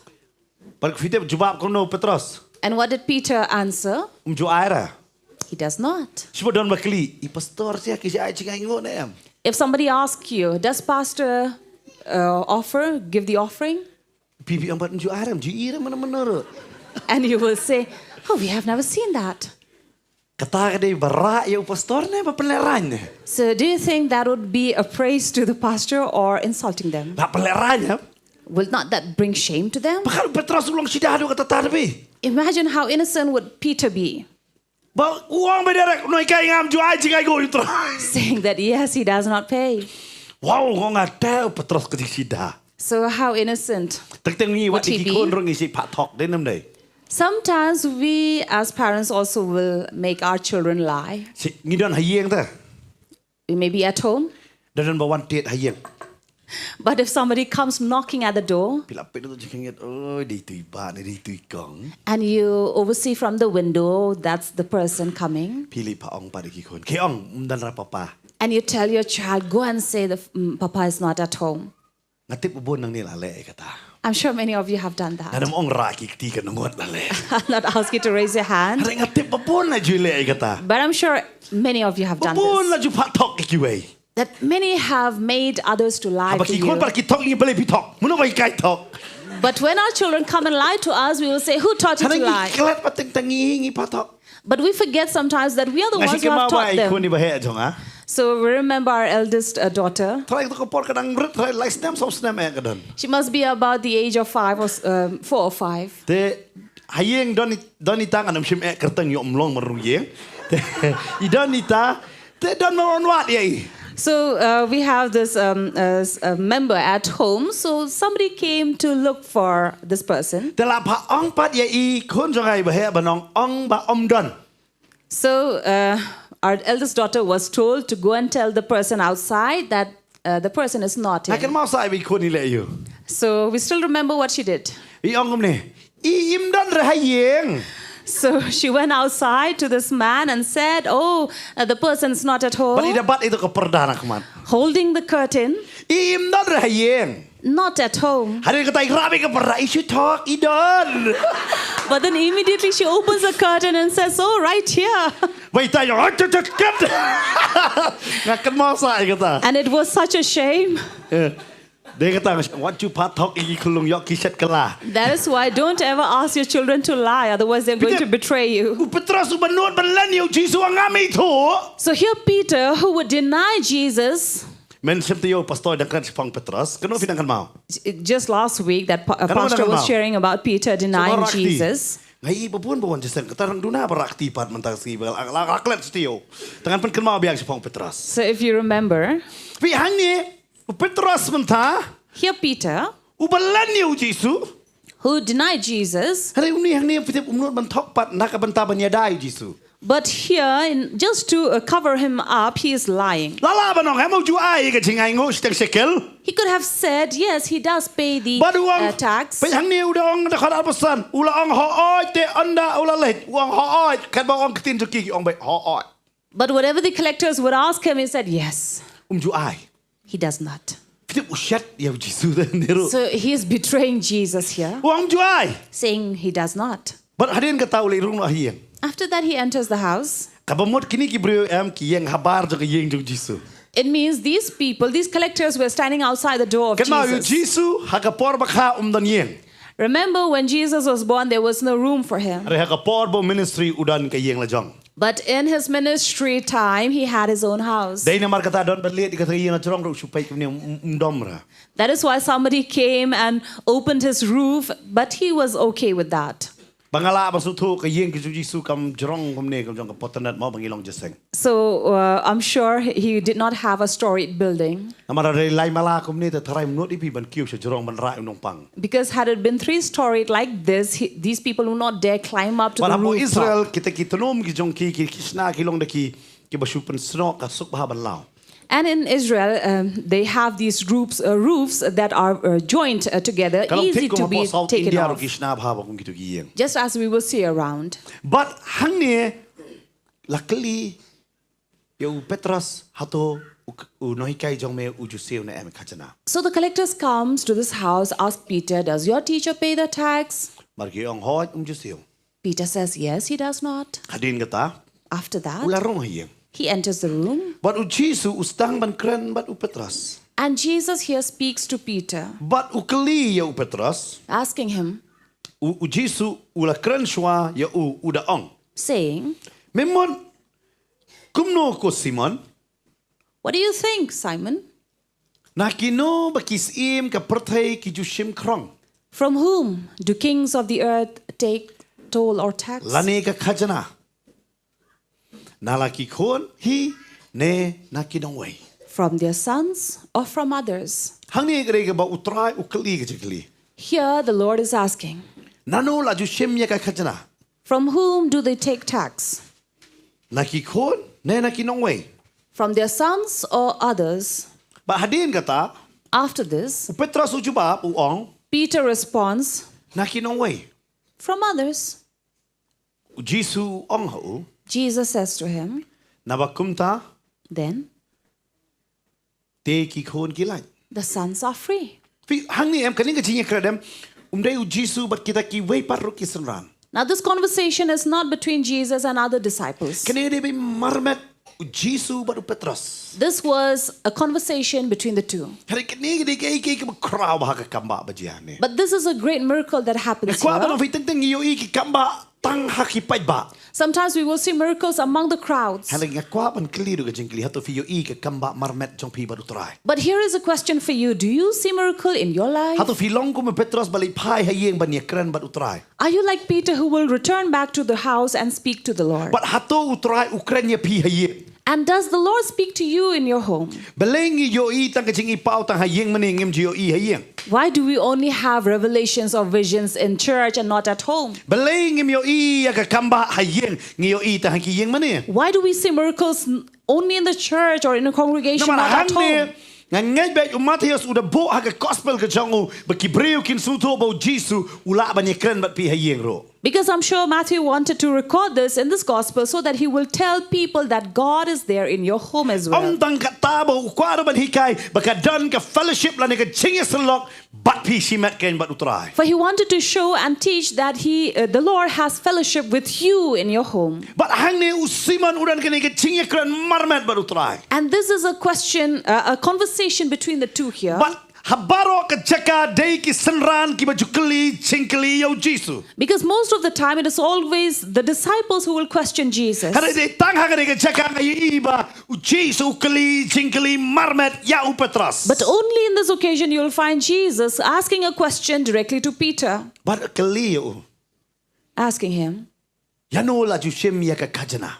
Bad phi tip jubab kumno u Petros? And what did Peter answer? Um ju ai re. He does not. Shu ba don ba kylli, i pastor sha ki shu ai jingainguh ne em? If somebody asks you, does pastor uh, offer, give the offering? Phi, phi ong ba um ju ai re, um ju i re mynno mynno ruh. And you will say, oh, we have never seen that. Kata ka dei ba rah ïa u pastor ne ba pynlehraiñ ne? So do you think that would be a praise to the pastor or insulting them? Ba pynlehraiñ ne? Will not that bring shame to them? Pyrkhat u Petros u long shida haduh katta katta phi. Imagine how innocent would Peter be. Ba u ong ba direct, u nonghikai, ngam ju ai jingainguh ïa U Trai. Saying that yes, he does not pay. Wow, nga ong te u Petros ka jingshida. So how innocent would he be? Teng teng ngi wat ki khun ruh ngi shu phah thok, dei ne em dei? Sometimes we as parents also will make our children lie. Shu, ngi don ha ïing te. We may be at home. Da don ba wan tied ha ïing. But if somebody comes knocking at the door, phi la peit na jingkhynñiat, oi, dei tu i bah ne, dei tu i kong. And you oversee from the window, that's the person coming. Phi leit phah ong pat ïa ki khun, khie ong, ym don re papa. And you tell your child, go and say the mm, papa is not at home. Nga tip ba bun nangne la leh ïa kata. I'm sure many of you have done that. Ngan ym ong rah ki kti, kan ym ngut la leh. I'll not ask you to raise your hand. Hynrei nga tip ba bun la ju leh ïa kata. But I'm sure many of you have done this. Ba bun la ju phah thok ïa kiwei. That many have made others to lie for you. Haba ki khun pat ki thok ïa ngi, balei phi thok? Mano ba hikai thok? But when our children come and lie to us, we will say, who taught you to lie? Hynrei ngi klet pat teng teng ngi, ngi phah thok. But we forget sometimes that we are the ones who have taught them. Nga shim ba i khun iba heh jong nga. So we remember our eldest uh, daughter. Trai tu ka por kadang rit trai lai snem saw snem eh ka don. She must be about the age of five or s- um, four or five. Te ha ïing don don ita ngan ym shim eh kyrteng ïoh mlong marung ïing. Te i don ita te don mar on wat ïa i. So uh, we have this um, uh, s- uh, member at home. So somebody came to look for this person. Te la pha ong pat ïa i khun jong ai ba heh ba nong ong ba ym don. So uh, our eldest daughter was told to go and tell the person outside that uh, the person is not Nga in. kynmaw sa i ba i khun i leh ïa u. So we still remember what she did. I ong kumne. I im don re ha ïing. So she went outside to this man and said, "Oh, uh, the person's not at Bad i home." da bat i tu ka pyrda na khmat. Holding the curtain, I im don re ha ïing. "Not at home." Hari kata i rap i ka pyrda i shu thok i don. But then immediately she opens the curtain and says, "Oh, right here." Wei ta ïa ot ot ot. Nga kynmaw sa i kata. And it was such a shame. Eh. Dei kata nga wat ju pat thok i ki khunlung ïoh ki shet kylla. That is why don't ever ask your children to lie, otherwise they're going to betray you. U Petros u ba nud ban len ïa u Jisu nga mi thu. So here Peter, who would deny Jesus, Men shem te ïa u pastor dang kren shaphang Petros. Kano phi dang kynmaw. just last week, that pa- uh, Kano pastor dang was kynmaw. Sharing about Peter denying Barakti. Jesus. Ngai i babun babun jeseng kata rang duna barakti pat mynta sngi ba la la klet sti ïa u. Tangan pen kynmaw biang shaphang Petros. So if you remember, Phi hangne u Petros mynta here Peter, u ba len ïa u Jisu. Who denied Jesus, Hynrei uni hangne phi tip um nud ban thok pat na ka bynta ban ïada ïa u Jisu. But here, in, just to uh, cover him up, he is lying. Lala ba nong hem u ju ai ka jingai ngo shteng shekel. He could have said, "Yes, he does pay the Ba du ong uh, tax." Phi hangne u da ong da khot arpasan u la ong ho oi te ynda u la leh u ong ho oi kat ba ong ktin ju ki ong ba ho oi. But whatever the collectors would ask him, he said, "Yes, Um ju ai. He does not." Phi tip u shet ïa u Jisu da niru. So he is betraying Jesus here, U ong um ju ai. Saying he does not. But hadien kata u leh rung noh ha ïing. After that, he enters the house. Kaba mut kini ki briew em ki ïeng habar jong ka ïing jong u Jisu. It means these people, these collectors were standing outside the door of Kynmaw ïa u Jesus. Jisu ha ka por ba kha um don ïing. Remember when Jesus was born, there was no room for him. Hynrei ha ka por ba u ministry u don ka ïing la jong. But in his ministry time, he had his own house. Dei namar kata don ban leit ïa kata ka ïing la jrong ruh shu peit kumne um, um dom ra. That is why somebody came and opened his roof, but he was okay with that. Ba nga lah ban sngewthuh ka ïing ka jong u Jisu kam jrong kumne kam jong ka potnet mo ba ngi long jeseng. So uh, I'm sure he did not have a storied building. Namar hynrei lai mala kumne te tharai mut ïa phi ban kiew sha jrong ban rah u nongpang. Because had it been three storied like this, he, these people would not dare climb up to Bad the hapoh rooftop. Israel kita ki tnum ki jong ki ki ki shna ki long da ki ki ba shu pynsnoh ka suk bha ban law. And in Israel, um, they have these roofs, uh, roofs that are uh, joined uh, together, Ka long easy thik kum to be hapoh South taken India ruh off, ki shna bha ba kum kitu ki ïing. Just as we will see around. Bad hangne la kylli ïa u Petros hato u, u nonghikai jong me u ju siew ne em khajna. So the collectors comes to this house, ask Peter, "Does your teacher pay the tax?" Mar ki ong hoi um ju siew. Peter says, "Yes, he does not." Hadien kata After u la that, rong ha ïing. He enters the room. Bad u Jisu u sdang ban kren bad u Petros. And Jesus here speaks to Peter, Bad u kylli ïa u Petros. Asking him, U, u Jisu u la kren shuwa ïa u u da ong. Saying, Me mon kumno ko Simon. "What do you think, Simon? Na kino ba ki syiem ka pyrthei ki ju shim khrong. From whom do kings of the earth take toll or tax? Lane ka khajna. Na la ki khun hi ne na ki nongwei. From their sons or from others?" Hangne ka dei kaba u Trai u kylli ka jingkylli. Here the Lord is asking, Nano la ju shim ïa ka khajna. "From whom do they take tax? Na ki khun ne na ki nongwei. From their sons or others?" Bad hadien kata After this, u Petros u jubab u ong. Peter responds, Na ki nongwei. "From others." U Jisu u ong ha u. Jesus says to him, Naba kumta "Then te ki khun ki lait. the sons are free." Phi hangne em kane ka jingïakren em. Um dei u Jisu bad kita kiwei pat ruh ki synran. Now, this conversation is not between Jesus and other disciples. Kane dei ba marmet u Jisu bad u Petros. This was a conversation between the two. Hynrei kane ka dei kaei kaei kaba khraw bha ha ka kam ba ba jia ne. But this is a great miracle that happens Kwah ba here. nang phi teng teng ngi ïohi ki kam ba tang ha ki paidbah. Sometimes we will see miracles among the crowds. Hynrei nga kwah ban kylli ruh ka jingkylli, hato phi ïohi ka kambah marmet jong phi bad U Trai? But here is a question for you. Do you see miracle in your life? Hato phi long kum u Petros ba leit phai ha ïing ban ïakren bad U Trai? Are you like Peter who will return back to the house and speak to the Lord? Bad hato U Trai u kren ïa phi ha ïing? And does the Lord speak to you in your home? Balei ngi ïohi tang ka jingïohi paw tang ha ïing mynne, ngim ju ïohi ha ïing? Why do we only have revelations or visions in church and not at home? Balei ngim ïohi ïa ka kambah ha ïing, ngi ïohi tang ha ki ïing mynne? Why do we see miracles n- only in the church or in a congregation, not at home? Namar hangne nga ngeit ba u Mathaios u da buh ha ka gospel ka jong u ba ki briew kin sngewthuh ba u Jisu u lah ban ïakren bad phi ha ïing ruh. Because I'm sure Matthew wanted to record this in this gospel so that he will tell people that God is there in your home as well. Ym tang katta, ba u kwah ruh ban hikai ba ka don ka fellowship lane ka jingïasyllok bad phi shimet kein bad U Trai. For he wanted to show and teach that he, uh, the Lord has fellowship with you in your home. Bad hangne u Simon u don kane ka jingïakren marmet bad U Trai. And this is a question, uh, a conversation between the two here. Bad ha baroh ka jaka dei ki synran kiba ju kylli jingkylli ïa u Jisu. Because most of the time it is always the disciples who will question Jesus. Hynrei dei tang ha kane ka jaka nga ïohi ba u Jisu u kylli jingkylli marmet ïa u Petros. But only in this occasion you will find Jesus asking a question directly to Peter. Bad kylli ïa u. Asking him, ïano la ju shim ïa ka khajna?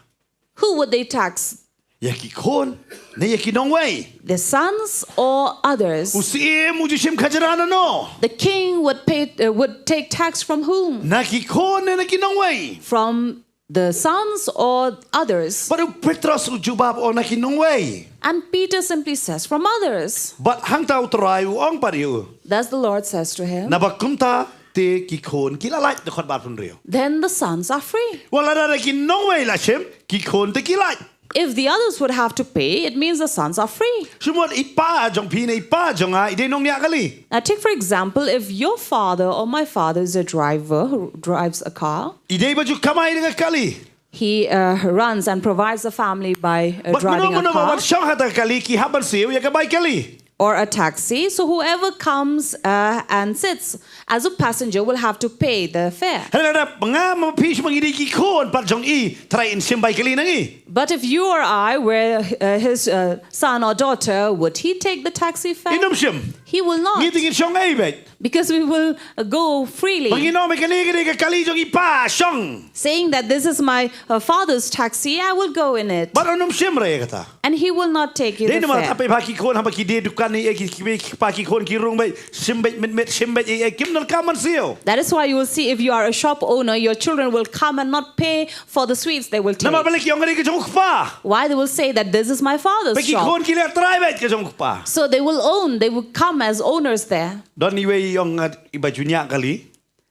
Who would they tax? Ïa ki khun ne ïa ki nongwei? The sons or others? U syiem u ju shim khajna na no? The king would pay, uh, would take tax from whom? Na ki khun ne na ki nongwei? From the sons or others? Bad u Petros u jubab u ong na ki nongwei. And Peter simply says, "From others." Bad hangta U Trai u ong pat ïa u. Thus the Lord says to him, "Naba kumta te ki khun ki la lait," dkhot ba arphew hynriew. "Then the sons are free." Wat lada ki nongwei la shim, ki khun te ki lait. If the others would have to pay, it means the sons are free. Shu mut i pa jong phi ne i pa jong nga i dei nongñiah kali. Now take for example, if your father or my father is a driver who drives a car, i dei ba ju kamai da ka kali. He, uh, runs and provides the family by, uh, driving a car. Bad mano mano ba wan shong ha ta ka kali ki hap ban siew ïa ka bai kali. Or a taxi. So whoever comes, uh, and sits as a passenger will have to pay the fare. Hynrei lada nga ma phi shu ma ngi dei ki khun pat jong i, Trai, in shim bai kali na ngi? But if you or I were, uh, his, uh, son or daughter, would he take the taxi fare? Ym shim. He will not. Ngi te ngin shong ei beit. Because we will, uh, go freely. Ba ngin ong ba kane ka dei ka kali jong i pa, shong. Saying that this is my, uh, father's taxi, I will go in it. Bad un ym shim ruh ïa kata. And he will not take you the fare. Dei namar ta phi pa ki khun haba ki die dukan ne ïa ki, ki, ki pa ki khun ki rung beit, shim beit mit mit, shim beit ïa, ïa kim donkam ban siew. That is why you will see if you are a shop owner, your children will come and not pay for the sweets they will take. Namar balei ki ong ka dei ka jong u kpa. Why they will say that this is my father's shop. Ba ki khun ki leh trai beit ka jong u kpa. So they will own, they will come as owners there. Don iwei i ong, ah, iba ju ñiah kali.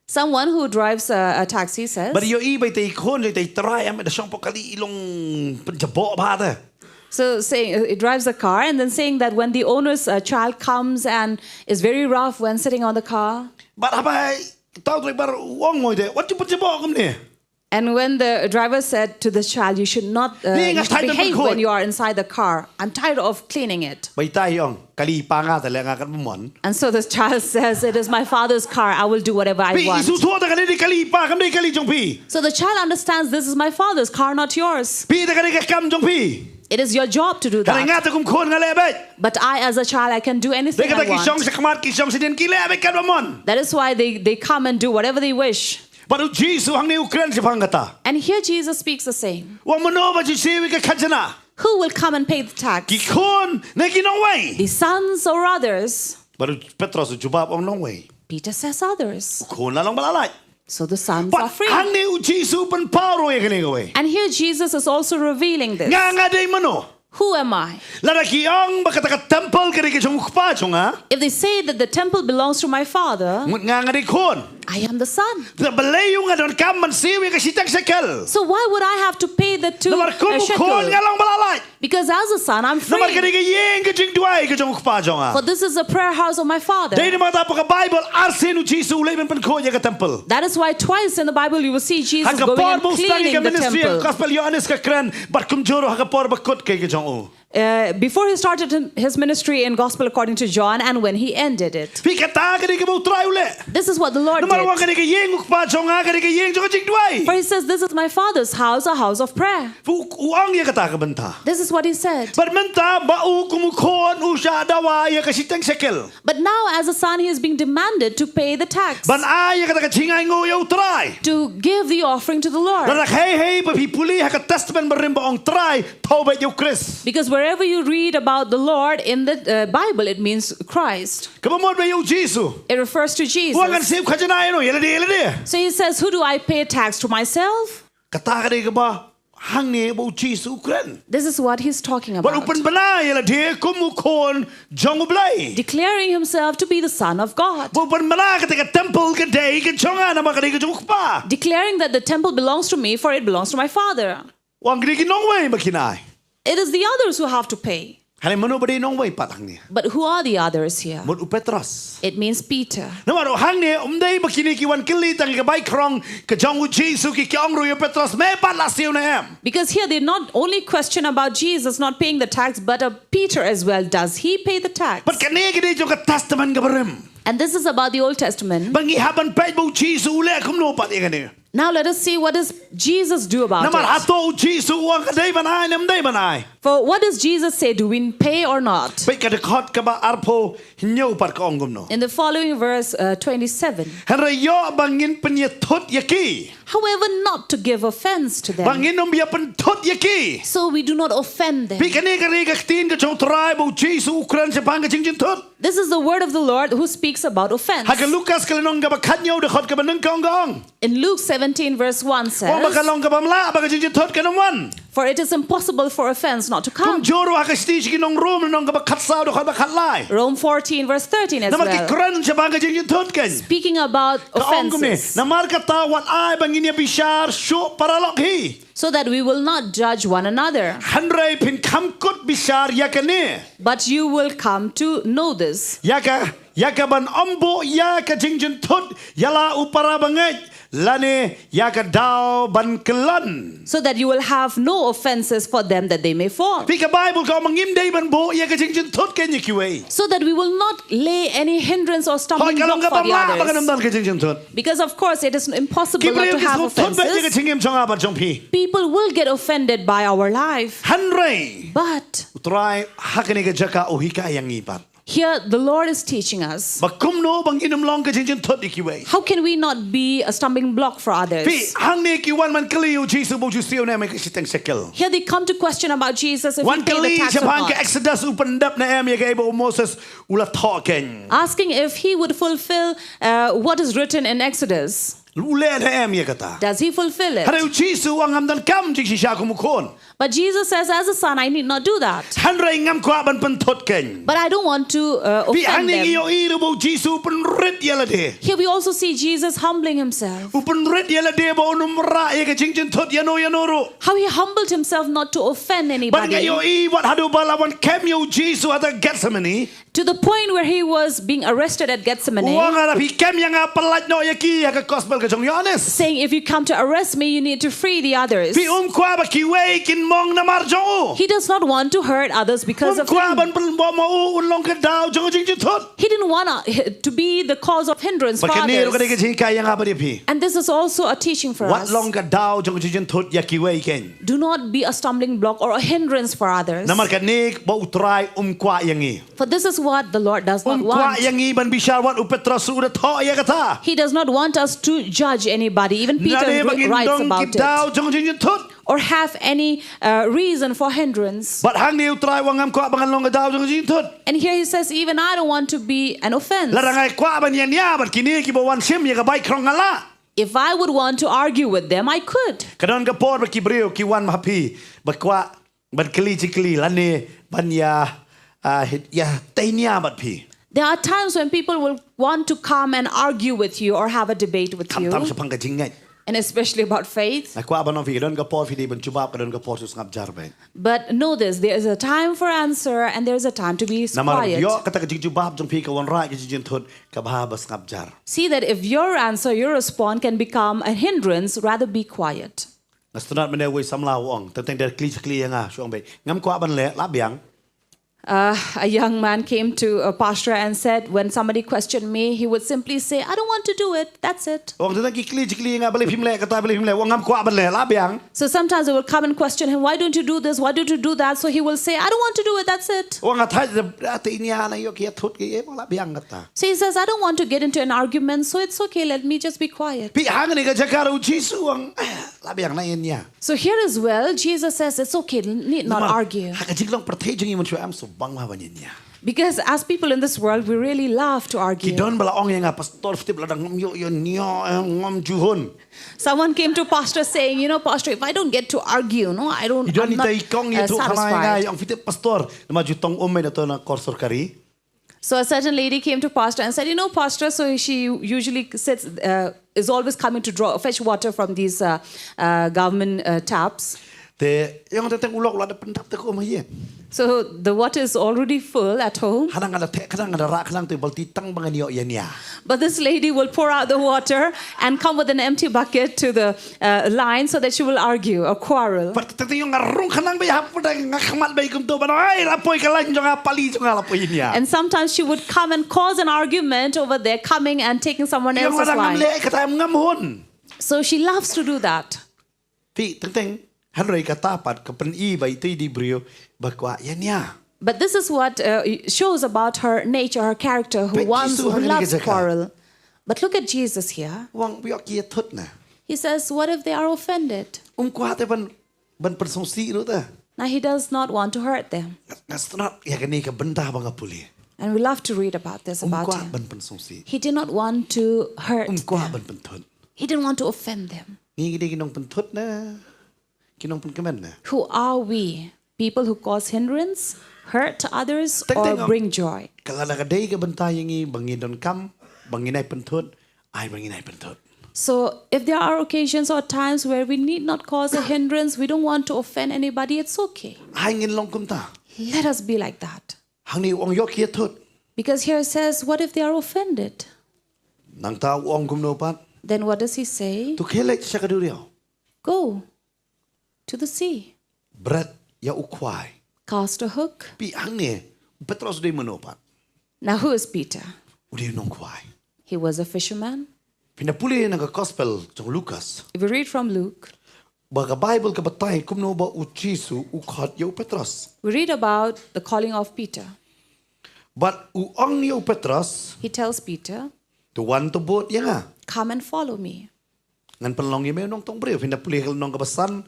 Someone who drives a, a taxi says. Bad i ïohi ba itei i khun, itei i trai em da shong poh kali i long pynjaboh bha te. So saying, uh, he drives a car and then saying that when the owner's, uh, child comes and is very rough when sitting on the car. Bad haba i tau driver u ong mo ite, wat ju pynjaboh kumne. And when the driver said to the child, "You should not, uh, you should behave when you are inside the car. I'm tired of cleaning it." Ba ita i ong, kali i pa nga te leh nga katba mon. And so the child says, "It is my father's car. I will do whatever I want." Phi i sngewthuh ta kane dei kali i pa, kam dei kali jong phi. So the child understands, "This is my father's car, not yours." Phi ta kane ka kam jong phi. It is your job to do that. Hynrei nga te kum khun nga leh beit. But I, as a child, I can do anything I want. Dei kata ki shong shakhmat, ki shong shadien, ki leh beit katba mon. That is why they, they come and do whatever they wish. Bad u Jisu hangne u kren shaphang kata. And here Jesus speaks the same. Wat mano ba ju siew ïa ka khajna. Who will come and pay the tax? Ki khun ne ki nongwei? The sons or others? Bad u Petros u jubab ong nongwei. Peter says others. U khun la long ba la lait. So the sons are free. Bad hangne u Jisu u pynpaw ruh ïa kane kawei. And here Jesus is also revealing this. Nga nga dei mano? Who am I? Lada ki ong ba kata ka temple ka dei ka jong u kpa jong nga. If they say that the temple belongs to my father, ngut nga nga dei khun. I am the son. Te balei ïa u nga donkam ban siew ïa ka shiteng shekel? So why would I have to pay the two, uh, shekels? Namar kum u khun nga long ba la lait. Because as a son, I'm free. Namar ka dei ka ïing ka jingduwai ka jong u kpa jong nga. For this is the prayer house of my father. Dei namar kata ha ka Bible ar sien u Jisu u leit ban pynkhuid ïa ka temple. That is why twice in the Bible you will see Jesus going and cleaning the temple. Ha ka por ba u sdang ïa ka ministry, ha ka gospel Ïoannis ka kren, bad kumjuh ruh ha ka por ba kut ka jong u. Uh, before he started him- his ministry in Gospel according to John and when he ended it. Phi, kata ka dei kaba U Trai u leh. This is what the Lord Namar u ong, did. Kane ka ïing U Kpa jong nga ka dei ka ïing jong ka jingduwai. For he says, "This is my Father's house, a house of prayer." Phi, u ong ïa kata ka bynta. This is what he said. Bad mynta ba u kum u khun u shah dawa ïa ka shiteng shekel. But now, as a son, he is being demanded to pay the tax, Ban ai ïa kata ka jingainguh ïa U Trai. To give the offering to the Lord. Lada hei hei ba phi pule ha ka Testament Barim ba ong Trai, thaw beit ïa U Khrist. Because wherever you read about the Lord in the uh, Bible, it means Christ. Kaba mut ba ïa U Jisu. It refers to Jesus. U ong, ngan siew khajna ïa uno, ïa lade, ïa lade. So he says, "Who do I pay tax to, myself?" Kata ka dei kaba hangne ba U Jisu u kren. This is what he's talking about. Bad u pynbna ïa lade kum u khun jong U Blei. Declaring himself to be the Son of God. Bad u pynbna kata ka temple ka dei ka jong nga namar ka dei ka jong U Kpa. Declaring that the temple belongs to me, for it belongs to my Father. U ong, ki dei ki nongwei ba kin ai. It is the others who have to pay. Hangne mano ba dei nongwei pat hangne? But who are the others here? Mut u Petros. It means Peter. Namar hangne ym dei ba kine ki wan kylli tang ïa ka bai krong ka jong U Jisu, ki ki ong ruh ïa u Petros, me pat la siew ne em? Because here they not only question about Jesus not paying the tax, but uh, Peter as well. Does he pay the tax? Bad kane ka dei jong ka Testament kaba rim. And this is about the Old Testament. Ba ngi hap ban peit ba U Jisu u leh kumno pat ïa kane. Now let us see what does Jesus do about Namar it. Hato U Jisu u ong ka dei ban ai ne ym dei ban ai? For what does Jesus say? Do we pay or not? Peit ka dkhot kaba arphew hynñiew pat ka ong kumno. In the following verse uh, twenty-seven. Hynrei ïoh ba ngin pynïathut ïa ki. However, not to give offense to them. Ba ngin ym ïa pynthut ïa ki. So we do not offend them. Peit, kane ka dei ka ktien ka jong U Trai ba U Jisu u kren shaphang ka jingjynthut. This is the word of the Lord who speaks about offense. Ha ka Lukas ka lynnong kaba khathynñiew dkhot kaba nyngkong ka ong. In Luke seventeen verse one says, Ong ba ka long kaba mlah ba ka jingjynthut kan ym wan. For it is impossible for offense not to come. Kumjuh ruh ha ka shithi sha ki nong Rom lynnong kaba khatsaw dkhot ba khatlai. Rome fourteen verse thirteen as well. Namar ki kren shaphang ka jingjynthut kan. Speaking about offenses. Ka ong kumne, namar kata wat ai ba ngin ïa bishar shuh paralok hi. So that we will not judge one another. Hynrei phin kham kut bishar ïa kane. But you will come to know this. Ïa ka, ïa ka ban ym buh ïa ka jingjynthut ïa la u para bangeit lane ïa ka daw ban kyllon. So that you will have no offenses for them that they may fall. Peit, ka Baibl ka ong ba ngim dei ban buh ïa ka jingjynthut kan ïa kiwei. So that we will not lay any hindrance or stumbling block for the others. Hooid, ka long kaba mlah ba kan ym don ka jingjynthut. Because of course it is impossible not to have offenses. Ki briew ki sngewthuh beit ïa ka jingim jong nga bad jong phi. People will get offended by our life. Hynrei. But. U Trai ha kane ka jaka u hikai ïa ngi pat. Here the Lord is teaching us. Ba kumno ba ngin ym long ka jingjynthut ïa kiwei. How can we not be a stumbling block for others? Peit, hangne ki wan ban kylli ïa U Jisu ba u ju siew ne em ïa ka shiteng shekel. Here they come to question about Jesus if he paid the tax or not. Wan kylli shaphang ka Exodus, u pyndep ne em ïa kaei ba u Moses u la thoh kan. Asking if he would fulfill uh, what is written in Exodus. U leh ne em ïa kata. Does he fulfill it? Hynrei U Jisu u ong ngam donkam jingshisha kum u khun. But Jesus says, "As a son, I need not do that." Hynrei ngam kwah ban pynthut kan. But I don't want to uh, offend them. Peit, hangne ngi ïohi ruh ba U Jisu u pynrit ïa lade. Here we also see Jesus humbling himself. U pynrit ïa lade ba un ym rah ïa ka jingjynthut ïano ïano ruh. How he humbled himself not to offend anybody. Bad ngi ïohi wat haduh ba la wan kem ïa U Jisu ha Gethsemane. To the point where he was being arrested at Gethsemane. U ong, lada phi kem ïa nga, pyllait noh ïa ki, ha ka Gospel ka jong u Ïoannis. Saying, "If you come to arrest me, you need to free the others." Peit, um kwah ba kiwei kin mong namar jong u. He does not want to hurt others because of him. Um kwah ban pynbor ma u un long ka daw jong ka jingjynthut. He didn't want uh, to be the cause of hindrance for others. Bad kane ruh ka dei ka jinghikai ïa nga bad ïa phi. And this is also a teaching for us. Wat long ka daw jong ka jingjynthut ïa kiwei kan. Do not be a stumbling block or a hindrance for others. Namar kane ba U Trai um kwah ïa ngi. For this is what the Lord does not want. Um kwah ïa ngi ban bishar, wat u Petros u da thoh ïa kata. He does not want us to judge anybody. Even Peter writes about it. Lane ba ngin long ki daw jong ka jingjynthut. Or have any uh, reason for hindrance. Bad hangne U Trai u ong ngam kwah ba ngan long ka daw jong ka jingjynthut. And here he says, "Even I don't want to be an offense." Lada nga kwah ban ïania bad kine kiba wan shim ïa ka bai krong nga lah. If I would want to argue with them, I could. Ka don ka por ba ki briew ki wan ha phi ba kwah ban kylli jingkylli lane ban ïa, ah, ïa tei nia bad phi. There are times when people will want to come and argue with you or have a debate with you. Khamtam shaphang ka jingngeit. And especially about faith. Nga kwah ban ong ïa phi, ka don ka por phi dei ban jubab, ka don ka por shu sngap jar beit. But know this, there is a time for answer and there is a time to be quiet. Namar ïoh kata ka jingjubab jong phi ka wanrah ka jingjynthut kaba ha ba sngap jar. See that if your answer, your response can become a hindrance, rather be quiet. Nga sngewtynnat mynne uwei samla u ong, teng teng da kylli kylli ïa nga, shu ong beit, ngam kwah ban leh, lah biang. Uh, a young man came to a pastor and said, when somebody questioned me, he would simply say, I don't want to do it. That's it. U ong, teng teng ki kylli kylli ïa nga, balei phim leh kata, balei phim leh, u ong ngam kwah ban leh, lah biang. So sometimes they will come and question him, why don't you do this? Why don't you do that? So he will say, I don't want to do it. That's it. U ong, nga thait da te nia na ïoh ki ïa thut ki, eh, lah biang kata. So he says, I don't want to get into an argument, so it's okay, let me just be quiet. Phi, hangne ka jaka ruh u Jisu u ong, eh, lah biang, nang ïa nia. So here as well, Jesus says, it's okay, need not argue. Ha ka jinglong pyrthei jong ngi mynshuwa em sngewbang bha ban ïa nia. Because as people in this world, we really love to argue. Ki don ba la ong ïa nga, pastor, phi tip lada ngam ïoh ïa nia, eh, ngam ju hun. Someone came to pastor saying, you know, pastor, if I don't get to argue, no, I don't, I'm not uh, satisfied. Ong phi tip pastor, namar ju tong um mei na to na kor sorkari. So a certain lady came to pastor and said, you know, pastor, so she usually sits, uh, is always coming to draw, fetch water from these uh, uh, government uh, taps. Te ïong te teng u lok u la da pyndap te ka um ha ïing. So the water is already full at home. Khnang nga da theh khnang, nga da rah khnang, te balti tang ba ngan ïoh ïa nia. But this lady will pour out the water and come with an empty bucket to the uh, line so that she will argue or quarrel. Bad te teng ïong nga rung khnang beit hapdeng, nga khmat beit kumto, bad ai la poi ka line jong nga, pali jong nga la poi nia. And sometimes she would come and cause an argument over there, coming and taking someone else's line. Ïong la ngam leh kata, ngam hun. So she loves to do that. Phi, teng teng, hynrei kata pat ka pyni ba ïa ita i dei i briew ba kwah ïa nia. But this is what uh, shows about her nature, her character, who wants, who loves quarrel. But look at Jesus here. U ong, phi ïoh ki ïa thut na. He says, what if they are offended? Um kwah te ban ban pynsngewsih ruh te. Now he does not want to hurt them. Nga sngewtynnat ïa kane ka bynta ba nga pule. And we love to read about this about him. Um kwah ban pynsngewsih. He did not want to hurt them. Um kwah ban pynthut. He didn't want to offend them. Ngi ki dei ki nongpynthut ne ki nongpynkmen ne? Who are we? People who cause hindrance, hurt others, or bring joy. Ka la da ka dei ka bynta ïa ngi ba ngi donkam, ba ngi nai pynthut, ai ba ngi nai pynthut. So if there are occasions or times where we need not cause a hindrance, we don't want to offend anybody, it's okay. Ai ngin long kumta. Let us be like that. Hangne u ong ïoh ki ïa thut. Because here it says, what if they are offended? Nangta u ong kumno pat? Then what does he say? To khie leit sha ka duriaw. Go to the sea. Bret ïa u khwai. Cast a hook. Phi, hangne u Petros u dei mano pat? Now who is Peter? U dei u nongkhwai. He was a fisherman. Phin da pule na ka gospel jong u Lukas. If we read from Luke, ba ka Baibl ka batai kumno ba u Jisu u khot ïa u Petros. We read about the calling of Peter. Bad u ong ïa u Petros. He tells Peter, to wan to bud ïa nga. Come and follow me. Ngan pynlong ïa me u nongtong briew. Phin da pule ha ka lynnong kaba san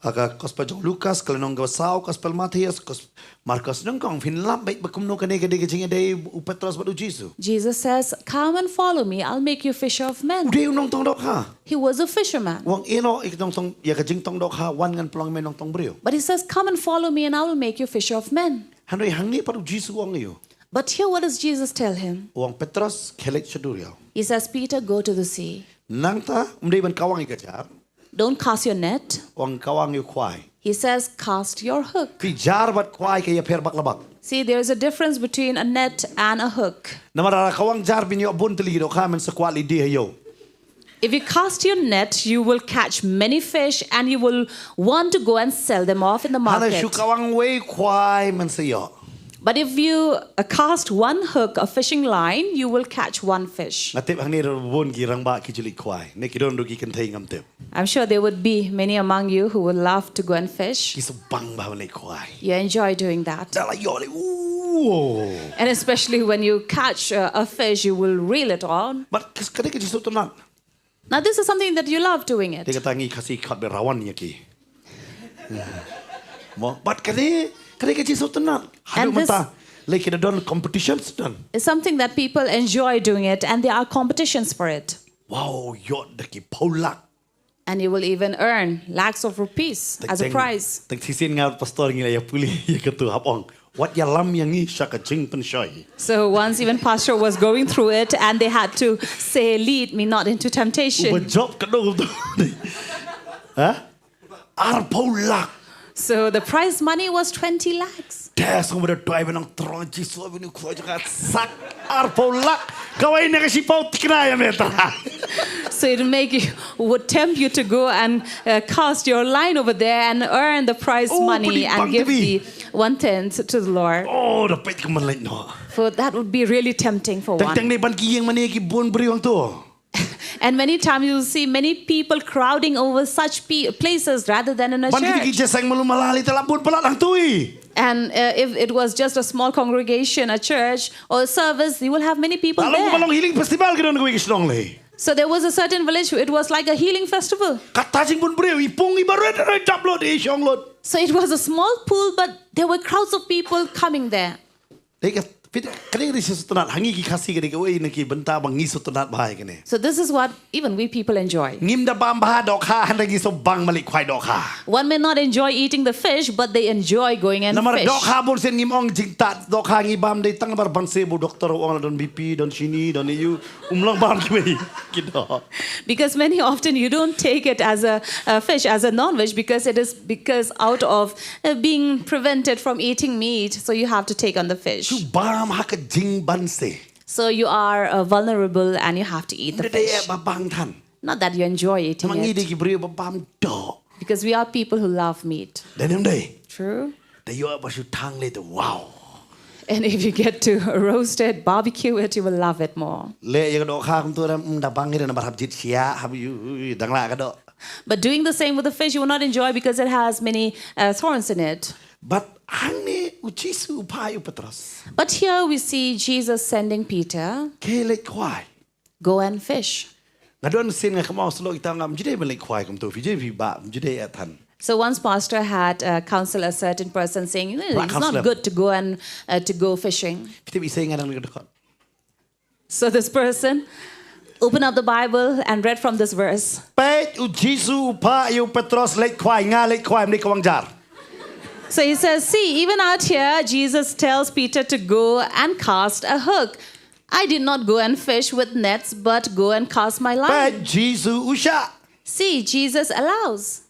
ha ka gospel jong u Lukas, ka lynnong kaba saw gospel Mathaios, Markos, nyngkong phin lap beit ba kumno kane ka dei ka jingïadei u Petros bad u Jisu. Jesus says, come and follow me, I'll make you fisher of men. U dei u nongtong dohkha. He was a fisherman. U ong, ïeh noh ïa ka jingtong dohkha, wan ngan pynlong ïa me u nongtong briew. But he says, come and follow me and I will make you fisher of men. Hynrei hangne pat u Jisu u ong ïa u. But here what does Jesus tell him? U ong, Petros, khie leit sha duriaw. He says, Peter, go to the sea. Nangta ym dei ban kawang ïa ka jar. Don't cast your net. U ong, kawang ïa u khwai. He says, cast your hook. Phi, jar bad khwai ka ïapher bak la bak. See, there is a difference between a net and a hook. Namar lada kawang jar phin ïoh bun tylli ki dohkha, men sa kwah leit die ha ïew. If you cast your net, you will catch many fish and you will want to go and sell them off in the market. Hana shu kawang wei khwai, men sa ïoh. But if you uh, cast one hook, a fishing line, you will catch one fish. Nga tip hangne ruh bun ki rangbah ki ju leit khwai. Ne ki don ruh ki kynthei, ngam tip. I'm sure there would be many among you who would love to go and fish. Ki sngewbang bha ban leit khwai. You enjoy doing that. Da la ïoh leh, ooh. And especially when you catch uh, a fish, you will reel it on. But ka dei ka jingsngewtynnat. Now this is something that you love doing it. Te kata ngi Khasi khot ba rawan ïa ki. Mo, bad kane, kane ka jingsngewtynnat. Haduh mynta lei ki da don competitions don. Is something that people enjoy doing it and there are competitions for it. Wow, ïoh da ki phew lak. And you will even earn lakhs of rupees as a prize. Tang shisien nga pastor ngi la ïa pule ïa katu, hap ong, wat ïalam ïa ngi sha ka jingpynshoi. So once even pastor was going through it and they had to say, lead me not into temptation. Uba jop ka dong tu. Ha? Arphew lak. So the prize money was twenty lakhs. Te sngewbha da doi ba nang tyrwa Jisu, ba nang khlaiñ jong nga sak arphew lak. Kawei na ka shiphew tikna ïa me tyrwa. So it will make you, would tempt you to go and uh, cast your line over there and earn the prize Oh, money pynban and give te bi. The one tenth to the Lord. Oh, da peit ka man leit noh. For that would be really tempting for Teng teng one. ne ban ki ïing mane ki bun briew hangto. And many times you will see many people crowding over such pe- places rather than in a Ban ki ki church. Jeseng malu malali te la bun palat hangto i. And uh, if it was just a small congregation, a church, or a service, you will have many people La long ba there. long healing festival ki don kawei ki shnong lei. So there was a certain village, it was like a healing festival. Kata jingbun briew i pung i barit rai dap lut i shong lut. So it was a small pool, but there were crowds of people coming there. Dei ka pit ka dei ri shisha sngewtynnat ha ngi ki Khasi ka dei kawei na ki bynta ba ngi sngewtynnat bha ïa kane. So this is what even we people enjoy. Ngim da bam bha dohkha hynrei ngi sngewbang ban leit khwai dohkha. One may not enjoy eating the fish, but they enjoy going and Namar fish. Dohkha bun sien ngim ong jingtad dohkha ngi bam dei tang namar ban se bu doktor u ong la don B P, don shini, don E U, um long bam kiwei ki doh. Because many often you don't take it as a, a fish, as a non-veg, because it is because out of uh, being prevented from eating meat, so you have to take on the fish. Shu bam ha ka jingban se. So you are uh, vulnerable and you have to eat the Ym dei fish. ba bang than. Not that you enjoy eating Namar ngi dei it, ki briew ba bam doh. because we are people who love meat. Dei ne ym dei. True. Dei ïoh ba shu thang leit, wow. And if you get to roast it, barbecue it, you will love it more. Leh ïa ka dohkha kumto ym da bang ïa namar hap jied shiah hap ïoh dang lah ka doh. But doing the same with the fish, you will not enjoy because it has many uh, thorns in it. But hangne u Jisu u phah ïa u Petros. But here we see Jesus sending Peter, Khie leit khwai. "Go and fish." Nga don sien nga kynmaw shlok ita ngam jidei ban leit khwai kumto phi jidei phi ba jidei ïa than. So once pastor had uh, counseled a certain person saying, "No, Black it's counselor. Not good to go and uh, to go fishing." Phi tip i sei nga dang leit ka dohkha. So this person opened up the Bible and read from this verse. Peit u Jisu u phah ïa u Petros leit khwai, nga leit khwai, mne ka wang jar. So he says, "See, even out here, Jesus tells Peter to go and cast a hook. I did not go and fish with nets, but go and cast my line." Peit Jisu u shah. See, Jesus allows.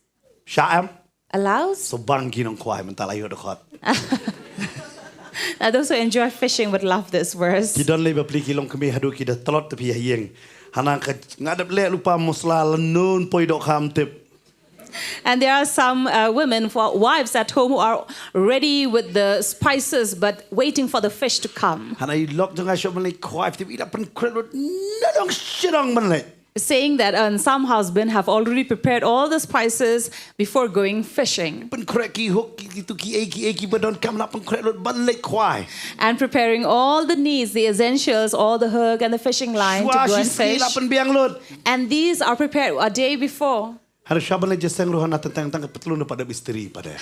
Shah em. Allows? Sngewbang ki nongkhwai mynta la ïoh dohkha. Now, those who enjoy fishing would love this verse. Ki don lei bapli ki longkmie haduh ki da tlot te phi ha ïing. Hana ka nga dep leh lypa masala la nun poi dohkha ym tip. And there are some uh, women, for wives at home, who are ready with the spices but waiting for the fish to come. Hana i lok jong nga shop mane khwai phi tip i la pynkhreh lut na dong shadong ban leit. Saying that uh, some husbands have already prepared all the spices before going fishing. Pynkhreh ki hook ki tu ki ei ki ei ki ba don kam la pynkhreh lut ban leit khwai. And preparing all the needs, the essentials, all the hook and the fishing line to Shuwa go shi and sngi fish. La pynbiang lut. And these are prepared a day before. Hana sha ban leit Jeseng ruh hana tang tang ka patlun pat da istri pat de.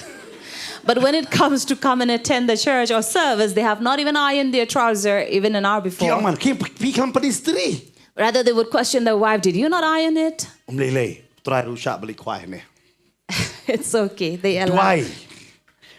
But when it comes to come and attend the church or service, they have not even ironed their trouser even an hour Ki before. Ong man ki ki kam pat istri. Rather, they would question their wife, "Did you not iron it?" Um lei lei. Trai ruh shah ban leit khwai ne. It's okay. They allow. Duwai.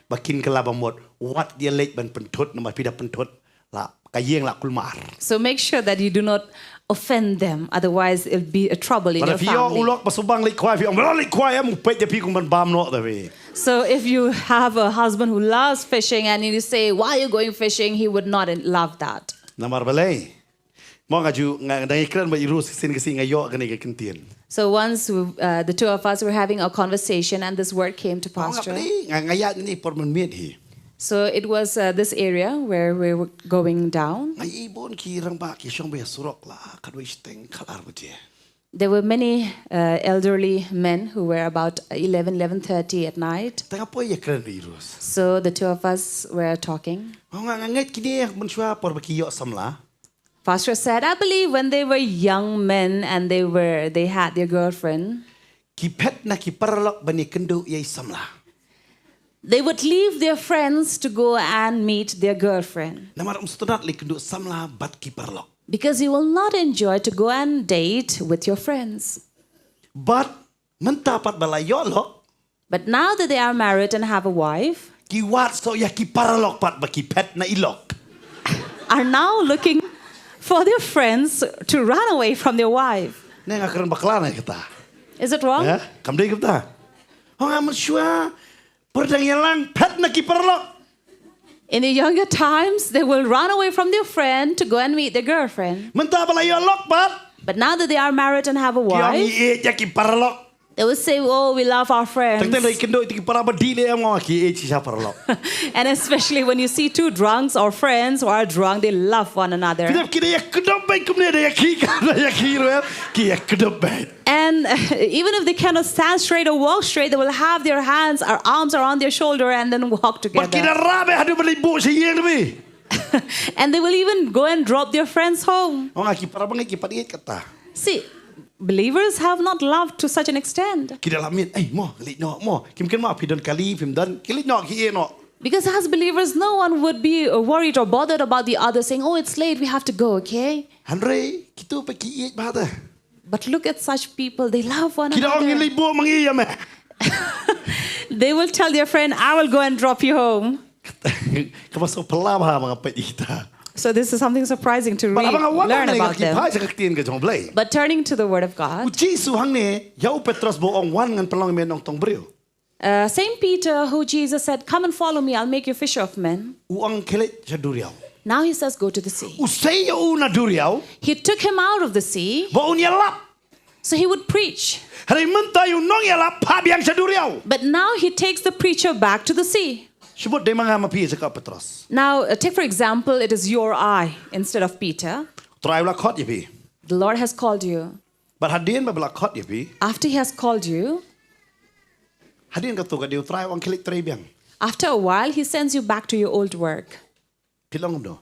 Ba kin kylla ba mut. Wat ïa leit ban pynthut namar phi da pynthut. La ka ïing la kulmar. So make sure that you do not offend them. Otherwise, it'll be a trouble in Ba la your phi ïoh u family. lok ba sngewbang leit khwai phi ong ba la leit khwai em u peit ïa phi kum ban bam noh da phi. So if you have a husband who loves fishing and you say, "Why are you going fishing?" He would not love that. Namar balei. Mo nga ju nga dang ïakren bad i Rose shisien ka sngi nga ïoh kane ka kyntien. So once uh, the two of us were having a conversation and this word came to Mo nga Pastor. Pli, nga nga ïaid ne por mynmiet hi. So it was uh, this area where we were going down. Nga i bun ki rangbah ki shong ba ïa surok la katwei shiteng khatar baje. There were many uh, elderly men who were about eleven, eleven thirty at night. Te nga poi ïakren bad i Rose. So the two of us were talking. Mo nga nga ngeit kine mynshuwa por ba ki ïoh samla. Pastor said, "I believe when they were young men and they were they had their girlfriend, Ki phet na ki paralok ban ïakynduh ïa i samla. They would leave their friends to go and meet their girlfriend." Namar um sngewtynnat leit kynduh samla bad ki paralok. Because you will not enjoy to go and date with your friends. Bad mynta pat ba la ïoh lok. But now that they are married and have a wife, ki wad soh ïa ki paralok pat ba ki phet na i lok. Are now looking for their friends to run away from their wife. Ne nga kren bakla ne kata. Is it wrong? Ya, kam dei kata. Ho nga mynshuwa. Por dang ïalang phet na ki paralok. In the younger times, they will run away from their friend to go and meet their girlfriend. Mynta ba la ïoh lok pat. But now that they are married and have a wife, ki ong ngi ïeit ïa ki paralok. They will say, "Oh, we love our friends." Teng teng da ïakynduh ïa ki para ba dih leh em, ong ki ïeit shisha paralok. And especially when you see two drunks or friends who are drunk, they love one another. Ki da ïakdup bad kumne da ïa ki ka da ïa ki ruh em, ki ïakdup bad. And even if they cannot stand straight or walk straight, they will have their hands or arms around their shoulder and then walk together. Bad ki da rah bad haduh ba leit buh sha ïing bi. And they will even go and drop their friends home. Ong ki para bangeit ki pat ïeit kata. See, believers have not loved to such an extent. Ki da la miet, "Ei mo, leit noh mo." Kim kynmaw phi don kali, phim don, ki leit noh, ki ïeh noh. Because as believers, no one would be uh, worried or bothered about the other, saying, "Oh, it's late, we have to go, okay?" Hynrei kito pat ki ïeit bha te. But look at such people, they love one another. Ki da ong, "Ngin leit buh ma ngi ïa me." They will tell their friend, "I will go and drop you home." Kaba sngewphylla bha ma nga peit ïa kita. So this is something surprising to read, learn about them. Bad haba nga wan hangne, nga kyrpad sha ka ktien ka jong U Blei. But turning to the word of God, U Jisu hangne ïa u Petros ba u ong, "Wan, ngan pynlong ïa me nongtong briew." Uh, Saint Peter, who Jesus said, "Come and follow me, I'll make you fisher of men." U ong, "Khie leit sha duriaw." Now he says, "Go to the sea." U sei ïa u na duriaw. He took him out of the sea. Ba un ïalap. So he would preach. Hynrei mynta ïa u nongïalap phah biang sha duriaw. But now he takes the preacher back to the sea. Shu mut dei ma nga ma phi jaka Petros. Now, uh, take for example, it is you or I instead of Peter. U Trai u la khot ïa phi. The Lord has called you. Bad hadien ba u la khot ïa phi. After he has called you, hadien katto katne U Trai u ong khie leit trei biang. After a while, he sends you back to your old work. Phi long kumno?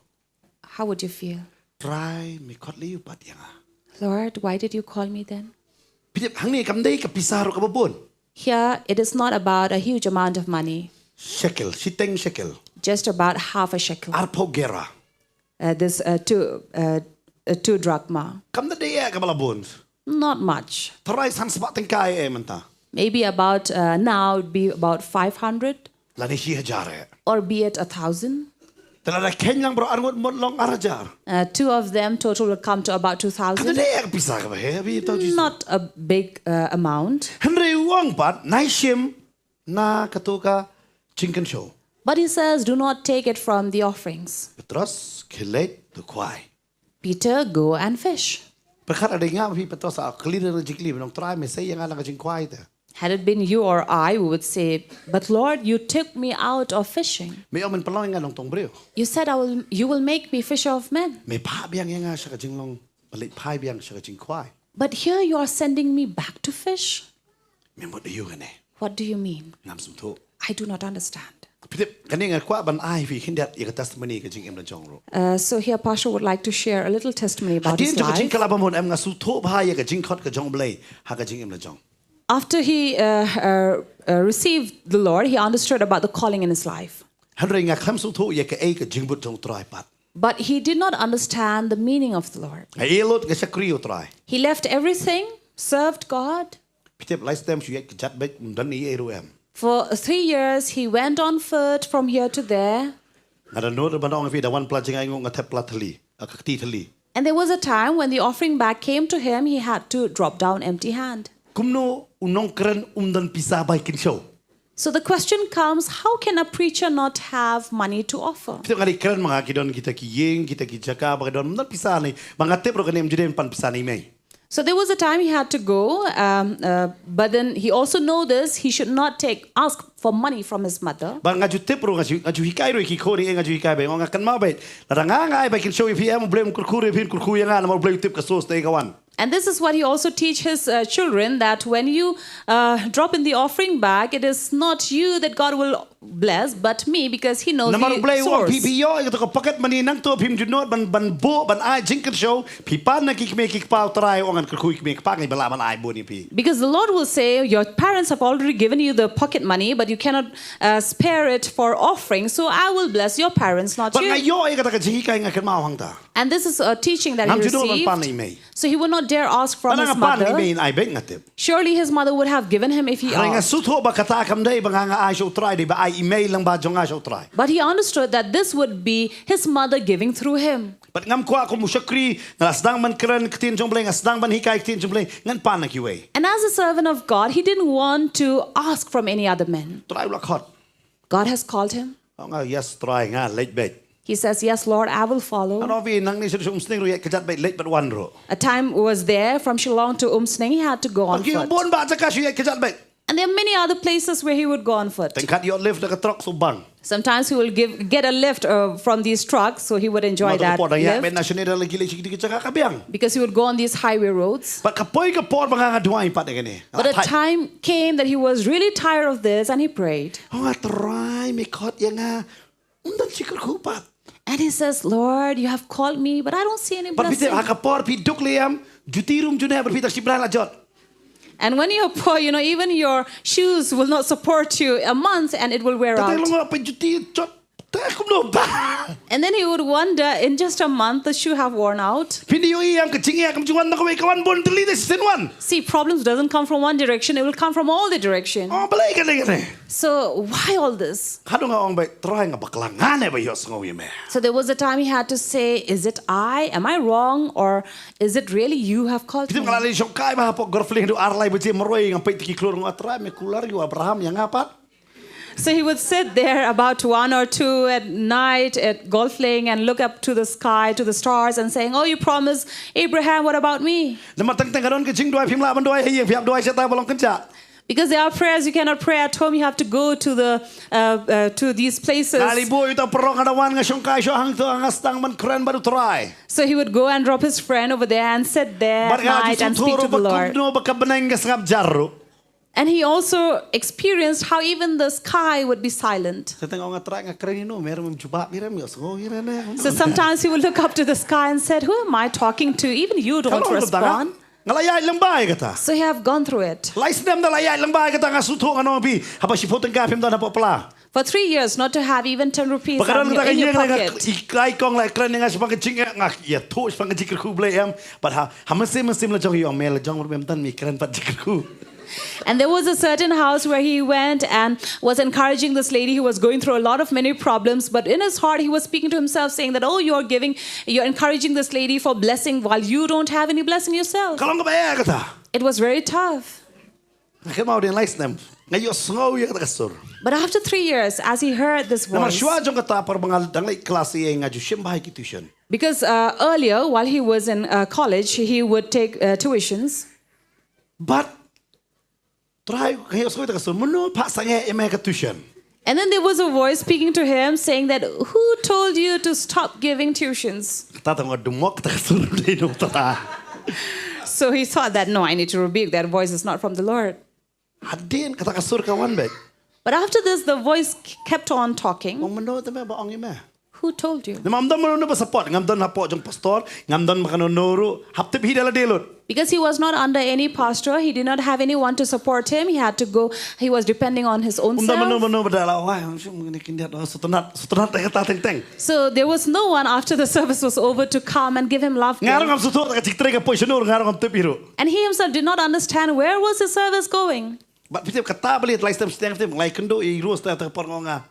How would you feel? Trai, me khot lei pat ïa nga. Lord, why did you call me then? Phi tip, hangne kam dei ka pisa ruh kaba bun. Here, it is not about a huge amount of money. Shekel, shiteng shekel. Just about half a shekel. Arphew gira. Uh, this uh, two, uh, uh, two drachma. Kam da dei eh kaba la bun. Not much. Tharai san spah tyngka eh mynta. Maybe about uh, now it'd be about five hundred. Lane shi hajar eh. Or be it a thousand. Te lada kheiñ lang baroh arngut mut long ar hajar. Uh, two of them total will come to about two thousand. Kam da dei eh ka pisa kaba heh, phi tip, Jisu. Not a big uh, amount. Hynrei u ong pat, nai shim na kato ka jingkynshew. But he says, "Do not take it from the offerings." Petros, khie leit to khwai. Peter, go and fish. Pyrkhat lada dei nga ma phi Petros, ah, kylli da ka jingkylli, "Nong Trai, me sei ïa nga na ka jingkhwai te." Had it been you or I, we would say, "But Lord, you took me out of fishing." Me ong men pynlong ïa nga nongtong briew. You said, "I will, you will make me fisher of men." Me phah biang ïa nga sha ka jinglong, ban leit phai biang sha ka jingkhwai. But here you are sending me back to fish. Me mut aïu kane? What do you mean? Ngam sngewthuh. I do not understand. Phi tip, kane nga kwah ban ai phi khyndiat ïa ka testimony ka jingim la jong ruh. Uh, so here Pastor would like to share a little testimony about his life. Hadien jong ka jingkylla bamut em, nga sngewthuh bha ïa ka jingkhot ka jong U Blei ha ka jingim la jong. After he uh, uh, uh, received the Lord, he understood about the calling in his life. Hynrei nga khlem sngewthuh ïa kaei ka jingbud jong U Trai pat. But he did not understand the meaning of the Lord. Nga ïeh lut, nga shakri ïa U Trai. He left everything, served God. Phi tip, lai snem shu ïaid kjat beit, ym don ei ei ruh em. For three years, he went on foot from here to there. Nga da nud ban ong ïa phi, da wan pla jingainguh nga thep pla thylli, ah, ka kti thylli. And there was a time when the offering bag came to him, he had to drop down empty hand. Kumno u nongkren um don pisa bai kynshew? So the question comes, how can a preacher not have money to offer? Phi tip, nga dei kren ma nga ki don kita ki ïing, kita ki jaka ba ki don, ym don pisa ne, ba nga tip ruh kane ym ju dei ban pan pisa ne i mei. So there was a time he had to go, um, uh, but then he also know this, he should not take, ask for money from his mother. Ba nga ju tip ruh, nga ju, nga ju hikai ruh ki khun, eh, nga ju hikai beit, nga kynmaw beit. Lada nga, nga ai bai kynshew ïa phi em, U Blei un kyrkhu ruh ïa phi, un kyrkhu ïa nga namar U Blei u tip ka source te ka wan. And this is what he also teach his uh, children, that when you uh, drop in the offering bag, it is not you that God will bless, but me, because he knows the source. Namar U Blei u ong phi, phi ïoh ïa kato ka pocket money nangto, phim ju nud ban, ban buh, ban ai jingkynshew, phi pan na ki kmie ki kpa, U Trai u ong ngan kyrkhu ïa ki kmie ki kpa, ngi ba lah ban ai bun ïa phi. Because the Lord will say, "Your parents have already given you the pocket money, but you cannot uh, spare it for offering, so I will bless your parents, not you." Bad nga ïoh ïa kata ka jinghikai, nga kynmaw hangta. And this is a teaching that he received. Ngam ju nud ban pan ïa i mei. So he would not dare ask from his mother. Lada nga pan ïa i mei, in ai beit nga tip. Surely his mother would have given him if he asked. Hynrei nga sngewthuh ba kata kam dei ba nga, nga ai sha U Trai, dei ba ai i mei lang ba jong nga sha U Trai. But he understood that this would be his mother giving through him. Bad ngam kwah kum u shakri, nga la sdang ban kren ktien jong U Blei, nga sdang ban hikai ktien jong U Blei, ngan pan na kiwei. And as a servant of God, he didn't want to ask from any other man. U Trai u la khot. God has called him. Nga, "Yes, Trai, nga leit beit." He says, "Yes, Lord, I will follow." Ano vi nang ni shu um sning ru ya kajat beit leit bat wan ru. A time was there from Shillong to Umsning, he had to go on Ki foot. Bun ba jaka shu ya kajat beit. And there are many other places where he would go on foot. Tengkat yo lift da ka truck so bang. Sometimes he will give, get a lift uh, from these trucks, so he would enjoy that Pot da ya lift. Ben national lagi lagi ki jaka ka biang. Because he would go on these highway roads. Pat ka poi ka por ba nga nga duai pat da kane. But a time came that he was really tired of this and he prayed. Oh, nga Trai, me khot ya nga. Um dan chikar ku pat. And he says, "Lord, you have called me, but I don't see any Pat pite ha blessing." ka por pi duk liam. Juti rum june pat pi tak si bran la jot. And when you're poor, you know, even your shoes will not support you a month and it will wear Tang out. Long pa juti jot. Ta kum no ba. And then he would wonder, in just a month, the shoe have worn out. Pini yo iam ka jingya kam jingwan na kawai kawan bon teli de sin wan. See, problems doesn't come from one direction, it will come from all the direction. Oh, balai ka dai ka dai. So why all this? Kadu nga ong bai Trai nga baklang nga ne ba yo sngo ye me. So there was a time he had to say, "Is it I? Am I wrong? Or is it really you have called Pite me?" nga la li shong kai ba hapo golf lane du arlai baje maroi ngang pai tiki klur nga Trai me kular yo Abraham ya nga pat. So he would sit there about one or two at night at Golf Link and look up to the sky, to the stars, and saying, "Oh, you promised Abraham, what about me?" Nama teng teng kadon ka jingduai phim la ban duai ha ïing phim duai seta balong kenja. Because there are prayers you cannot pray at home, you have to go to the uh, uh, to these places. Ngali bo ita perong ada wan nga shong kai sho hang tu nga stang man kren baru Trai. So he would go and drop his friend over there and sit there at Bat nga night and speak to the Lord. No baka beneng ka sngap jarru. And he also experienced how even the sky would be silent. Seteng ong nga Trai nga kren ino mer mem jubab ira mi osngo ira ne. So sometimes he would look up to the sky and said, "Who am I talking to? Even you don't respond." Nga la ïaid lang bai kata. So he have gone through it. Lai snem da la ïaid lang bai kata nga suthu nga nong bi. Haba shi photeng ka phim da na popla. For three years, not to have even ten rupees in your pocket. Iklai kong la kren nga shpang jing nga ya thu shpang jikir khu blei em. But ha ha masim masim la jong yong me la jong mem tan mi kren pat jikir khu. And there was a certain house where he went and was encouraging this lady who was going through a lot of many problems. But in his heart, he was speaking to himself, saying that, "Oh, you're giving, you're encouraging this lady for blessing while you don't have any blessing yourself." It was very tough. But after three years, as he heard this voice, because uh, earlier, while he was in uh, college, he would take uh, tuitions. But Trai, ka yo soi ta ka sur, mano pa sange e me ka tuition. And then there was a voice speaking to him saying that, "Who told you to stop giving tuitions?" Ta ta ngo dumok ta ka sur dei no ta ta. So he thought that, "No, I need to rebuke that voice. It's not from the Lord." Hadien kata ka sur ka wan bek. But after this, the voice kept on talking. Ong mano ta me ba ong i me. Who told you? Ngam don mano ba support, ngam don hapo jong pastor, ngam don makano noru, hap tip hi dala delut. Because he was not under any pastor, he did not have anyone to support him. He had to go, he was depending on his own self. Mano mano ba dala wai, ong shum ngene kindiat oh sutunat sutunat ta kata teng teng. So there was no one after the service was over to come and give him love. Ngarong am sutur ta ka jiktre ka poi shenur ngarong am tip iru. And he himself did not understand where was the service going. Bat pitip kata beli lai stem stem pitip lai kendo i ruas ta ta por ngonga.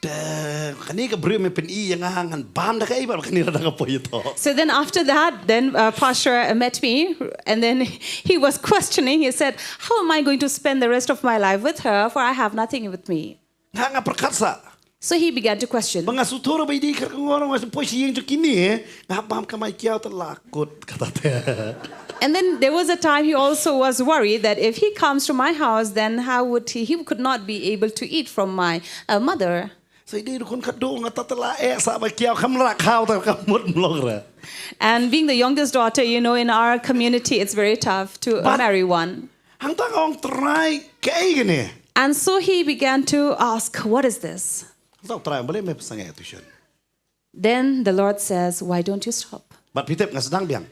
Te kani ka bri me pen i yang ngan bam da ka i ba kani da ka poi to. So then after that, then uh, Pastor uh, met me and then he was questioning. He said, "How am I going to spend the rest of my life with her? For I have nothing with me." Nga nga perkat sa. So he began to question. Ba nga sutur ba i di kar ka ngorong nga poi shi yang jokini eh. Nga bam ka mai kiau ta lakut kata te. And then there was a time he also was worried that if he comes to my house, then how would he? He could not be able to eat from my uh, mother. So i di dukun ka do nga ta ta la eh sa ba kiau kam ra kau ta kam mut mlok ra. And being the youngest daughter, you know, in our community, it's very tough to uh, marry one. Hang ta ong Trai ka i gane. And so he began to ask, "What is this?" Hang ta ong Trai bale me pasang eh tuition. Then the Lord says, "Why don't you stop?" Bat pitip nga sedang biang.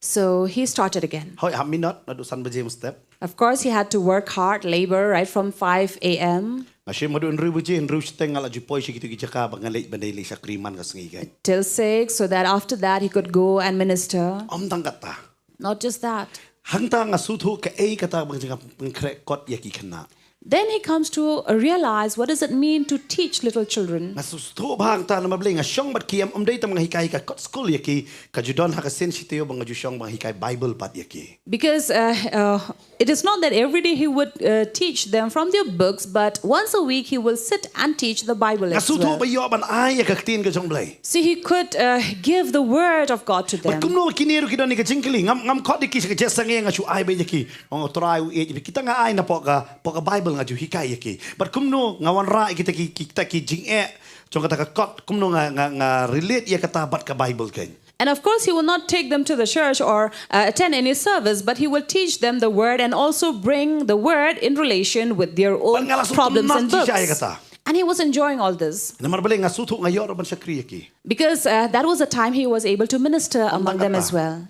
So he started again. Hoi ha minot na du san baje step. Of course, he had to work hard, labor, right from five a.m. Nga shim madu nru baje nru shteng nga la ju poi shi kitu ki jaka ba nga leit ba dei leit shakri man ka sngi kai. Till six, so that after that he could go and minister. Om tang kata. Not just that. Hang ta nga suthu ka ei kata ba jingkhreh kot ya ki khynnah. Then he comes to realize, what does it mean to teach little children? Nga sngewthuh bha hangta namar balei nga shong bad ki em, ym dei tang ba nga hikai ka kot skul ïa ki, ka ju don ha ka sien shi taïew ba nga ju shong ba nga hikai Bible pat ïa ki. Because uh, uh, it is not that every day he would uh, teach them from their books, but once a week he will sit and teach the Bible Nga as sngewthuh well. ba ïoh ban ai ïa ka ktien ka jong Blei. So he could uh, give the word of God to Bad them. kumno kine ruh ki don ïa ka jingkylli, ngam ngam khot ïa ki sha ka jingïaseng, nga shu ai beit ïa ki. Ong U Trai u ïeit, kita nga ai na pok ka pok ka Bible, nga ju hikai ïa ki. Bad kumno nga wanrah ïa kita ki kita ki jingeh jong kata ka kot, kumno nga nga, nga relate ïa kata bad ka Bible kein. And of course, he will not take them to the church or uh, attend any service, but he will teach them the word and also bring the word in relation with their own Bad nga la sngewthuh problems and shi books. Ïa kata. And he was enjoying all this. Namar balei nga sngewthuh nga ïoh ruh ban shakri ïa ki. Because uh, that was the time he was able to minister among them as well.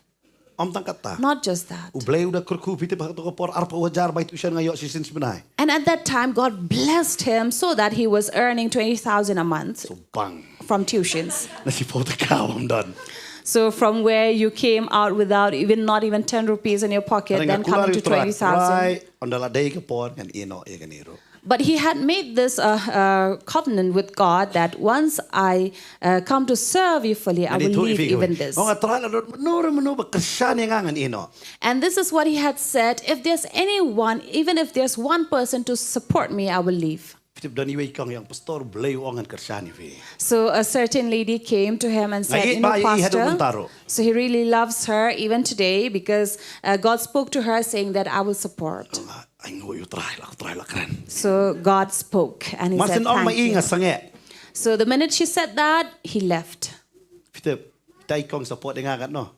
Ym tang kata. Not just that. U Blei u da kyrkhu, phi tip ha kato ka por arphew hajar bai tuition nga ïoh shisien shi bnai. And at that time, God blessed him so that he was earning twenty thousand a month So bang. From tuitions. Na shi phew tyngka ym don. So from where you came out without even, not even ten rupees in your pocket, then coming to twenty thousand. Ynda la dei ka por ngan ïehnoh ïa kane ruh. But he had made this uh, uh, covenant with God that once I uh, come to serve you fully, I will leave even this. Ong U Trai, lada don mano re mano ba kyrshan ïa nga ngan ïehnoh. And this is what he had said, if there's anyone, even if there's one person to support me, I will leave. Phi tip, don iwei i kong i ong, Pastor, U Blei u ong ngan kyrshan ïa phi. So a certain lady came to him and said, you know, Pastor, so he really loves her even today because uh, God spoke to her saying that I will support. Ai, nga ong U Trai la, U Trai la kren. So God spoke and he said, thank you. So the minute she said that, he left. Phi tip, kita i kong support ïa nga katno?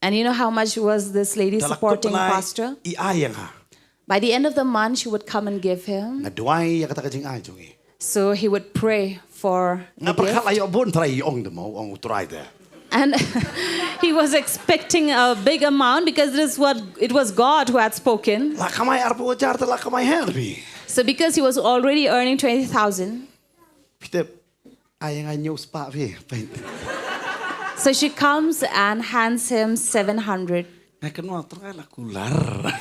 And you know how much was this lady supporting Pastor? I ai ïa nga. By the end of the month, she would come and give him. Nga duwai ïa kata ka jingai jong i. So he would pray for the gift. Nga pyrkhat la ïoh bun, trai i ong de mo, ong U Trai de. And he was expecting a big amount because this what it was God who had spoken. La kamai arphew hajar te la kamai her phi. So because he was already earning twenty thousand. Phi tip, ai ïa nga hynñiew spah phi. So she comes and hands him seven hundred. Nga kynmaw, Trai, la kular.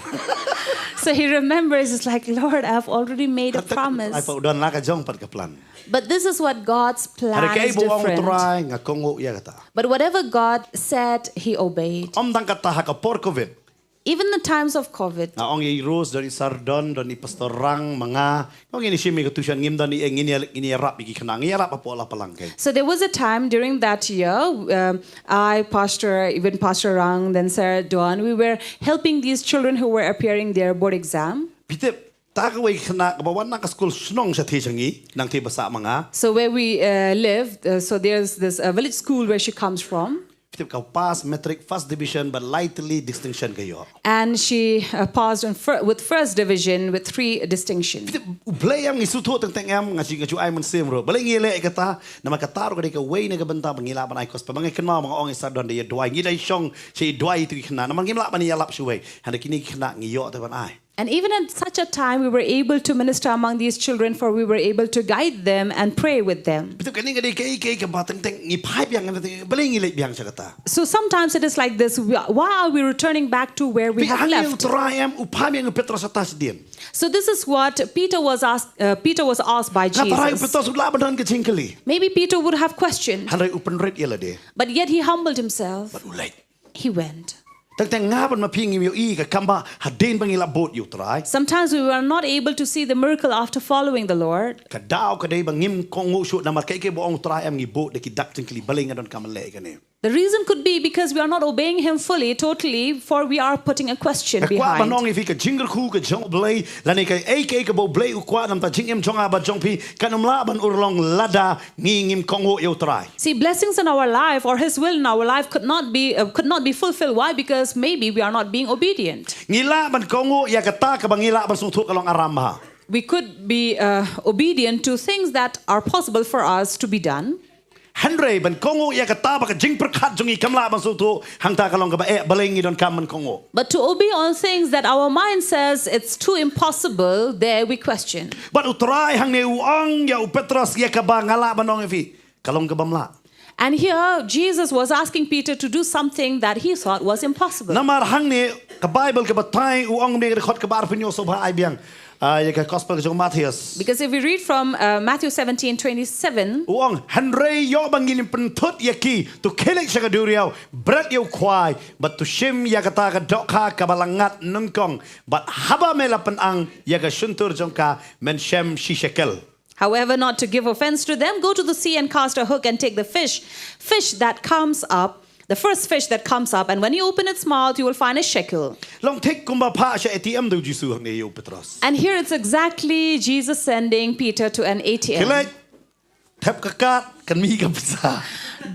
So he remembers, it's like, Lord, I've already made a promise. Ai pa u don la ka jong pat ka plan. But this is what God's plan is different. Hynrei kaei ba u ong U Trai nga kohnguh ïa kata. But whatever God said, he obeyed. Ym tang kata, ha ka por Covid. Even the times of Covid. Nga ong ïa i Rose, don i Sardon, don i Pastor Rang, ma nga. Nga ong ngin ïa shim ïa ka tuition, ngim don ei ei, ngin ïa, ngin ïarap ïa ki khynnah, ngin ïarap hapoh la palang kein. So there was a time during that year, um, I, Pastor, even Pastor Rang, then Sardon, we were helping these children who were appearing their board exam. Phi tip, kata kawei ka khynnah kaba wan na ka skul shnong shathie jong ngi, nangthie ba sah ma nga. So where we uh, lived, uh, so there's this uh, village school where she comes from. Phi tip, ka pass matric first division bad lai tylli distinction ka ïoh. And she uh, passed in fir- with first division with three distinctions. Phi tip, U Blei em, ngi sngewthuh teng teng em, nga shu, nga shu ai mynsiem ruh. Balei ngi leh kata, namar kata ruh ka dei kawei na ka bynta ba ngi lah ban ai, 'cause ba nga kynmaw ba nga ong ïa i Sardon da ïa duwai, ngi da shong sha ïa duwai ïa tu ki khynnah, namar ngim lah ban ïalap shuwei. Hynrei kine ki khynnah ngi ïoh te ban ai. And even at such a time, we were able to minister among these children, for we were able to guide them and pray with them. Phi tip, kane ka dei kaei kaei kaba teng teng ngi phai biang, balei ngi leit biang sha kata. So sometimes it is like this, we are- why are we returning back to where we have left? Phi, hangne U Trai em, u phai biang ïa u Petros shata shadien. So this is what Peter was asked, uh, Peter was asked by Jesus. Nga tharai u Petros u lah ban don ka jingkylli. Maybe Peter would have questioned. Hynrei u pynrit ïa lade. But yet he humbled himself. Bad u leit. He went. Teng teng nga bad ma phi ngim ïohi ka kam ba hadien ba ngi la bud ïa U Trai. Sometimes we were not able to see the miracle after following the Lord. Ka daw ka dei ba ngim kohnguh shuh namar kaei kaei ba ong U Trai em, ngi bud da ki dak jingkylli, balei nga donkam ban leh kane. The reason could be because we are not obeying him fully, totally, for we are putting a question behind. Nga kwah ban ong ïa phi, ka jingkyrkhu ka jong U Blei, lane kaei kaei kaba U Blei u kwah na ka bynta jingim jong nga bad jong phi, kan ym lah ban urlong lada ngi ngim kohnguh ïa U Trai. See, blessings in our life or his will in our life could not be uh, could not be fulfilled. Why? Because maybe we are not being obedient. Ngi lah ban kohnguh ïa kata kaba ngi lah ban sngewthuh ka long aram bha. We could be uh, obedient to things that are possible for us to be done. Hynrei ban kohnguh ïa kata ba ka jingpyrkhat jong ngi kam lah ban sngewthuh, hangta ka long kaba eh, balei ngi donkam ban kohnguh. But to obey on things that our mind says it's too impossible, there we question. Bad U Trai hangne u ong ïa u Petros ïa kaba nga lah ban ong ïa phi, ka long kabym lah. And here, Jesus was asking Peter to do something that he thought was impossible. Namar hangne ka Baibl ka batai, u ong mynne ka dkhot kaba arphew hynñiew, sngewbha ai biang. Ah, ïa ka Gospel ka jong u Mathaios. Because if we read from uh, Matthew seventeen twenty-seven, u ong, hynrei ïoh ba ngin pynthut ïa ki, to khie leit sha ka duriaw, bret ïa u khwai, bad to shim ïa kata ka dohkha kaba la ngat nyngkong, bad haba me la pynang ïa ka shyntur jong ka, men shem shi shekel. However, not to give offense to them, go to the sea and cast a hook and take the fish, fish that comes up, the first fish that comes up, and when you open its mouth, you will find a shekel. Long thik kumba phah sha A T M da u Jisu hangne ïa u Petros. And here it's exactly Jesus sending Peter to an A T M. Khie leit, thep ka card, kan mih ka pisa.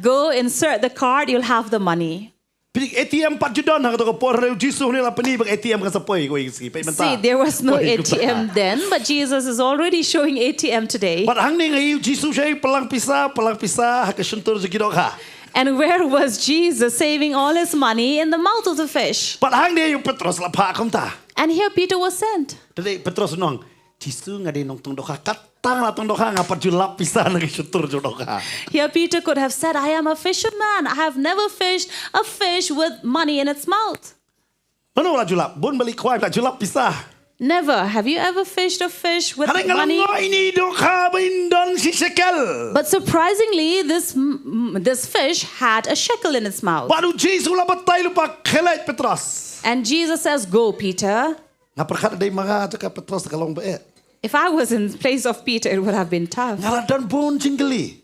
Go insert the card, you'll have the money. Phi, A T M pat ju don ha kato ka por, hynrei u Jisu hangne la pyni ba ka A T M kan sa poi, kawei ka sngi, peit mynta. See, there was no A T M then, but Jesus is already showing A T M today. Bad hangne nga ïohi u Jisu u shah pynlang pisa, pynlang pisa ha ka shyntur jong ki dohkha. And where was Jesus saving all his money? In the mouth of the fish. Bad hangne ïa u Petros la phah kumta. And here Peter was sent. Te dei Petros u ong, Jisu, nga dei nongtong dohkha, katba nga la tong dohkha, nga pat ju lap pisa na ka shyntur jong dohkha. Here Peter could have said, I am a fisherman. I have never fished a fish with money in its mouth. Mano la ju lap? Bun bali khwai la ju lap pisa. Never. Have you ever fished a fish with money? Hynrei nga la ngeit ïa i dohkha ba in don shi shekel. But surprisingly, this m- m- this fish had a shekel in its mouth. Bad u Jisu la batai lypa, khie leit Petros. And Jesus says, go, Peter. Nga pyrkhat dei ma nga, te ka Petros ka long ba eh. If I was in place of Peter, it would have been tough. Nga la don bun jingkylli.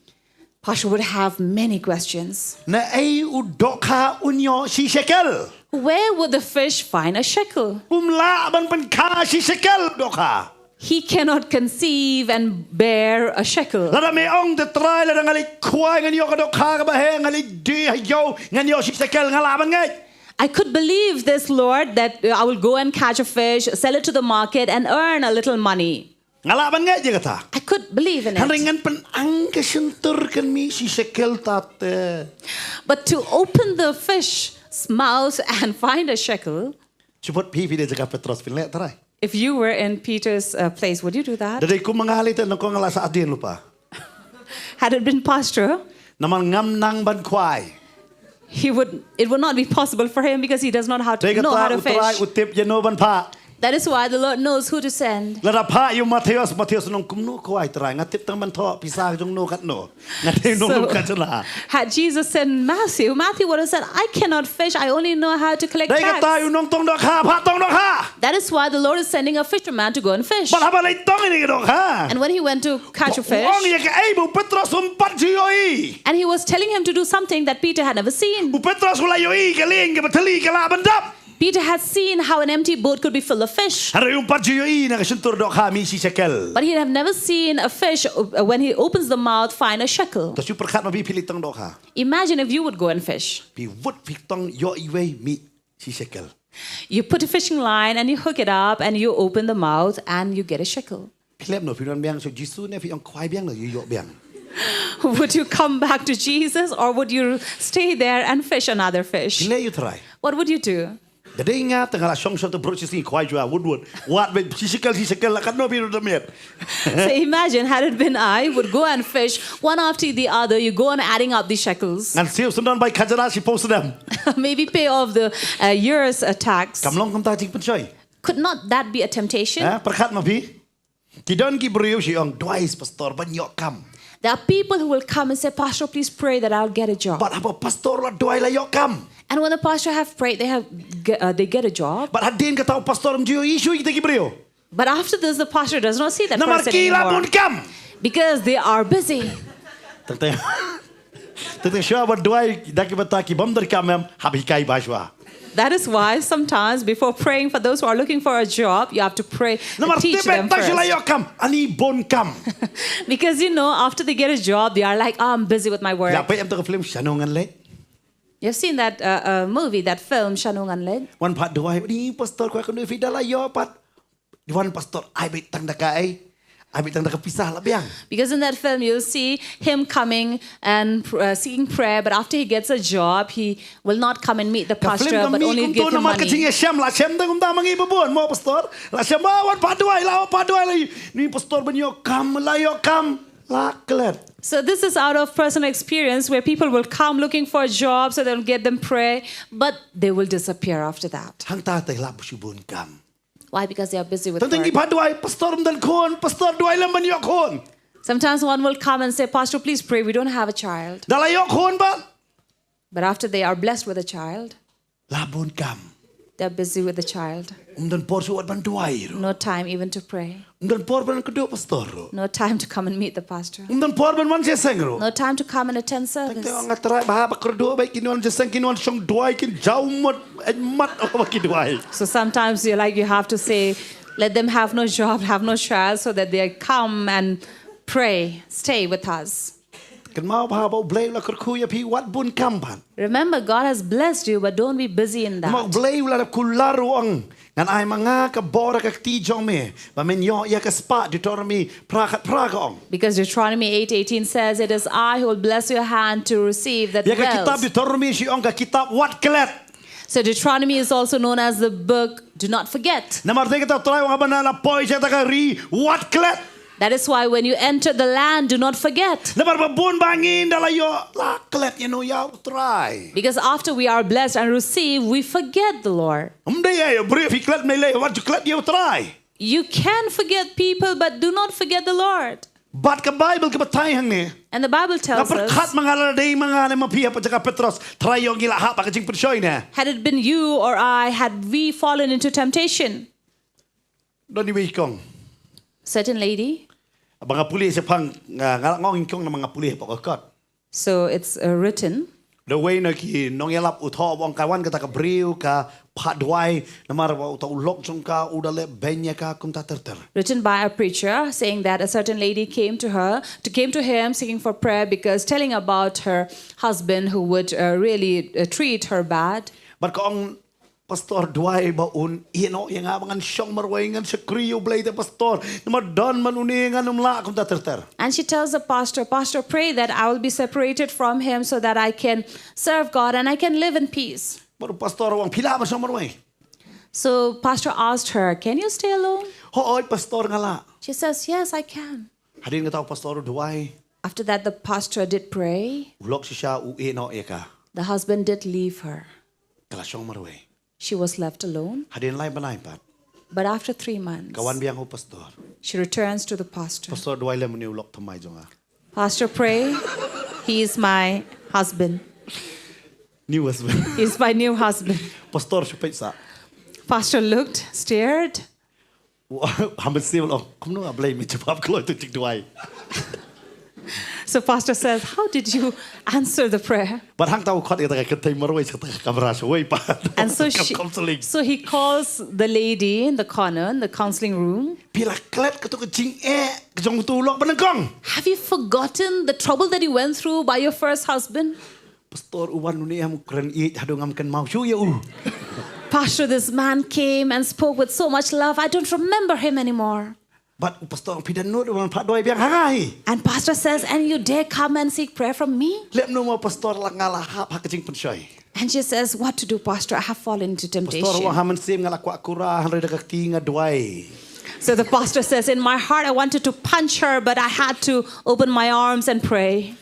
Pastor would have many questions. Naei u dohkha un ïoh shi shekel? Where would the fish find a shekel? Um lah ban pynkha shi shekel dohkha. He cannot conceive and bear a shekel. Lada me ong, te Trai, lada nga leit khwai ngan ïoh ka dohkha kaba heh, nga leit die ha ïew ngan ïoh shi shekel, nga lah ban ngeit. I could believe this, Lord, that uh, I will go and catch a fish, sell it to the market, and earn a little money. Nga lah ban ngeit ïa kata. I could believe in it. Hynrei ngan pynang ka shyntur kan mih shi shekel tate. But to open the fish's mouth and find a shekel, shu put phi, phi dei jaka Petros, phin leh trai? If you were in Peter's uh, place, would you do that? Da dei kum ma nga lei te, nyngkong nga la sah hadien lypa. Had it been Pastor, namar ngam nang ban khwai. He would, it would not be possible for him because he does not how to, dei kata know how to u Trai fish. U tip ïano ban phah. That is why the Lord knows who to send. Lada phah ïa u Mathaios, Mathaios un ong, kumno khwai Trai, nga tip tang ban thoh pisa jong no katno. Nga dei nong, so, ka jana. Had Jesus sent Matthew, Matthew would have said, I cannot fish, I only know how to collect tax. Dei kata u nongtong dohkha, phah tong dohkha. That is why the Lord is sending a fisherman to go and fish. Bad haba leit tong ïa kane ka dohkha, and when he went to catch a fish, u ong ïa kaei ba u Petros um pat ju ïohi. And he was telling him to do something that Peter had never seen. U Petros u la ïohi ka lieng kaba thylli ka lah ban dap. Peter had seen how an empty boat could be full of fish. Hynrei um pat ju ïohi na ka shyntur dohkha mih shi shekel. But he had never seen a fish uh, when he opens the mouth, find a shekel. To shu pyrkhat ma phi, phi leit tong dohkha. Imagine if you would go and fish. Phi wut phi tong, ïoh iwei, mih shi shekel. You put a fishing line and you hook it up and you open the mouth and you get a shekel. Phi leh kumno, phin wan biang sha u Jisu ne phi ong khwai biang, ïoh biang? Would you come back to Jesus or would you stay there and fish another fish? Phi leh ïa u Trai? What would you do? Ka dei nga te nga la shong shong te brot shi sngi khwai jua, wut wut. Wat beit shi shekel shi shekel, la katno phi ruh da miet. So imagine, had it been I, would go and fish one after the other, you go on adding up the shekels. Ngan siew sngewdon bai khajna shiphew snem. Maybe pay off the uh, year's uh, tax. Kam long kumta jingpynshoi? Could not that be a temptation? Ha, pyrkhat ma phi. Ki don ki briew shu ong, duwai pastor ban ïoh kam. There are people who will come and say, Pastor, please pray that I'll get a job. Bad haba pastor la duwai la ïoh kam. And when the pastor have prayed, they have ge- uh, they get a job. Bad hadien kata u pastor um ju ïohi shuh ïa kita ki briew. But after this, the pastor does not see that person anymore. Namar ki la bun kam. Because they are busy. Tang tang. Tang tang shuwa ban duwai da ki bynta ki bym don kam, em, hap hikai bha shuwa. That is why sometimes before praying for those who are looking for a job, you have to pray, teach them first. Namar tip beit tang shu la ïoh kam, ani bun kam. Because you know, after they get a job, they are like, oh, I'm busy with my work. Ïa peit em to ka film Shano Ngan Leit? You've seen that uh, uh, movie, that film, Shano Ngan Leit? Wan pat duwai, ni pastor, kwah kynduh ïa phi, da la ïoh pat. Wan pastor, ai beit tang da kaei? Ai beit tang da ka pisa, la biang. Because in that film, you'll see him coming and uh, seeking prayer, but after he gets a job, he will not come and meet the pastor, but only give him money. Ka film ka mih kumto namar ka jingïashem, la shem tang kumta ma ngi ba bun, mo pastor. La shem, ah, wan pat duwai, la wan pat duwai, la ni pastor ban ïoh kam, la ïoh kam. la klet. So this is out of personal experience where people will come looking for a job so they'll get them pray, but they will disappear after that. Hangta te la shu bun kam. Why? Because they are busy with Tang tang ki work. Pha duwai, pastor, ym don khun, pastor, duwai lem ban ïoh khun. Sometimes one will come and say, "Pastor, please pray. We don't have a child." Da la ïoh khun pat. But after they are blessed with a child, La bun kam. they're busy with the child. Ym don por shuh ban duwai ruh. No time even to pray. Ym don por ban kdew pastor ruh. No time to come and meet the pastor. Ym don por ban wan jingïaseng ruh. No time to come and attend Tang te service. nga trai ba ha ba kyrduh ba ki wan jingïaseng, ki wan shong duwai, kin jaw mut, eh, mat ba ki duwai. So sometimes you like you have to say, "Let them have no job, have no child, so that they come and pray, stay with us." Kynmaw ba ha ba U Blei u la kyrkhu ïa phi, wat bun kam pat. Remember, God has blessed you, but don't be busy in Ma U that. Blei u la dep kular, u ong, ngan ai ma nga ka bor ha ka kti jong me ba men ïoh ïa ka spah. Deuteronomy phra khat phra ka ong. Because Deuteronomy eight eighteen says, "It is I who will bless your hand to receive that Ïa ka kitab wealth." Deuteronomy shi ong ka kitab wat klet. So Deuteronomy is also known as the book Do Not Forget. Namar te kata U Trai u ong, haba na la poi sha kata ka ri, wat klet. That is why when you enter the land, do not forget. Namar ba bun ba ngin da la ïoh, la klet ïa no ïa U Trai. Because after we are blessed and receive, we forget the Lord. Ym dei ïa briew phi klet, ym dei lei, wat ju klet ïa U Trai. You can forget people, but do not forget the Lord. Bad ka Bible ka batai hangne. And the Bible Nga tells us, pyrkhat ma nga lada dei ma nga ne ma phi ha pyrshah ka Petros, Trai ïoh ngi la hap ha ka jingpynshoi ne. Had it been you or I, had we fallen into temptation? Don iwei i kong. Certain lady. Ba nga pule shaphang, nga nga ngong i kong namar nga pule hapoh ka kot. So it's uh, written. Da uwei na ki nongïalap u thoh, u ong ka wan kata ka briew ka phah duwai, namar ba uta u lok jong ka u da leh beiñ ïa ka kumta ter ter. Written by a preacher saying that a certain lady came to her, to came to him seeking for prayer because telling about her husband who would uh, really uh, treat her bad. Bad ka ong, Pastor, duwai ba un ïeh noh ïa nga ba ngan shong marwei, ngan shakri ïa U Blei te Pastor. Namar don man une ngan ym lah kumta ter ter. And she tells the pastor, "Pastor, pray that I will be separated from him so that I can serve God and I can live in peace." Bad u Pastor u ong, phi lah ban shong marwei? So pastor asked her, "Can you stay alone?" Hooid Pastor, nga lah. She says, "Yes, I can." Hadien kata u Pastor u duwai. After that, the pastor did pray. U lok shisha u ïeh noh ïa ka. The husband did leave her. Ka la shong marwei. She was left alone. Hadien lai bnai pat. But after three months, Ka wan biang ha u Pastor. She returns to the pastor. Pastor, duwai lem, une u lok thymmai jong nga. "Pastor, pray. He is my husband." New husband. "He's my new husband." Pastor shu peit sah. Pastor looked, stared. Wah, ha mynsiem u ong, kumno A Blei, me jubab kloi tu jingduwai. So pastor says, "How did you answer the prayer?" Bad hangta u khot ïa kata ka kynthei marwei sha kata ka kamra shawei pat. And so Ka she, counseling. So he calls the lady in the corner in the counseling room. Phi la klet kato ka jingeh ka jong uto u lok ba nyngkong? "Have you forgotten the trouble that you went through by your first husband?" Pastor, u wan une em, u kren ïeit haduh ngam kynmaw shuh ïa u. "Pastor, this man came and spoke with so much love. I don't remember him anymore." Bad u Pastor, phi dohnud u wan phah duwai biang ha nga hi. And pastor says, "And you dare come and seek prayer from me?" Leh kumno mo Pastor, la nga la hap ha ka jingpynshoi. And she says, "What to do, Pastor? I have fallen into Pastor, temptation." ha mynsiem nga la kwah kura, hynrei da ka kti nga duwai. So the pastor says, "In my heart, I wanted to punch her, but I had to open my arms and pray."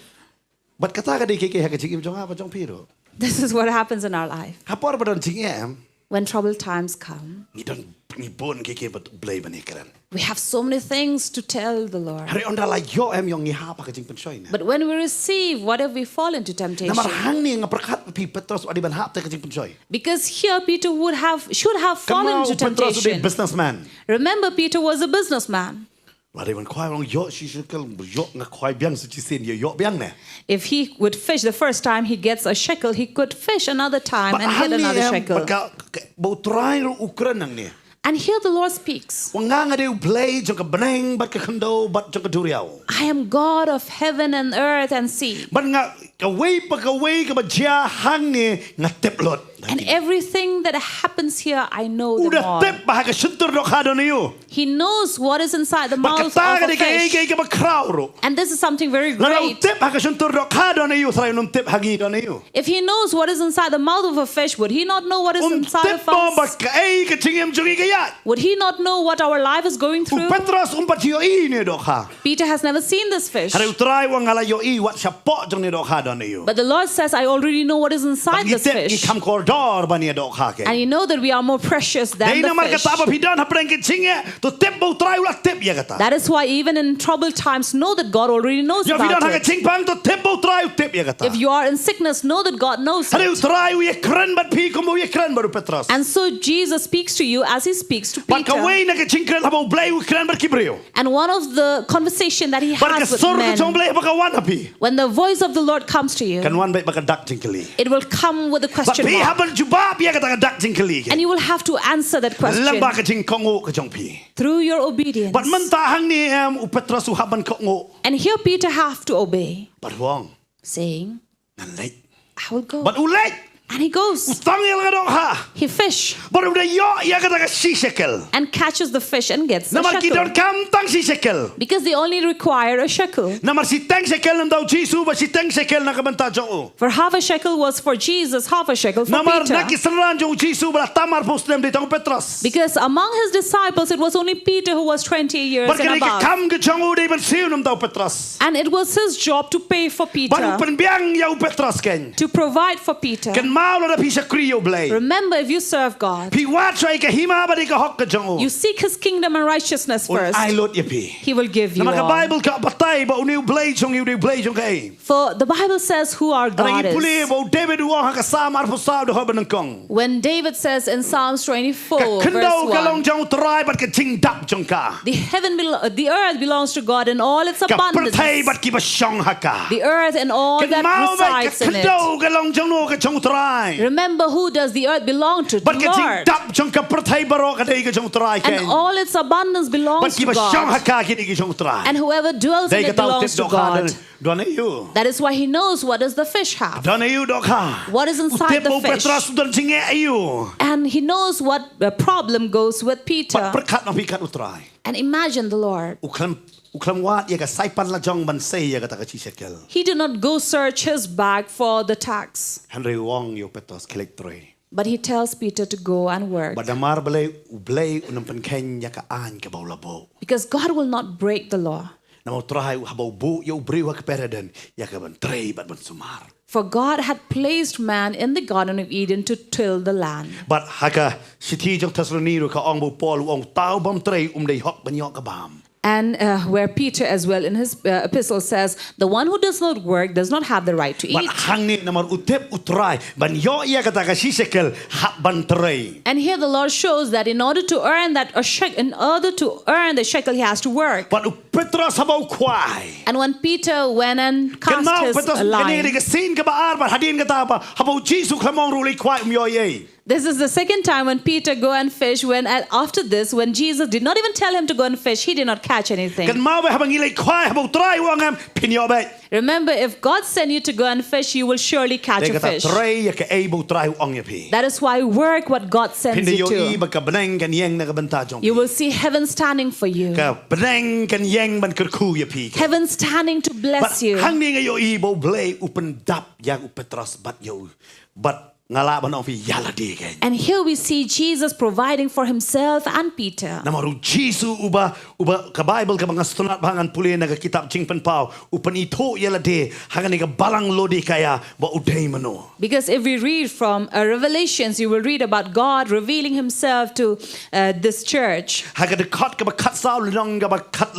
Bad kata ka dei kei kei ha ka jingim jong nga bad jong phi ruh. This is what happens in our life. Ha por ba don jingeh em, When troubled times come, ngi don, ngi bun kei kei ba U Blei ban ïakren. We have so many things to tell the Lord. Hynrei ynda la ïoh em, ïoh ngi hap ha ka jingpynshoi ne. But when we receive, what if we fall into temptation? Namar hangne nga pyrkhat, phi Petros u dei ban hap ha ka jingpynshoi. Because here Peter would have, should have fallen Kynmaw into u Petros u dei temptation. Businessman. Remember, Peter was a businessman. La dei ban khwai, ong ïoh shi shekel, ïoh, nga khwai biang shi shisien, ïoh, ïoh biang ne. If he would fish the first time he gets a shekel, he could fish another time Bad and get hangne another em, shekel. bad ka, ka, ba U Trai ruh u kren hangne. And here the Lord speaks. U ong, nga nga dei U Blei jong ka bneng bad ka khyndew bad jong ka duriaw. "I am God of heaven and earth and sea." Bad nga, kawei pa kawei kaba jia hangne nga tip lut. And everything that happens here, I know them all. U da tip ba ha ka shyntur dohkha don aïu. He knows what is inside the mouth of a fish. Bad kata ka dei kaei kaei kaba khraw ruh. And this is something very great. Lada u tip ha ka shyntur dohkha don aïu, trai un ym tip ha ngi don aïu. If he knows what is inside the mouth of a fish, would he not know what is inside of us? Um tip mo ba kaei ka jingim jong ngi ka ïaid. Would he not know what our life is going through? U Petros um pat ïohi ïa une u dohkha. Peter has never seen this fish. Hynrei u Trai u ong nga la ïohi wat shapoh jong une u dohkha don aïu. But the Lord says, I already know what is inside this fish. Bad ngi tip ngi kham kordor ban ïa dohkha kein. And you know that we are more precious than the fish. Dei namar kata ba phi don hapdeng ka jingeh, to tip ba u Trai u la tip ïa kata. That is why even in troubled times, know that God already knows about it. Ïa phi don ha ka jingpang, to tip ba u Trai u tip ïa kata. If you are in sickness, know that God knows it. Hynrei u Trai u ïakren bad phi kumba u ïakren bad u Petros. And so Jesus speaks to you as he speaks to Peter. Bad kawei na ka jingkren haba u Blei u kren bad ki briew. And one of the conversation that he has with men, bad ka sur ka jong u Blei haba ka wan ha phi, when the voice of the Lord comes to you, kan wan beit bad ka dak jingkylli. It will come with a question mark. Bad phi hap ban jubab ïa kata ka dak jingkylli kein. And you will have to answer that question. Lyngba ka jingkohnguh ka jong phi. Through your obedience. Bad mynta hangne em u Petros u hap ban kohnguh. And here Peter have to obey. Bad u ong, saying, ngan leit. I will go. Bad u leit. And he goes. U tang ïa la ka dohkha. He fish. Bad u da ïoh ïa kata ka shi shekel. And catches the fish and gets a shekel. Namar ki donkam tang shi shekel. Because they only require a shekel. Namar shiteng shekel na u Jisu bad shiteng shekel na ka bynta jong u. For half a shekel was for Jesus, half a shekel for Peter. Namar na ki synran jong u Jisu ba la tam arphew snem dei tang u Petros. Because among his disciples, it was only Peter who was twenty years and above. Bad ka dei ka kam ka jong u dei ban siew na u Petros. And it was his job to pay for Peter. Ban pynbiang ïa u Petros kein. To provide for Peter. Kynmaw lada phi shakri ïa u Blei. Remember, if you serve God, phi wad shuwa ïa ka hima bad ïa ka hok ka jong u. You seek his kingdom and righteousness first. Un ai lut ïa phi. He will give you all. Namar ka Baibl ka batai ba une u Blei jong ngi u dei u Blei jong kaei. For the Bible says who our God is. Hynrei ngi pule ba u David u ong ha ka Salm arphew saw dkhot ba nyngkong. When David says in Psalms twenty-four, verse one, ka khyndew ka long jong u Trai bad ka jingdap jong ka. The heaven bel-, uh, the earth belongs to God and all its abundance. Ka pyrthei bad kiba shong ha ka. The earth and all that resides in it. Kynmaw ba ka khyndew ka long jong no, ka jong u Trai. Remember, who does the earth belong to? The Lord. Bad ka jingdap jong ka pyrthei baroh ka dei ka jong u Trai kein. And all its abundance belongs to God. Bad kiba shong ha ka ki dei ki jong u Trai. And whoever dwells in it belongs to God. Dei kata u tip dohkha don aïu. That is why he knows what does the fish have. Don aïu dohkha. What is inside the fish? U tip ba u Petros u don jingeh aïu. And he knows what the problem goes with Peter. Bad pyrkhat ma pyrkhat u Trai. And imagine the Lord. U khlem, u khlem wad ïa ka saipan lajong ban sei ïa kata ka shi shekel. He did not go search his bag for the tax. Hynrei u ong ïa u Petros khie leit trei. But he tells Peter to go and work. Bad namar balei u Blei un ym pynkheiñ ïa ka aiñ kaba u la buh. Because God will not break the law. Namar u Trai u haba u buh ïa u briew ha ka paradais ïa ka ban trei bad ban sumar. For God had placed man in the Garden of Eden to till the land. Bad ha ka shithi jong Thessaloni ruh ka ong ba u Paul u ong uta u bym trei um dei hok ban ïoh ka bam. And, uh, where Peter as well in his, uh, epistle says, the one who does not work does not have the right to eat. Bad hangne namar u tip u Trai ban ïoh ïa kata ka shi shekel hap ban trei. And here the Lord shows that in order to earn that a shek-, in order to earn the shekel, he has to work. Bad u Petros haba u khwai. And when Peter went and cast his line. Kynmaw u Petros, kane ka dei ka sien kaba ar bad hadien kata ba haba u Jisu u khlem ong ruh leit khwai um ïoh ei. This is the second time when Peter go and fish, when, uh, after this, when Jesus did not even tell him to go and fish, he did not catch anything. Kynmaw ba haba ngi leit khwai, haba u Trai u ong em, phin ïoh beit. Remember, if God send you to go and fish, you will surely catch a fish. Dei kata trei ïa kaei ba u Trai u ong ïa phi. That is why work what God sends you to. Phin da ïohi ba ka bneng kan ïeng na ka bynta jong phi. You will see heaven standing for you. Ka bneng kan ïeng ban kyrkhu ïa phi. Heaven standing to bless you. Bad hangne nga ïohi ba u Blei u pyndap ïa u Petros bad ïa u. Bad nga lah ban ong ïa phi ïa lade kein. And here we see Jesus providing for himself and Peter. Namar u Jisu uba, uba ka Baibl kaba nga sngewtynnad ba ngan pule na ka kitab Jingpynpaw, u pynithuh ïa lade ha kane ka balang Laodikaia ba u dei mano. Because if we read from, uh, Revelations, you will read about God revealing himself to, uh, this church. Ha ka dkhot kaba khatsaw lynnong kaba khat,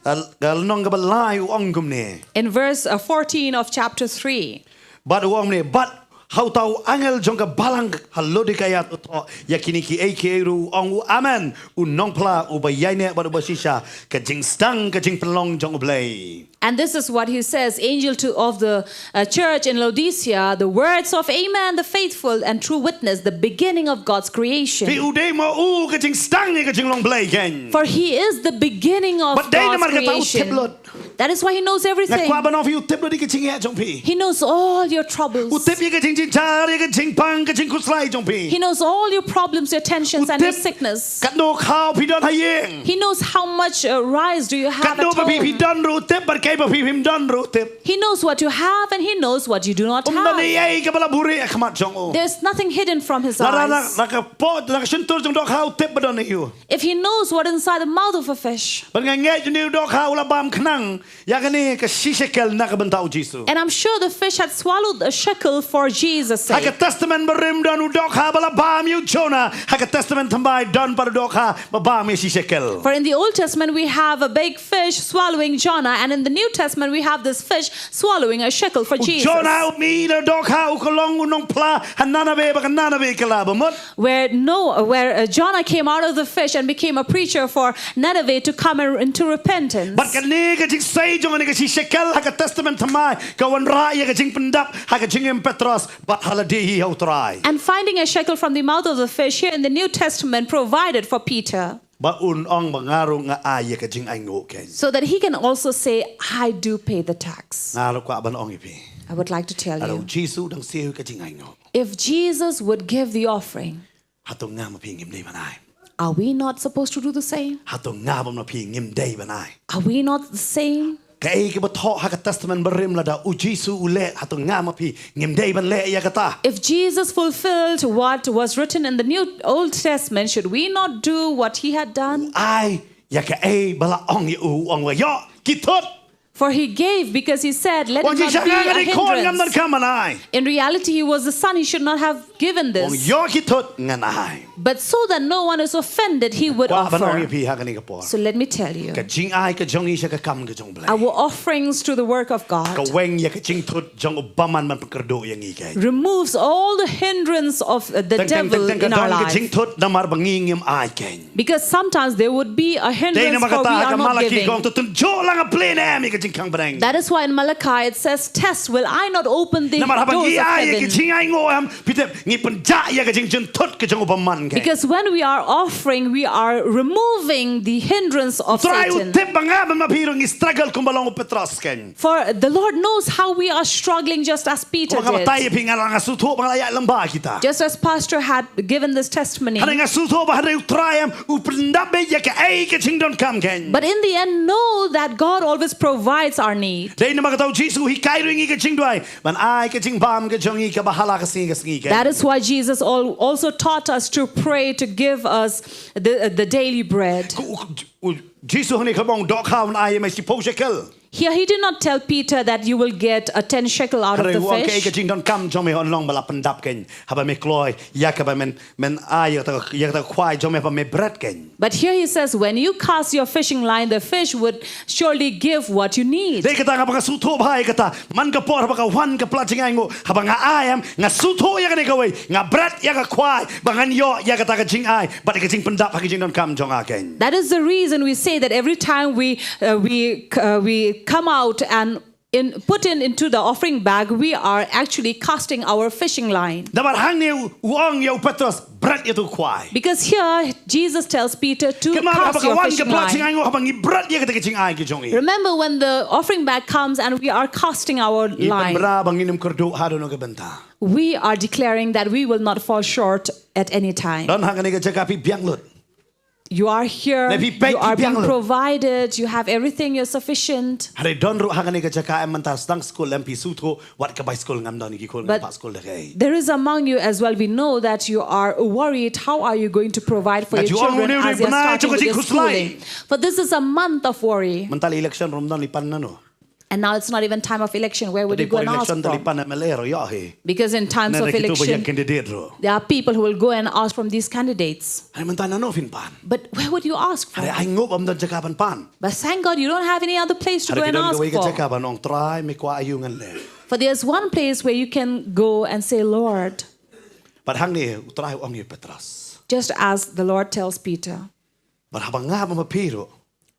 uh, lynnong kaba lai u ong kumne. In verse, uh, fourteen of chapter three. Bad u ong kumne, bad ha uta u angel jong ka balang ha Laodikaia to thoh ïa kine kiei kiei ruh u ong u, Amen, u nongphla uba ïaineh bad uba shisha, ka jingsdang ka jingpynlong jong U Blei. And this is what he says, angel to, of the, uh, church in Laodicea, the words of Amen, the faithful and true witness, the beginning of God's creation. Phi, u dei ma u ka jingsdang ïa ka jinglong Blei kein. For he is the beginning of God's creation. Bad dei namar kata u tip lut. That is why he knows Nga everything. kwah ban ong ïa phi, u tip ïa ka jingeh jong phi. He knows all your troubles. U tip ïa ka jingjynjar, ïa ka jingpang, ka jingkhuslai jong phi. He knows all your problems, your tensions, U and your tip sickness. Katno khaw phi don ha ïing. He knows how much uh, rice do you have Katno at ba phi phi home. Don ruh u tip, bad kaei ba phi phim don ruh u tip. He knows what you have and he knows what you do not Um don have. ei ei kaba la buhrieh ha khmat jong u. There's nothing hidden from his Lada na eyes. na ka pud, na ka shyntur jong u dohkha u tip ba don aïu. If he knows what inside the mouth of a fish. Bad nga ngeit une u dohkha u la bam khnang ïa kane ka shi shekel na ka bynta u Jisu. And I'm sure the fish had swallowed a shekel for Jesus' Ha ka sake. Testament Barim don u dohkha ba la bam ïa u Jonah. Ha ka Testament Thymmai don pat u dohkha ba bam ïa shi shekel. For in the Old Testament, we have a big fish swallowing Jonah, and in the New Testament, we have this fish swallowing a shekel for U Jesus. Jonah u mih na dohkha, u ka long u nongphla ha Nineveh, ba ka Nineveh ka la bamut. Where no, where uh, Jonah came out of the fish and became a preacher for Nineveh to come in- into repentance. Bad kane ka jingsei jong kane ka shi shekel ha ka Testament Thymmai ka wanrah ïa ka jingpyndap ha ka jingim Petros bad ha lade hi ha u Trai. And finding a shekel from the mouth of the fish here in the New Testament provided for Peter. Ba un ong ba nga ruh nga ai ïa ka jingainguh kein. So that he can also say, "I do pay the tax." Nga ruh kwah ban ong ïa phi. I would like to tell Lada u you, Jisu u dang siew ïa ka jingainguh, if Jesus would give the offering, hato nga ma phi ngim dei ban ai? are we not supposed to do the same? Hato nga bad ma phi ngim dei ban ai? Are we not the same? Kaei kaba thoh ha ka Testament Barim lada u Jisu u leh, hato nga ma phi ngim dei ban leh ïa kata? If Jesus fulfilled what was written in the New Old Testament, should we not do what he had done? Ai ïa kaei ba la ong ïa u, u ong, "Ïoh, ki thut." For he gave because he said, "Let Wan it not be jingshah nga a ngan ïakhun, ngam hindrance." donkam ban ai. In reality, he was the son, he should not have given Wan this. ïoh ki thut ngan ai. But so that no one is offended, he would Kwah ban ong offer. ïa phi ha kane ka por. So let me tell you, Ka jingai ka jong ngi sha ka kam ka jong u Blei our offerings to the work of ka God weng ïa ka jingthut jong u bymman ban pynkyrduh ïa ngi kein. removes all the hindrance of uh, the Teng teng teng devil teng, ka in our don ka life. jingthut namar ba ngi ngim ai kein. Because sometimes there would be a Dei hindrance namar for we kata ha are ka not Malaki ka giving. ong, to tynjuh lang ha pla ne em ïa ka jingkhang bneng. That is why in Malachi it says, "Test, will I not open the Namar haba doors ngi of ai ïa ka heaven?" jingainguh em, phi tip, ngi pynjah ïa ka jingjynthut ka jong u bymman kein. Because when we are offering, we are removing the hindrance of Trai u Satan. tip ba nga bad ma phi ruh ngi struggle kumba long u Petros kein. For the Lord knows how we are struggling, just as Peter Kumba nga batai did. ïa phi, nga la, nga sngewthuh ba nga la ïaid lyngba kita. Just as Pastor had given this testimony. Hynrei nga sngewthuh ba hynrei u Trai em u pyndap beit ïa kaei ka jingdonkam kein. But in the end, know that God always provides our need. Dei namar kata u Jisu u hikai ruh ïa ngi ka jingduwai ban ai ka jingbam ka jong ngi kaba ha la ka sngi ka sngi kein. That is why Jesus al- also taught us to pray to give us the, the daily bread. U, u, u Jisu hangne ka ong, dohkha, un ai ïa me shiphew shekel. Here, he did not tell Peter that you will get a ten shekel out of Hynrei the u ong kaei ka fish. jingdonkam jong me yn long ba la pyndap kein haba me kloi ïa kaba men, men ai ïa kata, ïa kata ka khwai jong me, ba me bret kein. But here he says, when you cast your fishing line, the fish would surely give what you need. Dei kata nga ba nga sngewthuh bha ïa kata. Man ka por haba ka wan ka pla jingainguh, haba nga ai em, nga sngewthuh ïa kane kawei, nga bret ïa ka khwai ba ngan ïoh ïa kata ka jingai bad ïa ka jingpyndap ha ka jingdonkam jong nga kein. That is the reason we say that every time we uh, we uh, we come out and in put in into the offering bag, we are actually casting our fishing line. Namar hangne u, u ong ïa u Petros, bret ïa tu khwai. Because here Jesus tells Peter to cast your fishing line. Kynmaw haba ka wan ka pla jingainguh, haba ngi bret ïa kata ka jingai ka jong ngi, remember when the offering bag comes and we are casting our line, ngi pynbna ba ngin ym kyrduh haduh na ka bynta. We are declaring that we will not fall short at any time. Don ha kane ka jaka, phi biang lut. You are here, you are being provided, you have everything, you're sufficient. Hynrei don ruh ha kane ka jaka em mynta, sdang skul em, phi sngewthuh, wat ka bai skul ngam don, ki khun ngam pat skul da kaei. But there is among you as well, we know that you are worried, how are you going to provide for your children as they are starting with their schooling? For this is a month of worry. Mynta election ruh ym don, phi pan nano? And now it's not even time of election. Where would you go and ask for? Election te phi pan M L A ruh ïoh hi. Because in times of election, there are people who will go and ask from these candidates. Hynrei mynta nano phin pan? But where would you ask for? Hynrei ainguh ba ym don jaka ban pan. But thank God you don't have any other place to go and ask for. Hynrei ki don kawei ka jaka ban ong, Trai, me kwah aïu ngan leh? For there's one place where you can go and say, Lord. Bad hangne u Trai u ong ïa u Petros, just as the Lord tells Peter. Bad haba nga bad ma phi ruh,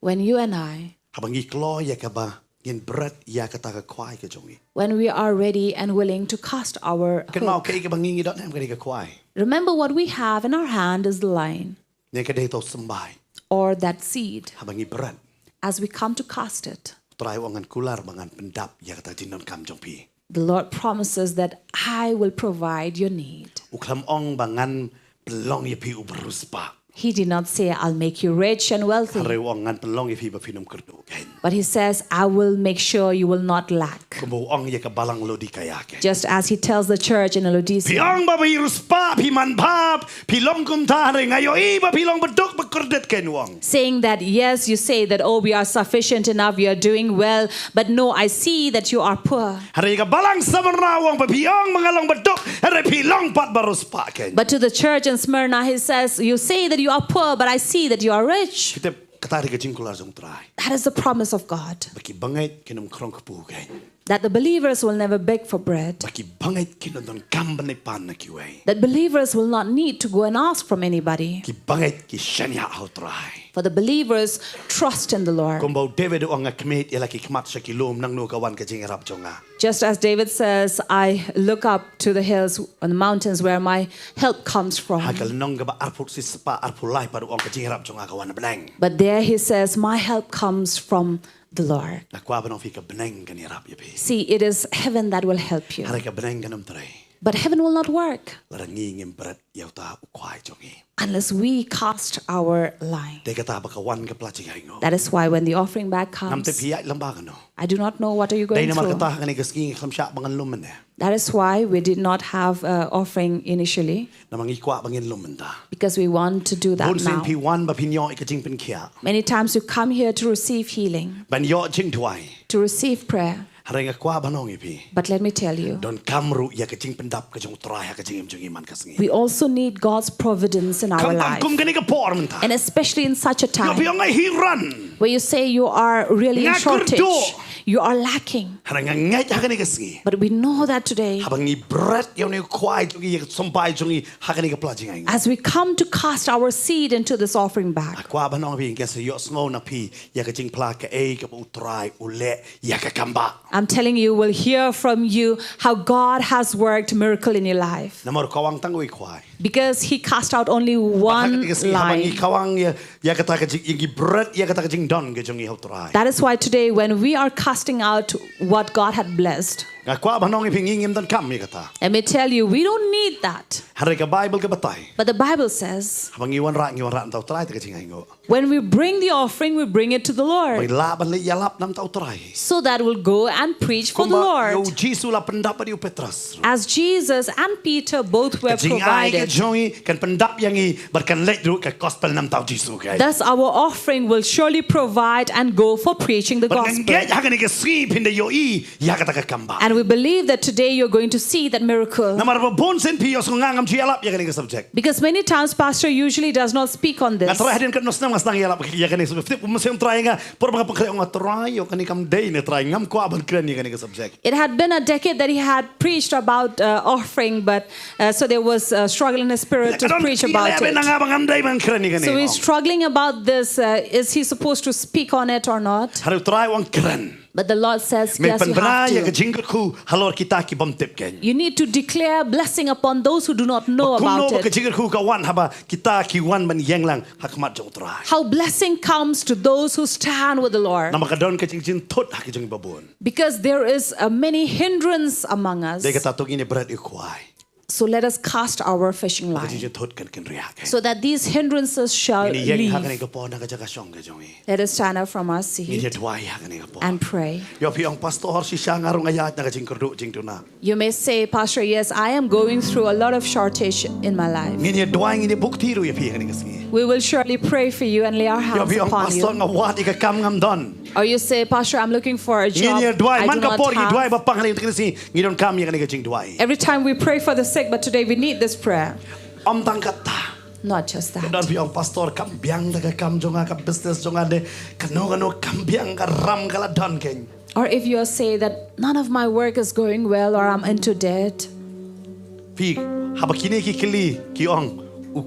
when you and I, haba ngi kloi ïa kaba ngin bret ïa kata ka khwai ka jong ngi, when we are ready and willing to cast our hook. Kynmaw kaei kaba ngi ngi don em, kane ka khwai. Remember, what we have in our hand is the line. Ne ka dei uto u symbai. Or that seed. Haba ngi bret. As we come to cast it. Trai u ong ngan kular ba ngan pyndap ïa kata ka jingdonkam jong phi. The Lord promises that I will provide your need. U khlem ong ba ngan pynlong ïa phi u bariewspah. He did not say, "I'll make you rich and wealthy." Hynrei u ong ngan pynlong ïa phi ba phin ym kyrduh kein. But he says, "I will make sure you will not lack." Kumba u ong ïa ka balang Laodikaia kein. Just as he tells the church in Phi Laodicea, ong ba phi riewspah, phi manbha, phi long kumta, hynrei nga ïohi ba phi long baduk bakordit kein, u ong. Saying that, "Yes, you say that, oh, we are sufficient enough, we are doing well, but no, I see that you are poor." Hynrei ka balang Smyrna u ong ba phi ong ba nga long baduk, hynrei phi long pat bariewspah kein. But to the church in Smyrna, he says, "You say that you are poor, but I see that you are rich." Phi tip, kata ka dei ka jingkular jong u Trai. That is the promise of God, Ba ki bangeit kin ym khrong kpu kein. that the believers will never beg for bread, Ba ki bangeit kin ym donkam ban leit pan na kiwei. that believers will not need to go and ask from anybody. Ki bangeit ki shaniah ha u Trai. For the believers trust in the Lord. Kumba u David u ong, nga khmih ïa la ki khmat sha ki lum, naduh naei ka wan ka jingïarap jong nga. Just as David says, "I look up to the hills and the mountains where my help comes from." Ha ka lynnong kaba arphew shispah arphew lai pat u ong ka jingïarap jong nga ka wan na bneng. But there he says, "My help comes from the Lord." Nga kwah ban ong ïa phi ka bneng kan ïarap ïa phi. See, it is heaven that will help you. Hynrei ka bneng kan ym trei. But heaven will not work Lada ngi ngim bret ïa uta u khwai jong ngi. unless we cast our line. Dei kata ba ka wan ka pla jingainguh. That is why when the offering bag comes, Ngam tip phi ïaid lem bad kano. I do not know what are you Dei going namar through. kata ha kane ka sngi ngim shah ba ngan lum mynne. That is why we did not have an offering initially, Namar ngi kwah ba ngin lum mynta. because we want to do that Bun sien now. Phi wan ba phin ïoh ïa ka jingpynkhiah, Many times you come here to receive healing, ban ïoh jingduwai. to receive prayer. Hynrei nga kwah ban ong ïa phi, But let me tell you, donkam ruh ïa ka jingpyndap ka jong u Trai ha ka jingim jong ngi man ka sngi. We also need God's providence in our Khamtam life. Kum kane ka por mynta. And especially in such a Ïoh phi time ong, nga hi ran. Where you say you are really in Nga shortage, kyrduh. You are lacking. Hynrei nga ngeit ha kane ka sngi, But we know that today, haba ngi bret ïa une u khwai jong ngi, ïa ka symbai jong ngi ha kane ka pla jingainguh, as we come to cast our seed into this offering bag, nga kwah ban ong ïa phi, ngin sa ïohsngew na phi ïa ka jingphla kaei kaba u Trai u leh ïa ka kam bah. I'm telling you, we'll hear from you how God has worked miracle in your life. Namar u khawang tang u khwai. Because he cast out only Haba one ngi, haba ngi line. khawang ïa, ïa kata ka jing, ïa ngi bret ïa kata ka jingdon ka jong ngi ha u Trai. That is why today, when we are casting out what God had blessed, Nga kwah ban ong ïa phi, ngi ngim donkam ïa kata. let me tell you, we don't need that. Hynrei ka Baibl ka batai, But the Bible says, haba ngi wanrah, ngi wanrah na bynta u Trai ha ka jingainguh. when we bring the offering, we bring it to the Ba ngi Lord, lah ban leit ïalap na bynta u Trai. so that we'll go and preach for the Kumba ïa u Lord. Jisu u la pyndap bad ïa u Petros. As Jesus and Peter both were Ka jingai ka provided, jong ngi kan pyndap ïa ngi bad kan leit ruh ka gospel na bynta u Jisu, okay? Thus our offering will surely provide and go for preaching the Bad nga gospel. ngeit ha kane ka sngi phin da ïohi ïa kata ka kam bah. And we believe that today you're going to see that miracle. Namar ba bun sien phi ïohsngew nga ngam ju ïalap ïa kane ka subject. Because many times Pastor usually does not speak on Nga this. trai hadien katno snem nga sdang ïalap ïa kane ka subject. Phi tip, u Mynsiem Trai nga, por ba nga pynkhreh, nga trai, ïoh kane kam dei ne Trai, ngam kwah ban kren ïa kane ka subject. It had been a decade that he had preached about uh, offering, but uh, so there was a struggle in his spirit to Ka don preach ka about leh ba na it. nga ba ngam dei ban kren ïa kane. So he's struggling about this. Uh, is he supposed to speak on it or not? Hynrei u Trai u ong kren. But the Lord says, Me "Yes, you pynbna have ïa ka to." Jingkyrkhu halor kita ki bym tip, keiñ. You need to declare blessing upon those who do not know Kumno about ba ka it. Jingkyrkhu ka wan haba kita ki wan ban ïeng lang ha khmat jong u Trai. How blessing comes to those who stand with the Lord. Namar ka don ka jingjynthut ha ki jong ngi ba bun. Because there is a many hindrance among us. Dei kata to ngin ïa bret ïa u khwai. So let us cast our fishing Ka line, jingjynthut kan kynriah, keiñ. So that these hindrances shall Ngin ïeng ha kane leave. ka por na ka jaka shong ka jong ngi. Let us stand up from our Ngin ïa seat duwai ha kane ka por. And pray. Ïoh phi ong, "Pastor, shisha nga ruh nga ïaid na ka jingkyrduh jingduna." You may say, "Pastor, yes, I am going through a lot of shortage in my life." Ngin ïa duwai, ngin ïa buh kti ruh ïa phi ha kane ka sngi. We will surely pray for you and lay our Ïoh hands phi ong, upon "Pastor, you. Nga wad ïa ka kam ngam don." Or you say, "Pastor, I'm looking for a Ngin job ïa duwai, I man do ka not por ngi duwai have." ba pang ha kane ka sngi, ngi donkam ïa kane ka jingduwai. Every time we pray for the sick, but today we need this prayer. Ym tang kata. Not just Ka that. don phi ong, "Pastor, kam biang da ka kam jong nga, ka business jong nga de, kano kano kam biang, ka ram ka la don, keiñ." Or if you say that none of my work is going well or I'm into debt, Phi, haba kine ki kylli ki ong, "U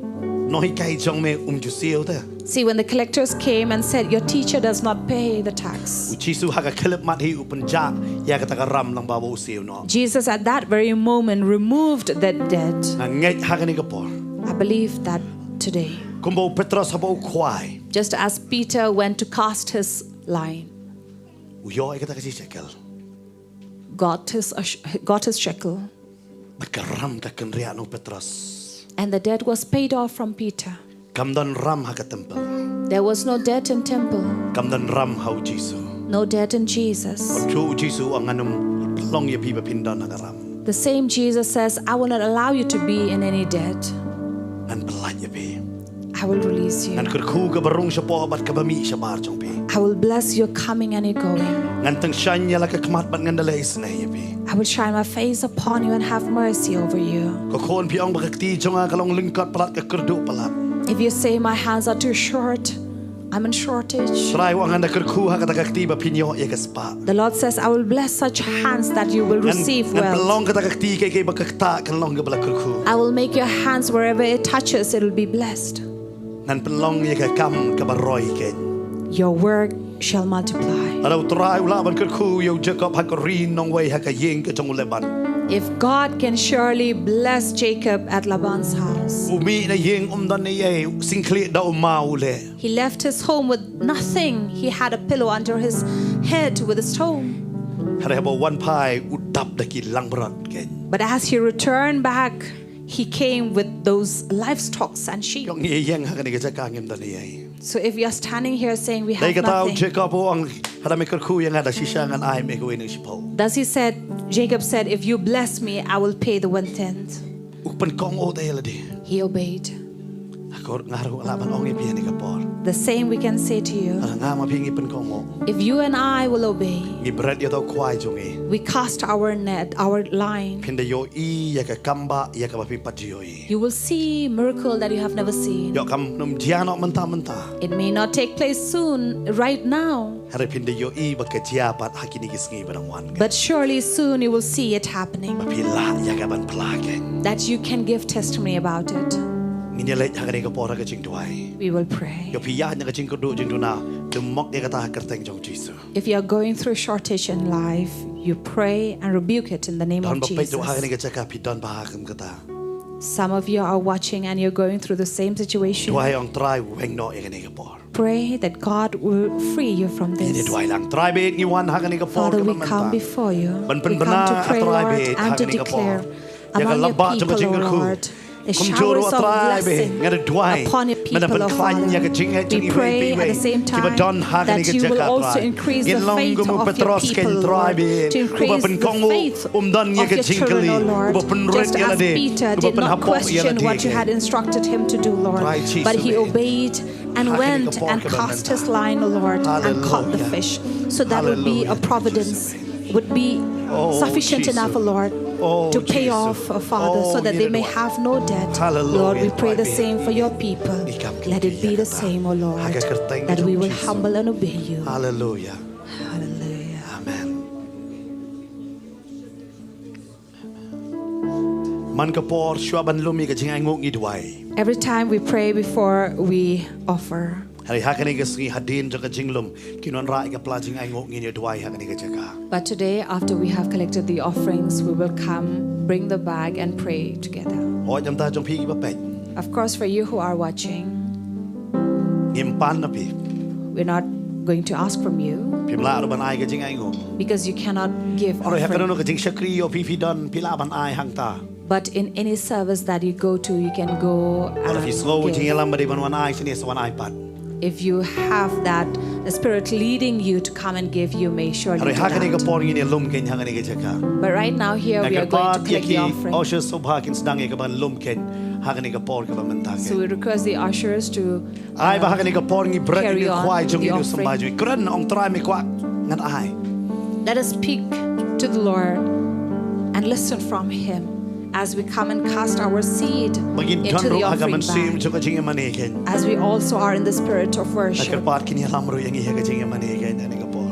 nonghikai jong me um ju siew te." see, when the collectors came and said, "Your teacher does not pay the tax," U Jisu ha ka khyllipmat hi u pynjah ïa kata ka ram lyngba ba u siew noh. Jesus at that very moment removed that debt. Nga ngeit ha kane ka por, I believe that today, kumba u Petros haba u khwai, just as Peter went to cast his line, U ïoh ïa kata ka shi shekel. Got his, uh, sh- got his shekel. Bad ka ram ka kynriah na u Petros. And the debt was paid off from Peter. Kam don ram ha ka temple. There was no debt in temple, Kam don ram ha u Jisu. No debt in Jesus. Bad shuh u Jisu u ong ngan ym pynlong ïa phi ba phin don ha ka ram. The same Jesus says, I will not allow you to be in any debt. Ngan pyllait ïa phi. I will release you. Ngan kyrkhu kaba rung shapoh bad kaba mih shabar jong phi. I will bless your coming and your going. Ngan tyngshaiñ ïa la ka khmat bad ngan da leh isynei ïa phi. I will shine my face upon you and have mercy over you. Ko khun, phi ong ba ka kti jong nga ka long lyngkot palat, ka kyrduh palat. If you say, my hands are too short, I'm in shortage. Trai u ong ngan da kyrkhu ha kata ka kti ba phin ïoh ïa ka spah. The Lord says, I will bless such hands that you will Ngan, receive ngan pynlong wealth. Kata ka kti kaei kaei ba ka ktah kan long kaba la kyrkhu. I will make your hands, wherever it touches, it will be blessed. Ngan pynlong ïa ka kam kaba roi keiñ. Your work shall multiply. Lada u Trai u lah ban kyrkhu ïa u Jakob ha ka ri nongwei ha ka ïing ka jong u Laban. If God can surely bless Jacob at Laban's house, U mih na ïing, um don ei ei, syngkhlieh da u maw u leh. He left his home with nothing. He had a pillow under his head with a stone. Hynrei haba u wan phai, u dap da ki langbrot keiñ. But as he returned back, he came with those livestocks and sheep. Ïoh ngi ïeng ha kane ka jaka ngim don ei ei. So if you are standing here saying we Dei have kata u nothing, Jakob u ong, haba me kyrkhu ïa nga da shisha ngan ai me kawei na shiphew. Does he said, Jacob said, if you bless me, I will pay the one tenth. U pynkohnguh te ïa lade. He obeyed. Akor nga ruh lah ban ong ïa phi ha kane ka por. The same we can say to you. Lada nga ma phi ngi pynkohnguh, If you and I will obey, ngi bret ïa uta u khwai jong ngi, we cast our net, our line, phin da ïohi ïa ka kam ba ïa kaba phi pat ju ïohi. You will see miracle that you have never seen. Ïoh kam nym jia noh mynta mynta. It may not take place soon, right now, Hynrei phin da ïohi ba ka jia pat ha kine ki sngi ba dang wan. But surely soon you will see it happening, Ba phi lah ïa ka ban phla keiñ. That you can give testimony about it. Ngin ïa leit ha kane ka por ha ka jingduwai. We will pray. Ïoh phi ïaid na ka jingkyrduh jingduna, to mok ïa kata ha ka kyrteng jong u Jisu. If you are going through shortage in life, you pray and rebuke it in the name of Jesus. Don ba peit ruh ha kane ka jaka phi don ba ha kane kata. Some of you are watching and you're going through the same situation. Duwai, ong Trai weng noh ïa kane ka por. Pray that God will free you from this. Ngin ïa duwai lang. Trai bad ngi wan ha kane ka por. Father, we kaba mynta. Come before you. Ban We come pynbna, to pray, Trai Lord, bad, ha and to kane ka por. Declare Ïa ka among your laba jong ka people, O jingkyrkhu. Lord, a Kumjuh showers ruh, of Trai bad, blessing nga da duwai. Upon your people, O Father. Ïa ka jingeh jong iwei pa iwei. We pray at the same time that you will also increase the faith of your people, Lord, to increase the faith of your children, O Lord, just as Peter did not question what you had instructed him to do, Lord, but he obeyed and went and cast his line, O Lord, and caught the fish. So that would be a providence, would be sufficient enough, O Lord, to pay off, O Father, so that they may have no debt. Lord, we pray the same for your people. Let it be the same, O Lord, that we will humble and obey you. Hallelujah. Amen. Man ka por shuwa ban lum ïa ka jingainguh ngi duwai. Every time we pray before we offer. Hynrei ha kane ka sngi hadien jong ka jinglum, kin wanrah ïa ka pla jingainguh, ngin ïa duwai ha kane ka jaka. But today, after we have collected the offerings, we will come, bring the bag and pray together. Hooid, namar jong phi kiba peit. Of course, for you who are watching, ngim pan na phi. We're not going to ask from you. Phim lah ruh ban ai ka jingainguh. Because you cannot give offering. Hooid, ha kano kano ka jingshakri ïoh phi phi don, phi lah ban ai hangta. But in any service that you go to, you can go and give. Lada phi sngew jingïalam ba dei ban wan ai shane, sa wan ai pat. If you have that, the Spirit leading you to come and give, you may surely do that. Hynrei ha kane ka por ngin ïa lum keiñ ha kane ka jaka. But right now here we are going to collect the offering. Nga kyrpad ïa ki ushers sngewbha kin sdang ïa ka ban lum keiñ ha kane ka por kaba mynta keiñ. So we request the ushers to, uh, carry on the offering. Ai ba ha kane ka por ngi bret ïa u khwai jong ngi, u symbai jong ngi. Kren, ong Trai, me kwah ngan ai. Let us speak to the Lord and listen from Him as we come and cast our seed into the offering bag. Ba ngin don ruh ha ka mynsiem jong ka jingïamane keiñ. As we also are in the spirit of worship. Nga kyrpad kin ïalam ruh ïa ngi ha ka jingïamane keiñ ha kane ka por.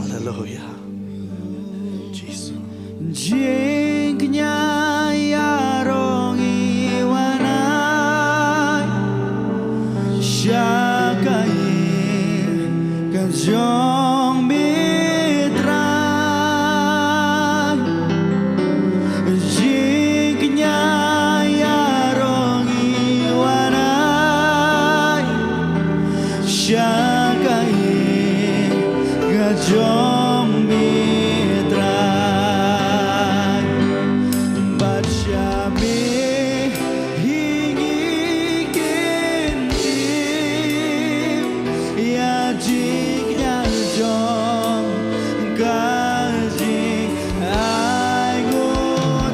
Hallelujah. Jisu. Jingkñia ïaroh ngi wan ai sha ka ïing ka jong me Trai. Jingkñia ïaroh ngi wan ai sha ka ïing jong me Trai, bad sha me hi ngi kyntiew ïa jingkñia jong ka jingainguh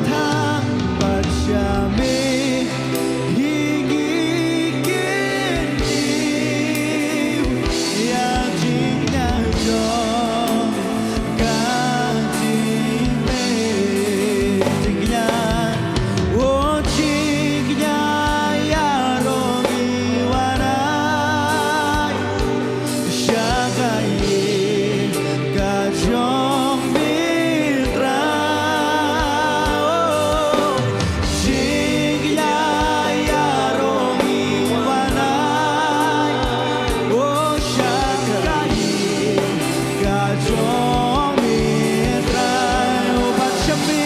tang, bad sha me hi ngi kyntiew ïa jingkñia jong ka jingmut. Jingkñia, o jingkñia ïaroh ngi wan ai sha ka ïing ka jong me Trai. Jingkñia ïaroh ngi wan ai, o sha ka ïing ka jong me Trai. O bad sha me,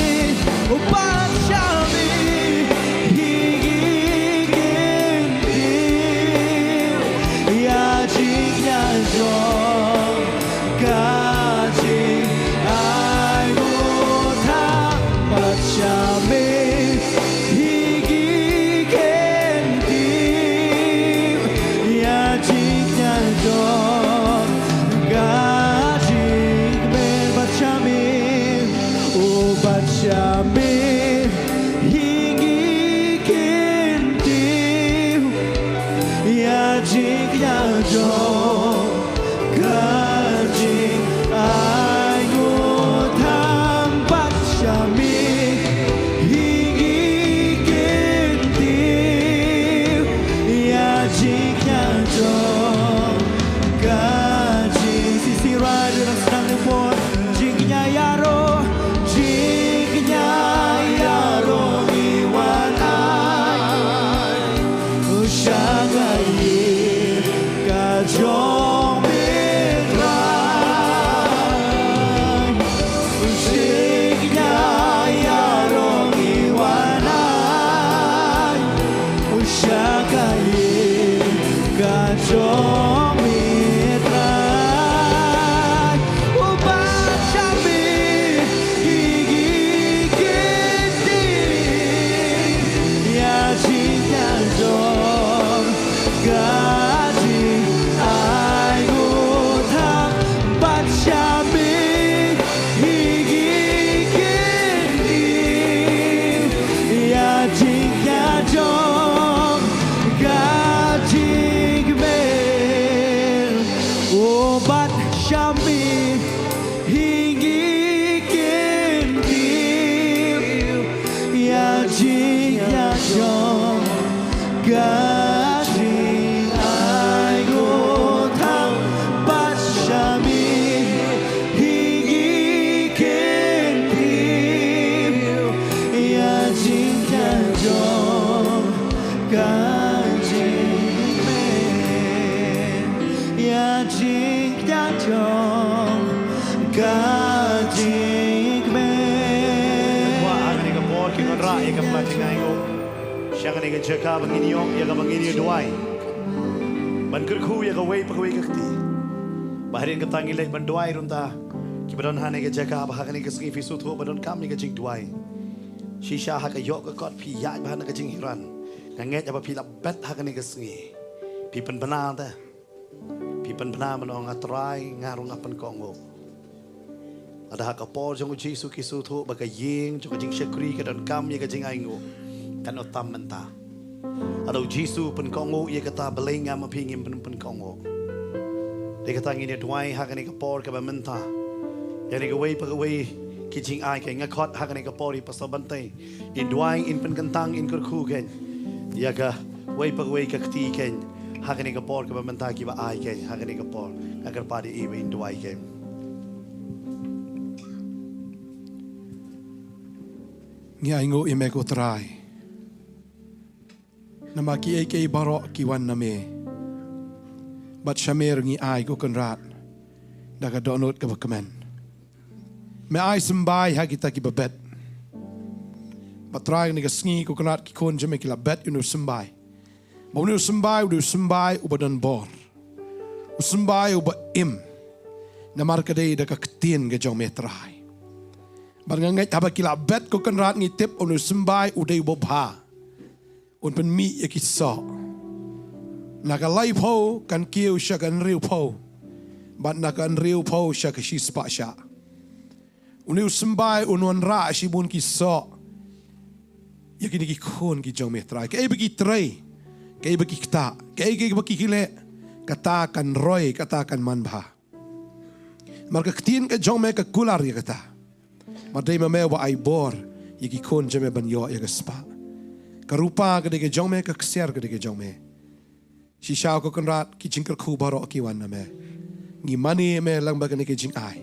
o bad sha me hi ngi kyntiew ïa jingkñia jong ka jingainguh tang, bad sha me hi ngi kyntiew ïa jingkñia jong ka jingkmen. Bad sha me, o bad sha me hi ngi kyntiew ïa jingkñia jong ka jingainguh tang, bad sha me hi ngi kyntiew ïa jingkñia jong ka jing. Sisi Rai, dang sdang ïa ka por, jingkñia ïaroh, jingkñia ïaroh ngi wan ai sha ka ïing ka jong me Trai. Jingkñia ïaroh ngi wan ai sha ka ïing ka jong me Trai. O bad sha me hi ngi kyntiew ïa jingkñia jong ka jingainguh tang, bad sha me hi ngi kyntiew ïa jingkñia jong ka jingkmen. O bad sha me hi ngi kyntiew ïa jingkñia jong ka jingainguh tang, bad sha me hi ngi kyntiew ïa jingkñia jong ka jingkmen, ïa jingkñia jong ka jingkmen. Kwah ha kane ka por, ki Kynrad, ïa ka pla jingainguh sha kane ka jaka ba ngin ïoh, ïa kaba ngin ïa duwai ban kyrkhu ïa kawei pa kawei ka kti. Ba hadien kata ngin leit ban duwai ruh mynta. Kiba don ha kane ka jaka, ba ha kane ka sngi phi sngewthuh ba donkam ïa ka jingduwai. Shisha ha ka ïoh ka kot phi ïaid bha na ka jinghiar. Nga ngeit ba phi la bet ha kane ka sngi. Phi pynbna te. Phi pynbna ban ong, A Trai, nga ruh nga pynkohnguh. Lada ha ka por jong u Jisu ki sngewthuh ba ka ïing jong ka jingshakri ka donkam ïa ka jingainguh, kan ym tam mynta. Lada u Jisu u pynkohnguh ïa kata, balei nga ma phi ngim pyn-, pynkohnguh? Dei kata ngin ïa duwai ha kane ka por kaba mynta. Ïa kane kawei pa kawei ki jingai, nga khot ha kane ka por ïa i Pastor Bantei. In duwai, in pynkyntang, in kyrkhu kein ïa kawei pa kawei ka kti kein ha kane ka por kaba mynta, kiba ai kein ha kane ka por. Nga kyrpad ïa i ba in duwai kein. Ngi ainguh ïa me ko Trai. Namar kiei kiei baroh ki wan na me. Bad sha me ruh ngi ai ko Kynrad da ka dohnud kaba kmen. Me ai symbai ha kita kiba bet. Bad Trai, ha kane ka sngi ko Kynrad, ki khun jong me ki la bet ïa une u symbai. Bad une u symbai u dei u symbai uba don bor. U symbai uba im. Namar ka dei da ka ktien ka jong me Trai. Bad nga ngeit haba ki la bet ko Kynrad ngi tip une u symbai u dei uba bha. Un pynmih ïa ki soh. Na ka laiphew kan kiew sha ka hynriewphew. Bad na ka hynriewphew sha ka shispah shah. Une u symbai un wanrah shibun ki soh. Ïa kine ki khun ki jong me Trai. Kaei ba ki trei. Kaei ba ki ktah. Kaei kaei ba ki ki leh. Kata kan roi, kata kan manbha. Namar ka ktien ka jong me ka kular ïa kata. Namar dei ma me uba ai bor ïa ki khun jong me ban ïoh ïa ka spah. Ka rupa ka dei ka jong me, ka ksiar ka dei ka jong me. Shisha ko Kynrad ki jingkyrkhu baroh ki wan na me. Ngi mane ïa me lyngba kane ka jingai.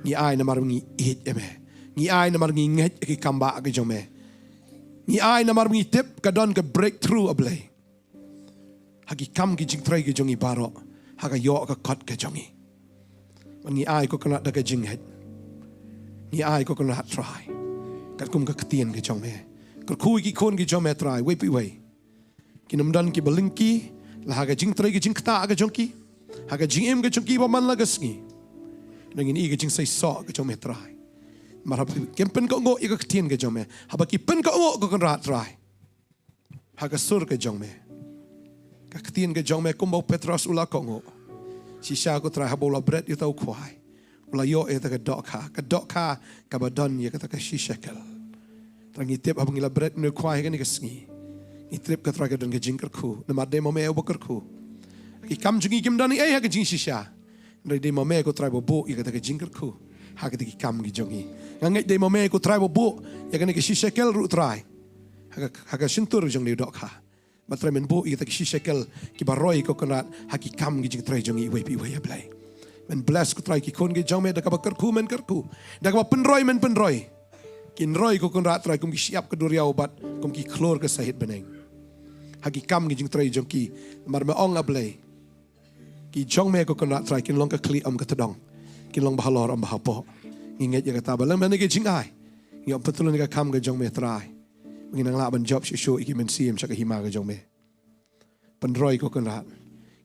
Ngi ai namar ngi ïeit ïa me. Ngi ai namar ngi ngeit ïa ki kambah ka jong me. Ngi ai namar ngi tip ka don ka breakthrough A Blei. Ha ki kam ki jingtrei ki jong ngi baroh. Ha ka ïoh ka kot ka jong ngi. Ngi ai ko Kynrad da ka jingngeit. Ngi ai ko Kynrad Trai. Katkum ka ktien ka jong me. Kyrkhu ïa ki khun ki jong me Trai. Wei pa wei. Kin ym don kiba lyngkhi. La ha ka jingtrei ka jingktah ka jong ki. Ha ka jingim ka jong ki ba man la ka sngi. Nang ngin ïohi ka jingseisoh ka jong me Trai. Namar haba kim pynkohnguh ïa ka ktien ka jong me. Haba ki pynkohnguh ko Kynrad Trai. Ha ka sur ka jong me. Ka ktien ka jong me kumba u Petros u la kohnguh. Shisha ko Trai haba u la bret ïa uta u khwai. U la ïoh ïa kata ka dohkha. Ka dohkha kaba don ïa kata ka shi shekel. Trai ngi tip haba ngi la bret une u khwai ha kane ka sngi. Ngi tip ko Trai ka don ka jingkyrkhu. Namar dei ma me uba kyrkhu. Ki kam jong ngi kim don ei ei ha ka jingshisha. Hynrei dei ma me ko Trai ba buh ïa kata ka jingkyrkhu. Ha kata ki kam ki jong ngi. Nga ngeit dei ma me ko Trai ba buh ïa kane ka shi shekel ruh Trai. Ha ka, ha ka shyntur jong une u dohkha. Bad Trai men buh ïa kata ki shi shekel kiba roi ko Kynrad ha ki kam ki jingtrei jong ngi iwei pa iwei A Blei. Men bless ko Trai ki khun ki jong me da kaba kyrkhu men kyrkhu. Da kaba pynroi men pynroi. Kin roi ko Kynrad Trai kum ki shyiap ka duriaw bad kum ki khlur ka sahit bneng. Ha ki kam ki jingtrei jong ki namar me ong A Blei. Ki jong me ko Kynrad Trai kin long ka khlieh ym ka tdong. Kin long ba halor ym ba hapoh. Ngi ngeit ïa kata ba lem bad kane ka jingai. Ngi ym pyntylun ïa ka kam ka jong me Trai. Ngi nang lah ban jop shuh shuh ïa ki mynsiem sha ka hima ka jong me. Pynroi ko Kynrad.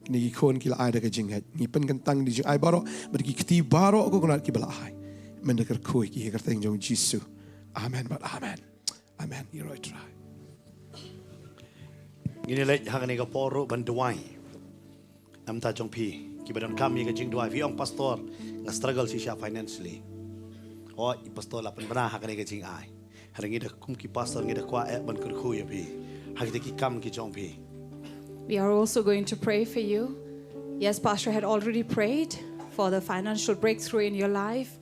Kine ki khun ki la ai da ka jingngeit. Ngi pynkyntang ïa ki jingai baroh bad ki kti baroh ko Kynrad kiba la ai. Men da kyrkhu ïa ki ha ka kyrteng jong Jisu. Amen bad amen. Amen. Ïa roi Trai. Ngin ïa leit ha kane ka por ruh ban duwai. Namar ta jong phi kiba donkam ïa ka jingduwai, phi ong pastor nga struggle shisha financially. O i pastor la pynbna ha kane ka jingai. Hynrei ngi da kum ki pastor ngi da kwah eh ban kyrkhu ïa phi ha kita ki kam ki jong phi. We are also going to pray for you. Yes, Pastor had already prayed for the financial breakthrough in your life,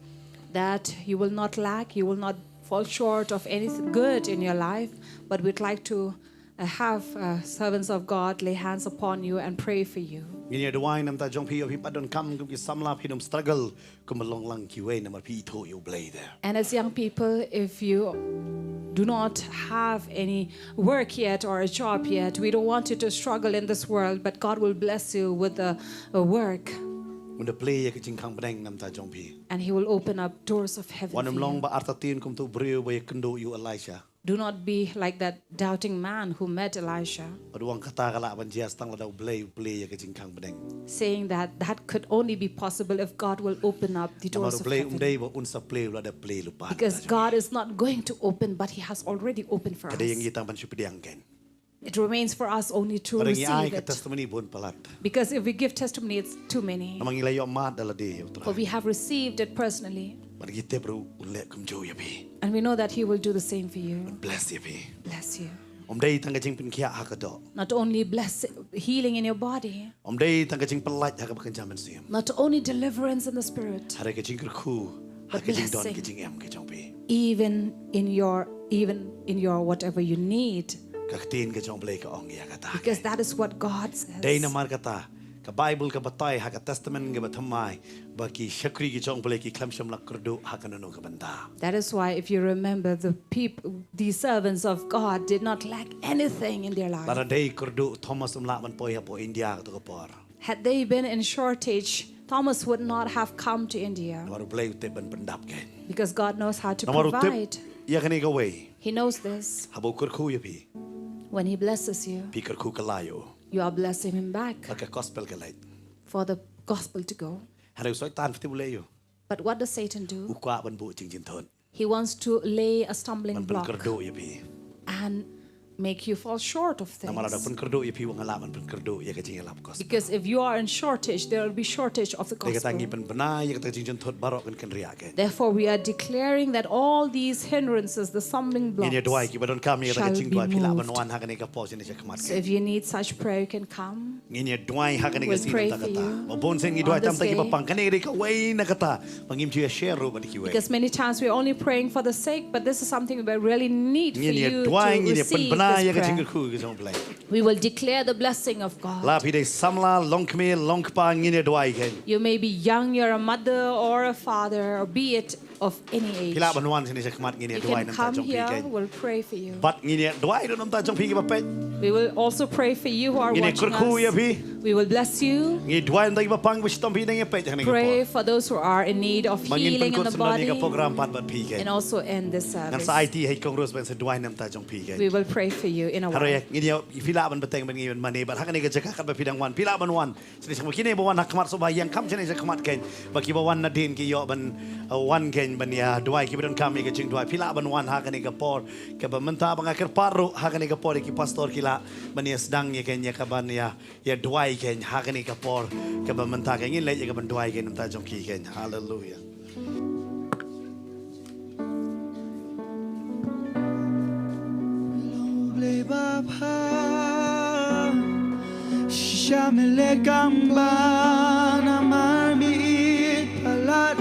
that you will not lack, you will not fall short of anything good in your life, but we'd like to uh, have uh, servants of God lay hands upon you and pray for you. Ngin ïa duwai namar ta jong phi, ïoh phi pat donkam kum ki samla, phi nym struggle kum ba long lang kiwei namar phi ithuh ïa U Blei te. And as young people, if you do not have any work yet or a job yet, we don't want you to struggle in this world, but God will bless you with a, a work. Un da plie ïa ka jingkhang bneng namar ta jong phi. And He will open up doors of heaven. Wat nym long ba artatien kum utu u briew ba ïakynduh ïa u Elisha. Do not be like that doubting man who met Elisha. Bad u ong kata ka lah ban jia tang lada U Blei u plie ïa ka jingkhang bneng. Saying that that could only be possible if God will open up the doors of heaven. Namar U Blei um dei ba un sa plie lada plie lypa. Because God is not going to open, but He has already opened for us. Ka dei ïa ngi tang ban shu pdiang kein. It remains for us only to receive it. Lada ngi ai ka testimony bun palat. Because if we give testimony, it's too many. Namar ngi la ïoh mad da lade ïa U Trai. For we have received it personally. Bad ngi tip ruh un leh kumjuh ïa phi. And we know that He will do the same for you. Bless ïa phi. Bless you. Um dei tang ka jingpynkhiah ha ka doh. Not only bless, healing in your body. Um dei tang ka jingpyllait ha kaba kynja mynsiem. Not only deliverance in the spirit. Hynrei ka jingkyrkhu ha ka jingdon ka jingem ka jong phi. But blessing. Even in your, even in your whatever you need. Ka ktien ka jong U Blei ka ong ïa kata. Because that is what God says. Dei namar kata ka Bible ka batai ha ka Testament kaba thymmai ba ki shakri ki jong U Blei ki khlem shym la kyrduh ha kano kano ka bynta. That is why if you remember the peop-, the servants of God did not lack anything in their life. Lada dei kyrduh Thomas um lah ban poi hapoh India kato ka por. Had they been in shortage, Thomas would not have come to India. Namar U Blei u tip ban pyndap kein. Because God knows how to provide. Namar u tip ïa kane kawei. He knows this. Haba u kyrkhu ïa phi. When He blesses you, phi kyrkhu kylla ïa u. You are blessing Him back. Bad ka gospel kan leit. For the gospel to go. Hynrei u Soitan, phi tip u leh aïu? But what does Satan do? U kwah ban buh jingjynthut. He wants to lay a stumbling Ban block pynkyrduh ïa phi. And make you fall short of Namar lada things. pynkyrduh ïa phi, u wan lah ban pynkyrduh ïa ka jingïalap gospel. Because if you are in shortage, there will be shortage of the Te kata ngi gospel. pynbna ïa kata ka jingjynthut baroh kan kynriah kein. Therefore, we are declaring that all these hindrances, the stumbling Ngin ïa duwai, blocks, kiba donkam ïa kata ka shall jingduwai, be phi lah ban moved. Wan ha kane ka por sha kine sha khmat So kein. if you need such prayer, you can come. Ngin ïa duwai ha kane ka We'll sngi pray nangta for kata. you Ba bun sien ngi on duwai tam this tang kiba day. pang. Kane ka dei kawei na kata ba ngim ju ïa share ruh bad kiwei. Because many times we are only praying for the sick, but this is something we really need for Ngin ïa you duwai, to ngin ïa receive pynbna ïa this ka prayer. jingkyrkhu ka jong U Blei. We will declare the blessing of La God. phi dei samla, long kmie, long kpa, ngin ïa duwai kein. You may be young, you're a mother or a father, or be it of any age. Phi lah ban wan sha kine sha khmat, ngin ïa You duwai can namar come jong phi here, kein. We'll pray for you. Bad ngin ïa duwai ruh namar jong phi kiba peit. We will also pray for you who are Ngin ïa watching kyrkhu ïa us. Phi. We will bless you. Ngi duwai namar kiba pang, ba shitom phi dang ïa peit ha kane ka por. Pray for those who are in need of Ba ngin healing in pynkut the syndon ïa ka body program pat bad phi kein. And also end this Ngan service. sa aiti ha i Kong Rose ban sa duwai namar jong phi kein. We will pray for you in a Hynrei while. ngin ïa, phi lah ban bteng ban ngi ban mane bad ha kane ka jaka katba phi dang wan. Phi lah ban wan. Sha kine sha khmat, kine ba wan ha khmat shuh ba ïeng kham sha kine sha khmat kein. Bad kiba wan nadien ki ïoh ban, uh, wan kein ban ïa duwai, kiba donkam ïa ka jingduwai. Phi lah ban wan ha kane ka por. Kaba mynta ba nga kyrpad ruh ha kane ka por ïa ki pastor ki lah ban ïa sdang ïa kein ïa kaban ïa, ïa duwai kein ha kane ka por. Kaba mynta kein ngin leit ïa kaban duwai kein namar jong ki kein. Haleluia. Shisha me leh kam ba namar me ïeit palat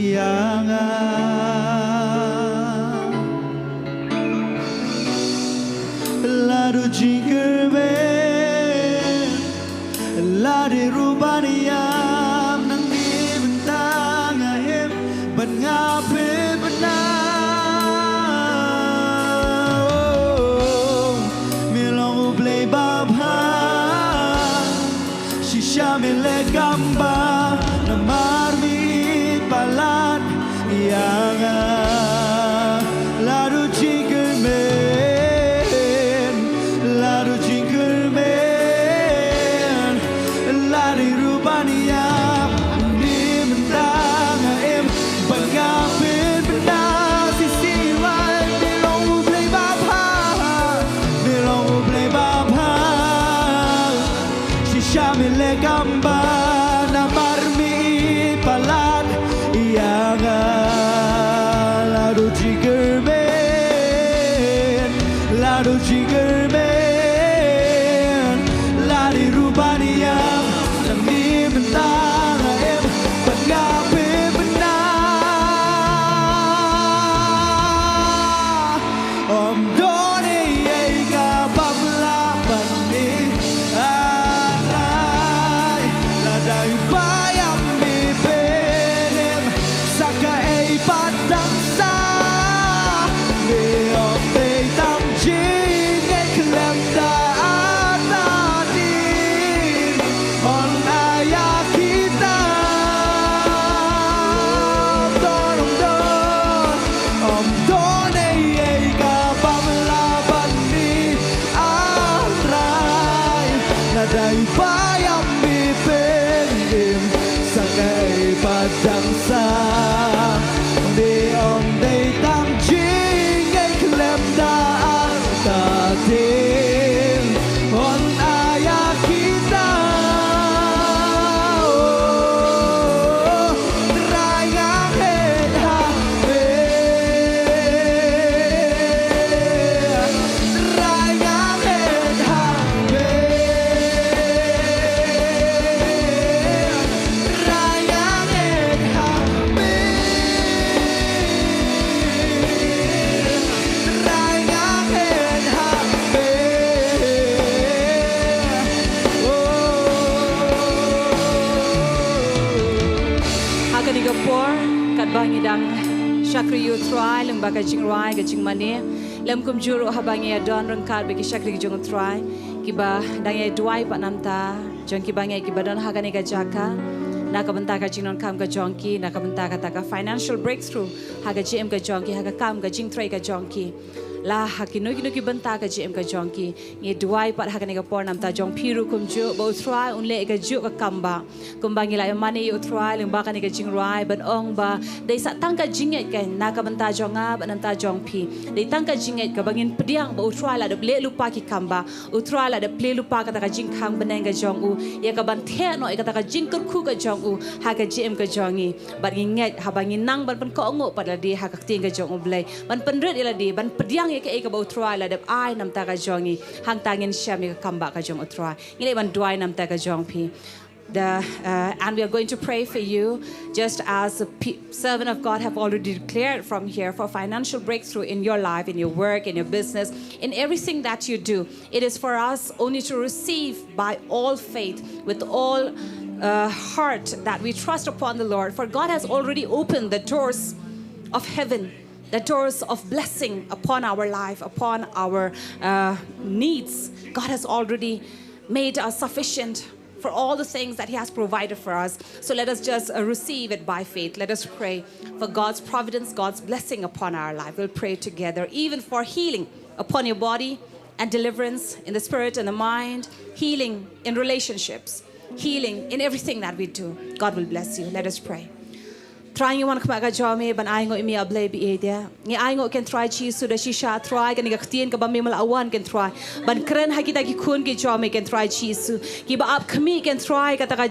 ïa nga. La duh jingkyrmen, la dei ruh ban ïam, nangne mynta nga im bad nga pynbna. Me long U Blei babha. Shisha me leh kam ba namar me ïeit palat ïa nga. La duh jingkyrmen, la duh jingkyrmen, la dei ruh ban ïam, nangne mynta nga im bad nga pynbna. Shisha me long U Blei babha, me long U Blei babha. Shisha me leh kam ba namar me ïeit palat ïa nga. La duh jingkyrmen, la duh jingkyrmen, la dei ruh ban ïam, nangne mynta nga im bad nga pynbna. Ym don ei ei kaba ym lah ban ïa trai, lada u Blei ïa me pynïap, sa kaei pat dang sah. Me ong dei tang jingïeit khlem da artatien. Ong ïa kita don ong don, ym don ei ei kaba ym lah ban ïa trai, lada u Blei ïa me pynïap, sa kaei pat dang sah. Me ong dei tang jingïeit khlem da artatien. Ong ïa kita, oh, Trai nga ngeit ha me. Trai nga ngeit ha me. Trai nga ngeit ha me. Trai nga ngeit ha me. Oh. Ha kane ka por, katba ngi dang shakri ïa u Trai lyngba ka jingrwai, ka jingmane, lem kumjuh ruh haba ngi ïa don ryngkat bad ki shakri ki jong u Trai, kiba dang ïa duwai pat namar ta jong kiba ngi, kiba don ha kane ka jaka, na ka bynta ka jingdonkam ka jong ki, na ka bynta kata ka financial breakthrough ha ka jingim ka jong ki, ha ka kam ka jingtrei ka jong ki. La ha kino kino ki bynta ka jingim ka jong ki. Ngi duwai pat ha kane ka por namta jong phi ruh kumjuh ba U Trai un leh ka juh ka kam ba. Kumba ngi la ïa mane ïa U Trai lyngba kane ka jingrwai ban ong ba dei sa tang ka jingngeit ka na ka bynta jong nga bad namta jong phi. Dei tang ka jingngeit kaba ngin pdiang ba U Trai la dep leh lypa ki kam ba. U Trai la dep plie lypa kata ka jingkhang bneng ka jong u ïa ka ban theh noh ïa kata ka jingkyrkhu ka jong u ha ka jingim ka jong ngi. Bad ngi ngeit haba ngi nang ban pynkohnguh pat lade ha ka ktien ka jong U Blei, ban pynrit ïa lade, ban pdiang ïa kaei kaba U Trai la dep ai namta ka jong ngi. Hangta ngin shem ïa ka kam ba ka jong U Trai. Ngi leh ban duwai namta ka jong phi. The, uh, and we are going to pray for you, just as the pe- servant of God have already declared from here, for financial breakthrough in your life, in your work, in your business, in everything that you do. It is for us only to receive by all faith, with all uh, heart, that we trust upon the Lord. For God has already opened the doors of heaven, the doors of blessing upon our life, upon our uh, needs. God has already made us sufficient for all the things that He has provided for us. So let us just uh, receive it by faith. Let us pray for God's providence, God's blessing upon our life. We'll pray together, even for healing upon your body and deliverance in the spirit and the mind, healing in relationships, healing in everything that we do. God will bless you. Let us pray. Trai, ngi wan khmat ka jong me ban ai nguh ïa me, A Blei ba ïeit. Ngi ai nguh, Kynrad Jisu, da shisha Trai, kane ka ktien kaba me la wan, Kynrad, ban kren ha kita ki khun ki jong me, Kynrad Jisu, kiba ap khmih, Kynrad, kata ka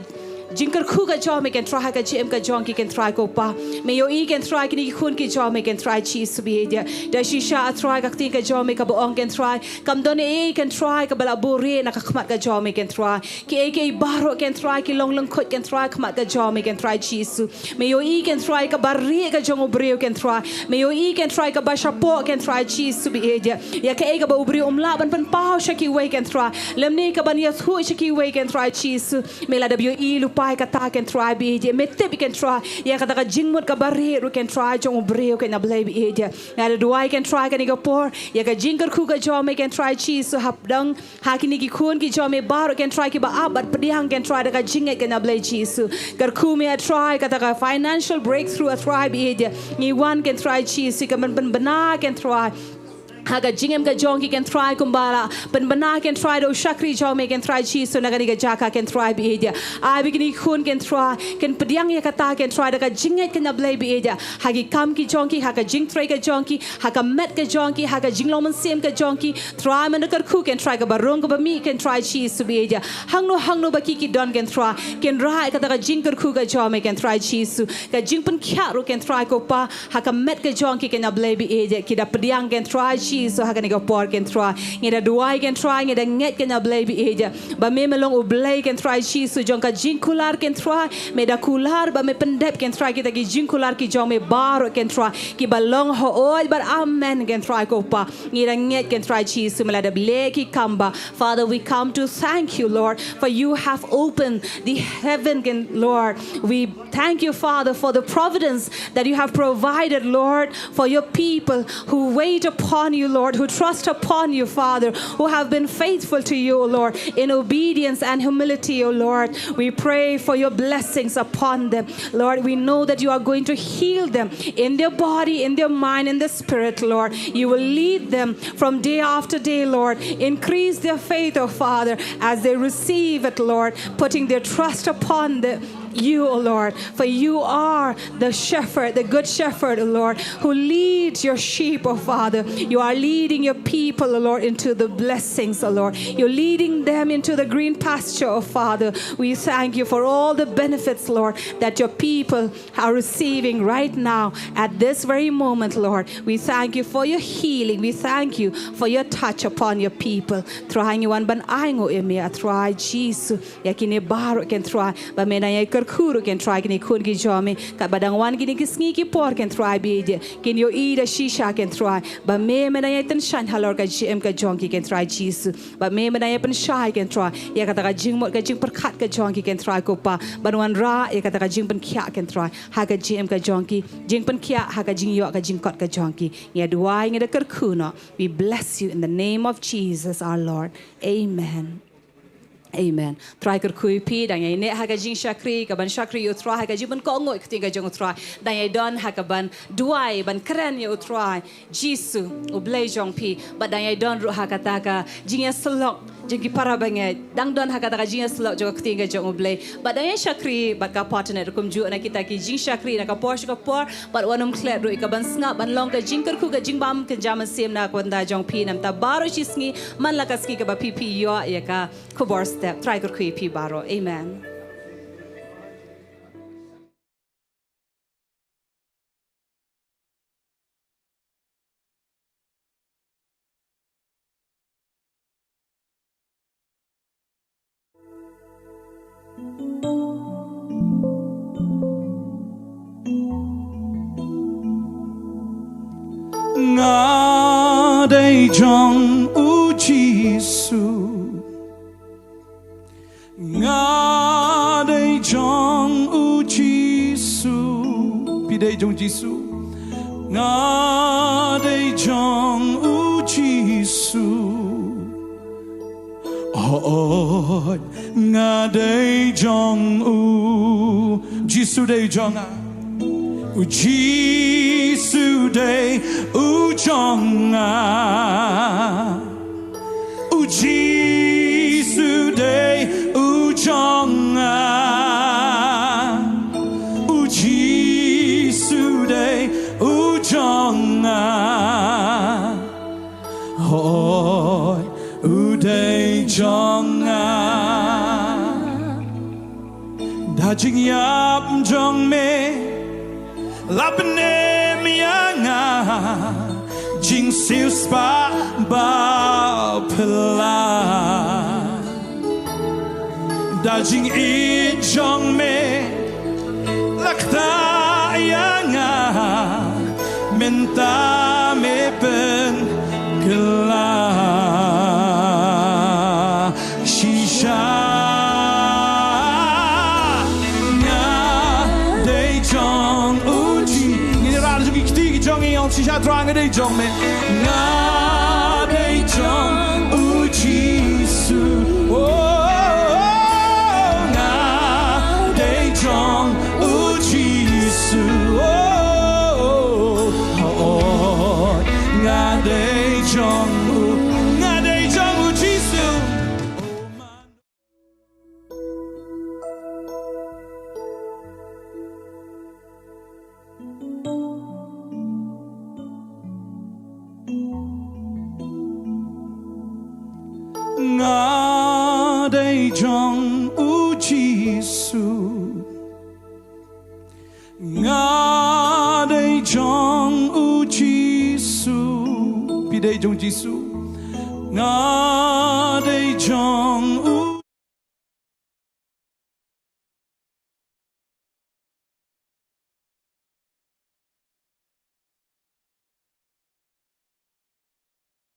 jingkyrkhu ka jong me, Kynrad, ha ka jingim ka jong ki, Kynrad ko Pa. Me ïohi, Kynrad, kine ki khun ki jong me, Kynrad Jisu ba ïeit. Da shisha Trai, ka ktien ka jong me kaba ong, Kynrad, kam don ei ei, Kynrad, kaba la buhrieh na ka khmat ka jong me, Kynrad. Kiei kiei baroh, Kynrad, ki long lyngkhuit, Kynrad, khmat ka jong me, Kynrad Jisu. Me ïohi, Kynrad, kaba rieh ka jong u briew, Kynrad. Me ïohi, Kynrad, kaba shapoh, Kynrad Jisu ba ïeit. Ïa kaei kaba u briew um lah ban pynpaw sha kiwei, Kynrad, lymne ka ban ïathuh sha kiwei, Kynrad Jisu, me la dep ïohi lypa ïa kata, Kynrad ba ïeit. Me tip, Kynrad, ïa kata ka jingmut kaba rieh ruh, Kynrad, jong u briew, Kynrad, A Blei ba ïeit. Nga da duwai, Kynrad, kane ka por, ïa ka jingkyrkhu ka jong me, Kynrad Jisu, hapdeng ha kine ki khun ki jong me baroh, Kynrad, kiba ap bad pdiang, Kynrad, da ka jingngeit, Kynrad, A Blei Jisu. Kyrkhu me, A Trai, kata ka financial breakthrough, A Trai ba ïeit. Ngi wan, Kynrad Jisu, ka ban pynbna, Kynrad, ha ka jingim ka jong ki, Kynrad, kumba la pynbna, Kynrad, da u shakri jong me, Kynrad Jisu, na kane ka jaka, Kynrad ba ïeit. Ai ba kine ki khun, Kynrad, kin pdiang ïa kata, Kynrad, da ka jingngeit, Kynrad, A Blei ba ïeit. Ha ki kam ki jong ki, ha ka jingtrei ka jong ki, ha ka met ka jong ki, ha ka jinglong mynsiem ka jong ki, Trai, men da kyrkhu, Kynrad, kaba rung kaba mih, Kynrad Jisu ba ïeit. Hangno hangno ba ki ki don, Kynrad, kin rah ïa kata ka jingkyrkhu ka jong me, Kynrad Jisu. Ka jingpynkhiah ruh, Kynrad ko Pa, ha ka met ka jong ki, Kynrad, A Blei ba ïeit. Ki da pdiang, Kynrad Jisu, ha kane ka por, Kynrad. Ngi da duwai, Kynrad, ngi da ngeit, Kynrad, A Blei ba ïeit, ba me, me long U Blei, Kynrad Jisu, jong ka jingkular, Kynrad. Me da kular ba me pyndep, Kynrad, kita ki jingkular ki jong me baroh, Kynrad, kiba long hooid bad amen, Kynrad ko Pa. Ngi da ngeit, Kynrad Jisu, me la dep leh ki kam ba. Father, we come to thank you, Lord, for you have opened the heaven, Lord. We thank you, Father, for the providence that you have provided, Lord, for your people who wait upon you, Lord, who trust upon you, Father, who have been faithful to you, O Lord, in obedience and humility, O Lord. We pray for your blessings upon them. Lord, we know that you are going to heal them in their body, in their mind, in their spirit, Lord. You will lead them from day after day, Lord. Increase their faith, O Father, as they receive it, Lord, putting their trust upon the you, O Lord, for you are the shepherd, the good shepherd, O Lord, who leads your sheep, O Father. You are leading your people, O Lord, into the blessings, O Lord. You're leading them into the green pasture, O Father. We thank you for all the benefits, Lord, that your people are receiving right now at this very moment, Lord. We thank you for your healing. We thank you for your touch upon your people. Trai, ngi wan ban ai nguh ïa me, A Trai Jisu, ïa kine baroh, Kynrad, ba me nang ïai kyrkhu ruh, Kynrad, kine khun ki jong me, katba dang wan kine ki sngi ki por, Kynrad ba ïeit, kin ïohi da shisha, Kynrad, ba me, me nang ïai tyngshaiñ halor ka jingim ka jong ki, Kynrad Jisu. Ba me, me nang ïai pynshai, Kynrad, ïa kata ka jingmut ka jingpyrkhat ka jong ki, Kynrad ko Pa, ban wanrah ïa kata ka jingpynkhiah, Kynrad, ha ka jingim ka jong ki, jingpynkhiah ha ka jingïoh ka jingkot ka jong ki. Ngi da duwai, ngi da kyrkhu noh. We bless you in the name of Jesus our Lord. Amen. Amen. Trai kyrkhu ïa phi, dang ïai neh ha ka jingshakri, ka ban shakri ïa u Trai, ha ka jingpynkohnguh ïa ka ktien ka jong u Trai. Dang ïai don ha ka ban duwai, ban kren ïa u Trai Jisu, u Blei jong phi. Bad dang ïai don ruh ha kata ka jingïasyllok jong ki para bangeit. Dang don ha kata ka jingïasyllok jong ka ktien ka jong u Blei. Bad dang ïai shakri bad ka party night ruh kumjuh na kita ki jingshakri na ka por sha ka por. Bad wat nym klet ruh ïa ka ban sngap, ban long ka jingkyrkhu, ka jingbam, ka jingmynsiem na ka bynta jong phi na ka bynta baroh shi sngi, man la ka sngi kaba phi phi ïoh ïa ka khubor step. Trai kyrkhu ïa phi baroh. Amen. Nga dei jong u Jisu. Nga dei jong u Jisu. Phi dei jong Jisu. Nga dei jong u Jisu. Hooid, nga dei jong u. Jisu dei jong nga. U Jisu dei u jong nga. U Jisu dei u jong nga. U Jisu dei u jong nga. Hooid, u dei jong nga. Da jingïap jong me la pynim ïa nga, jingsiewspah ba phylla. Da jingïeit jong me la ktah ïa nga, mynta me pynkylla shisha. Nga dei jong u Ji-, ngin ïa rah jong ki kti ki jong ngi, ong shisha, Trai nga dei jong me. Nga dei jong u Jisu. Oh, nga dei jong u Jisu. Oh, oh, oh, nga dei jong u, nga dei jong u Jisu. Nga dei jong u Jisu. Nga dei jong u Jisu. Phi dei jong Jisu. Nga dei jong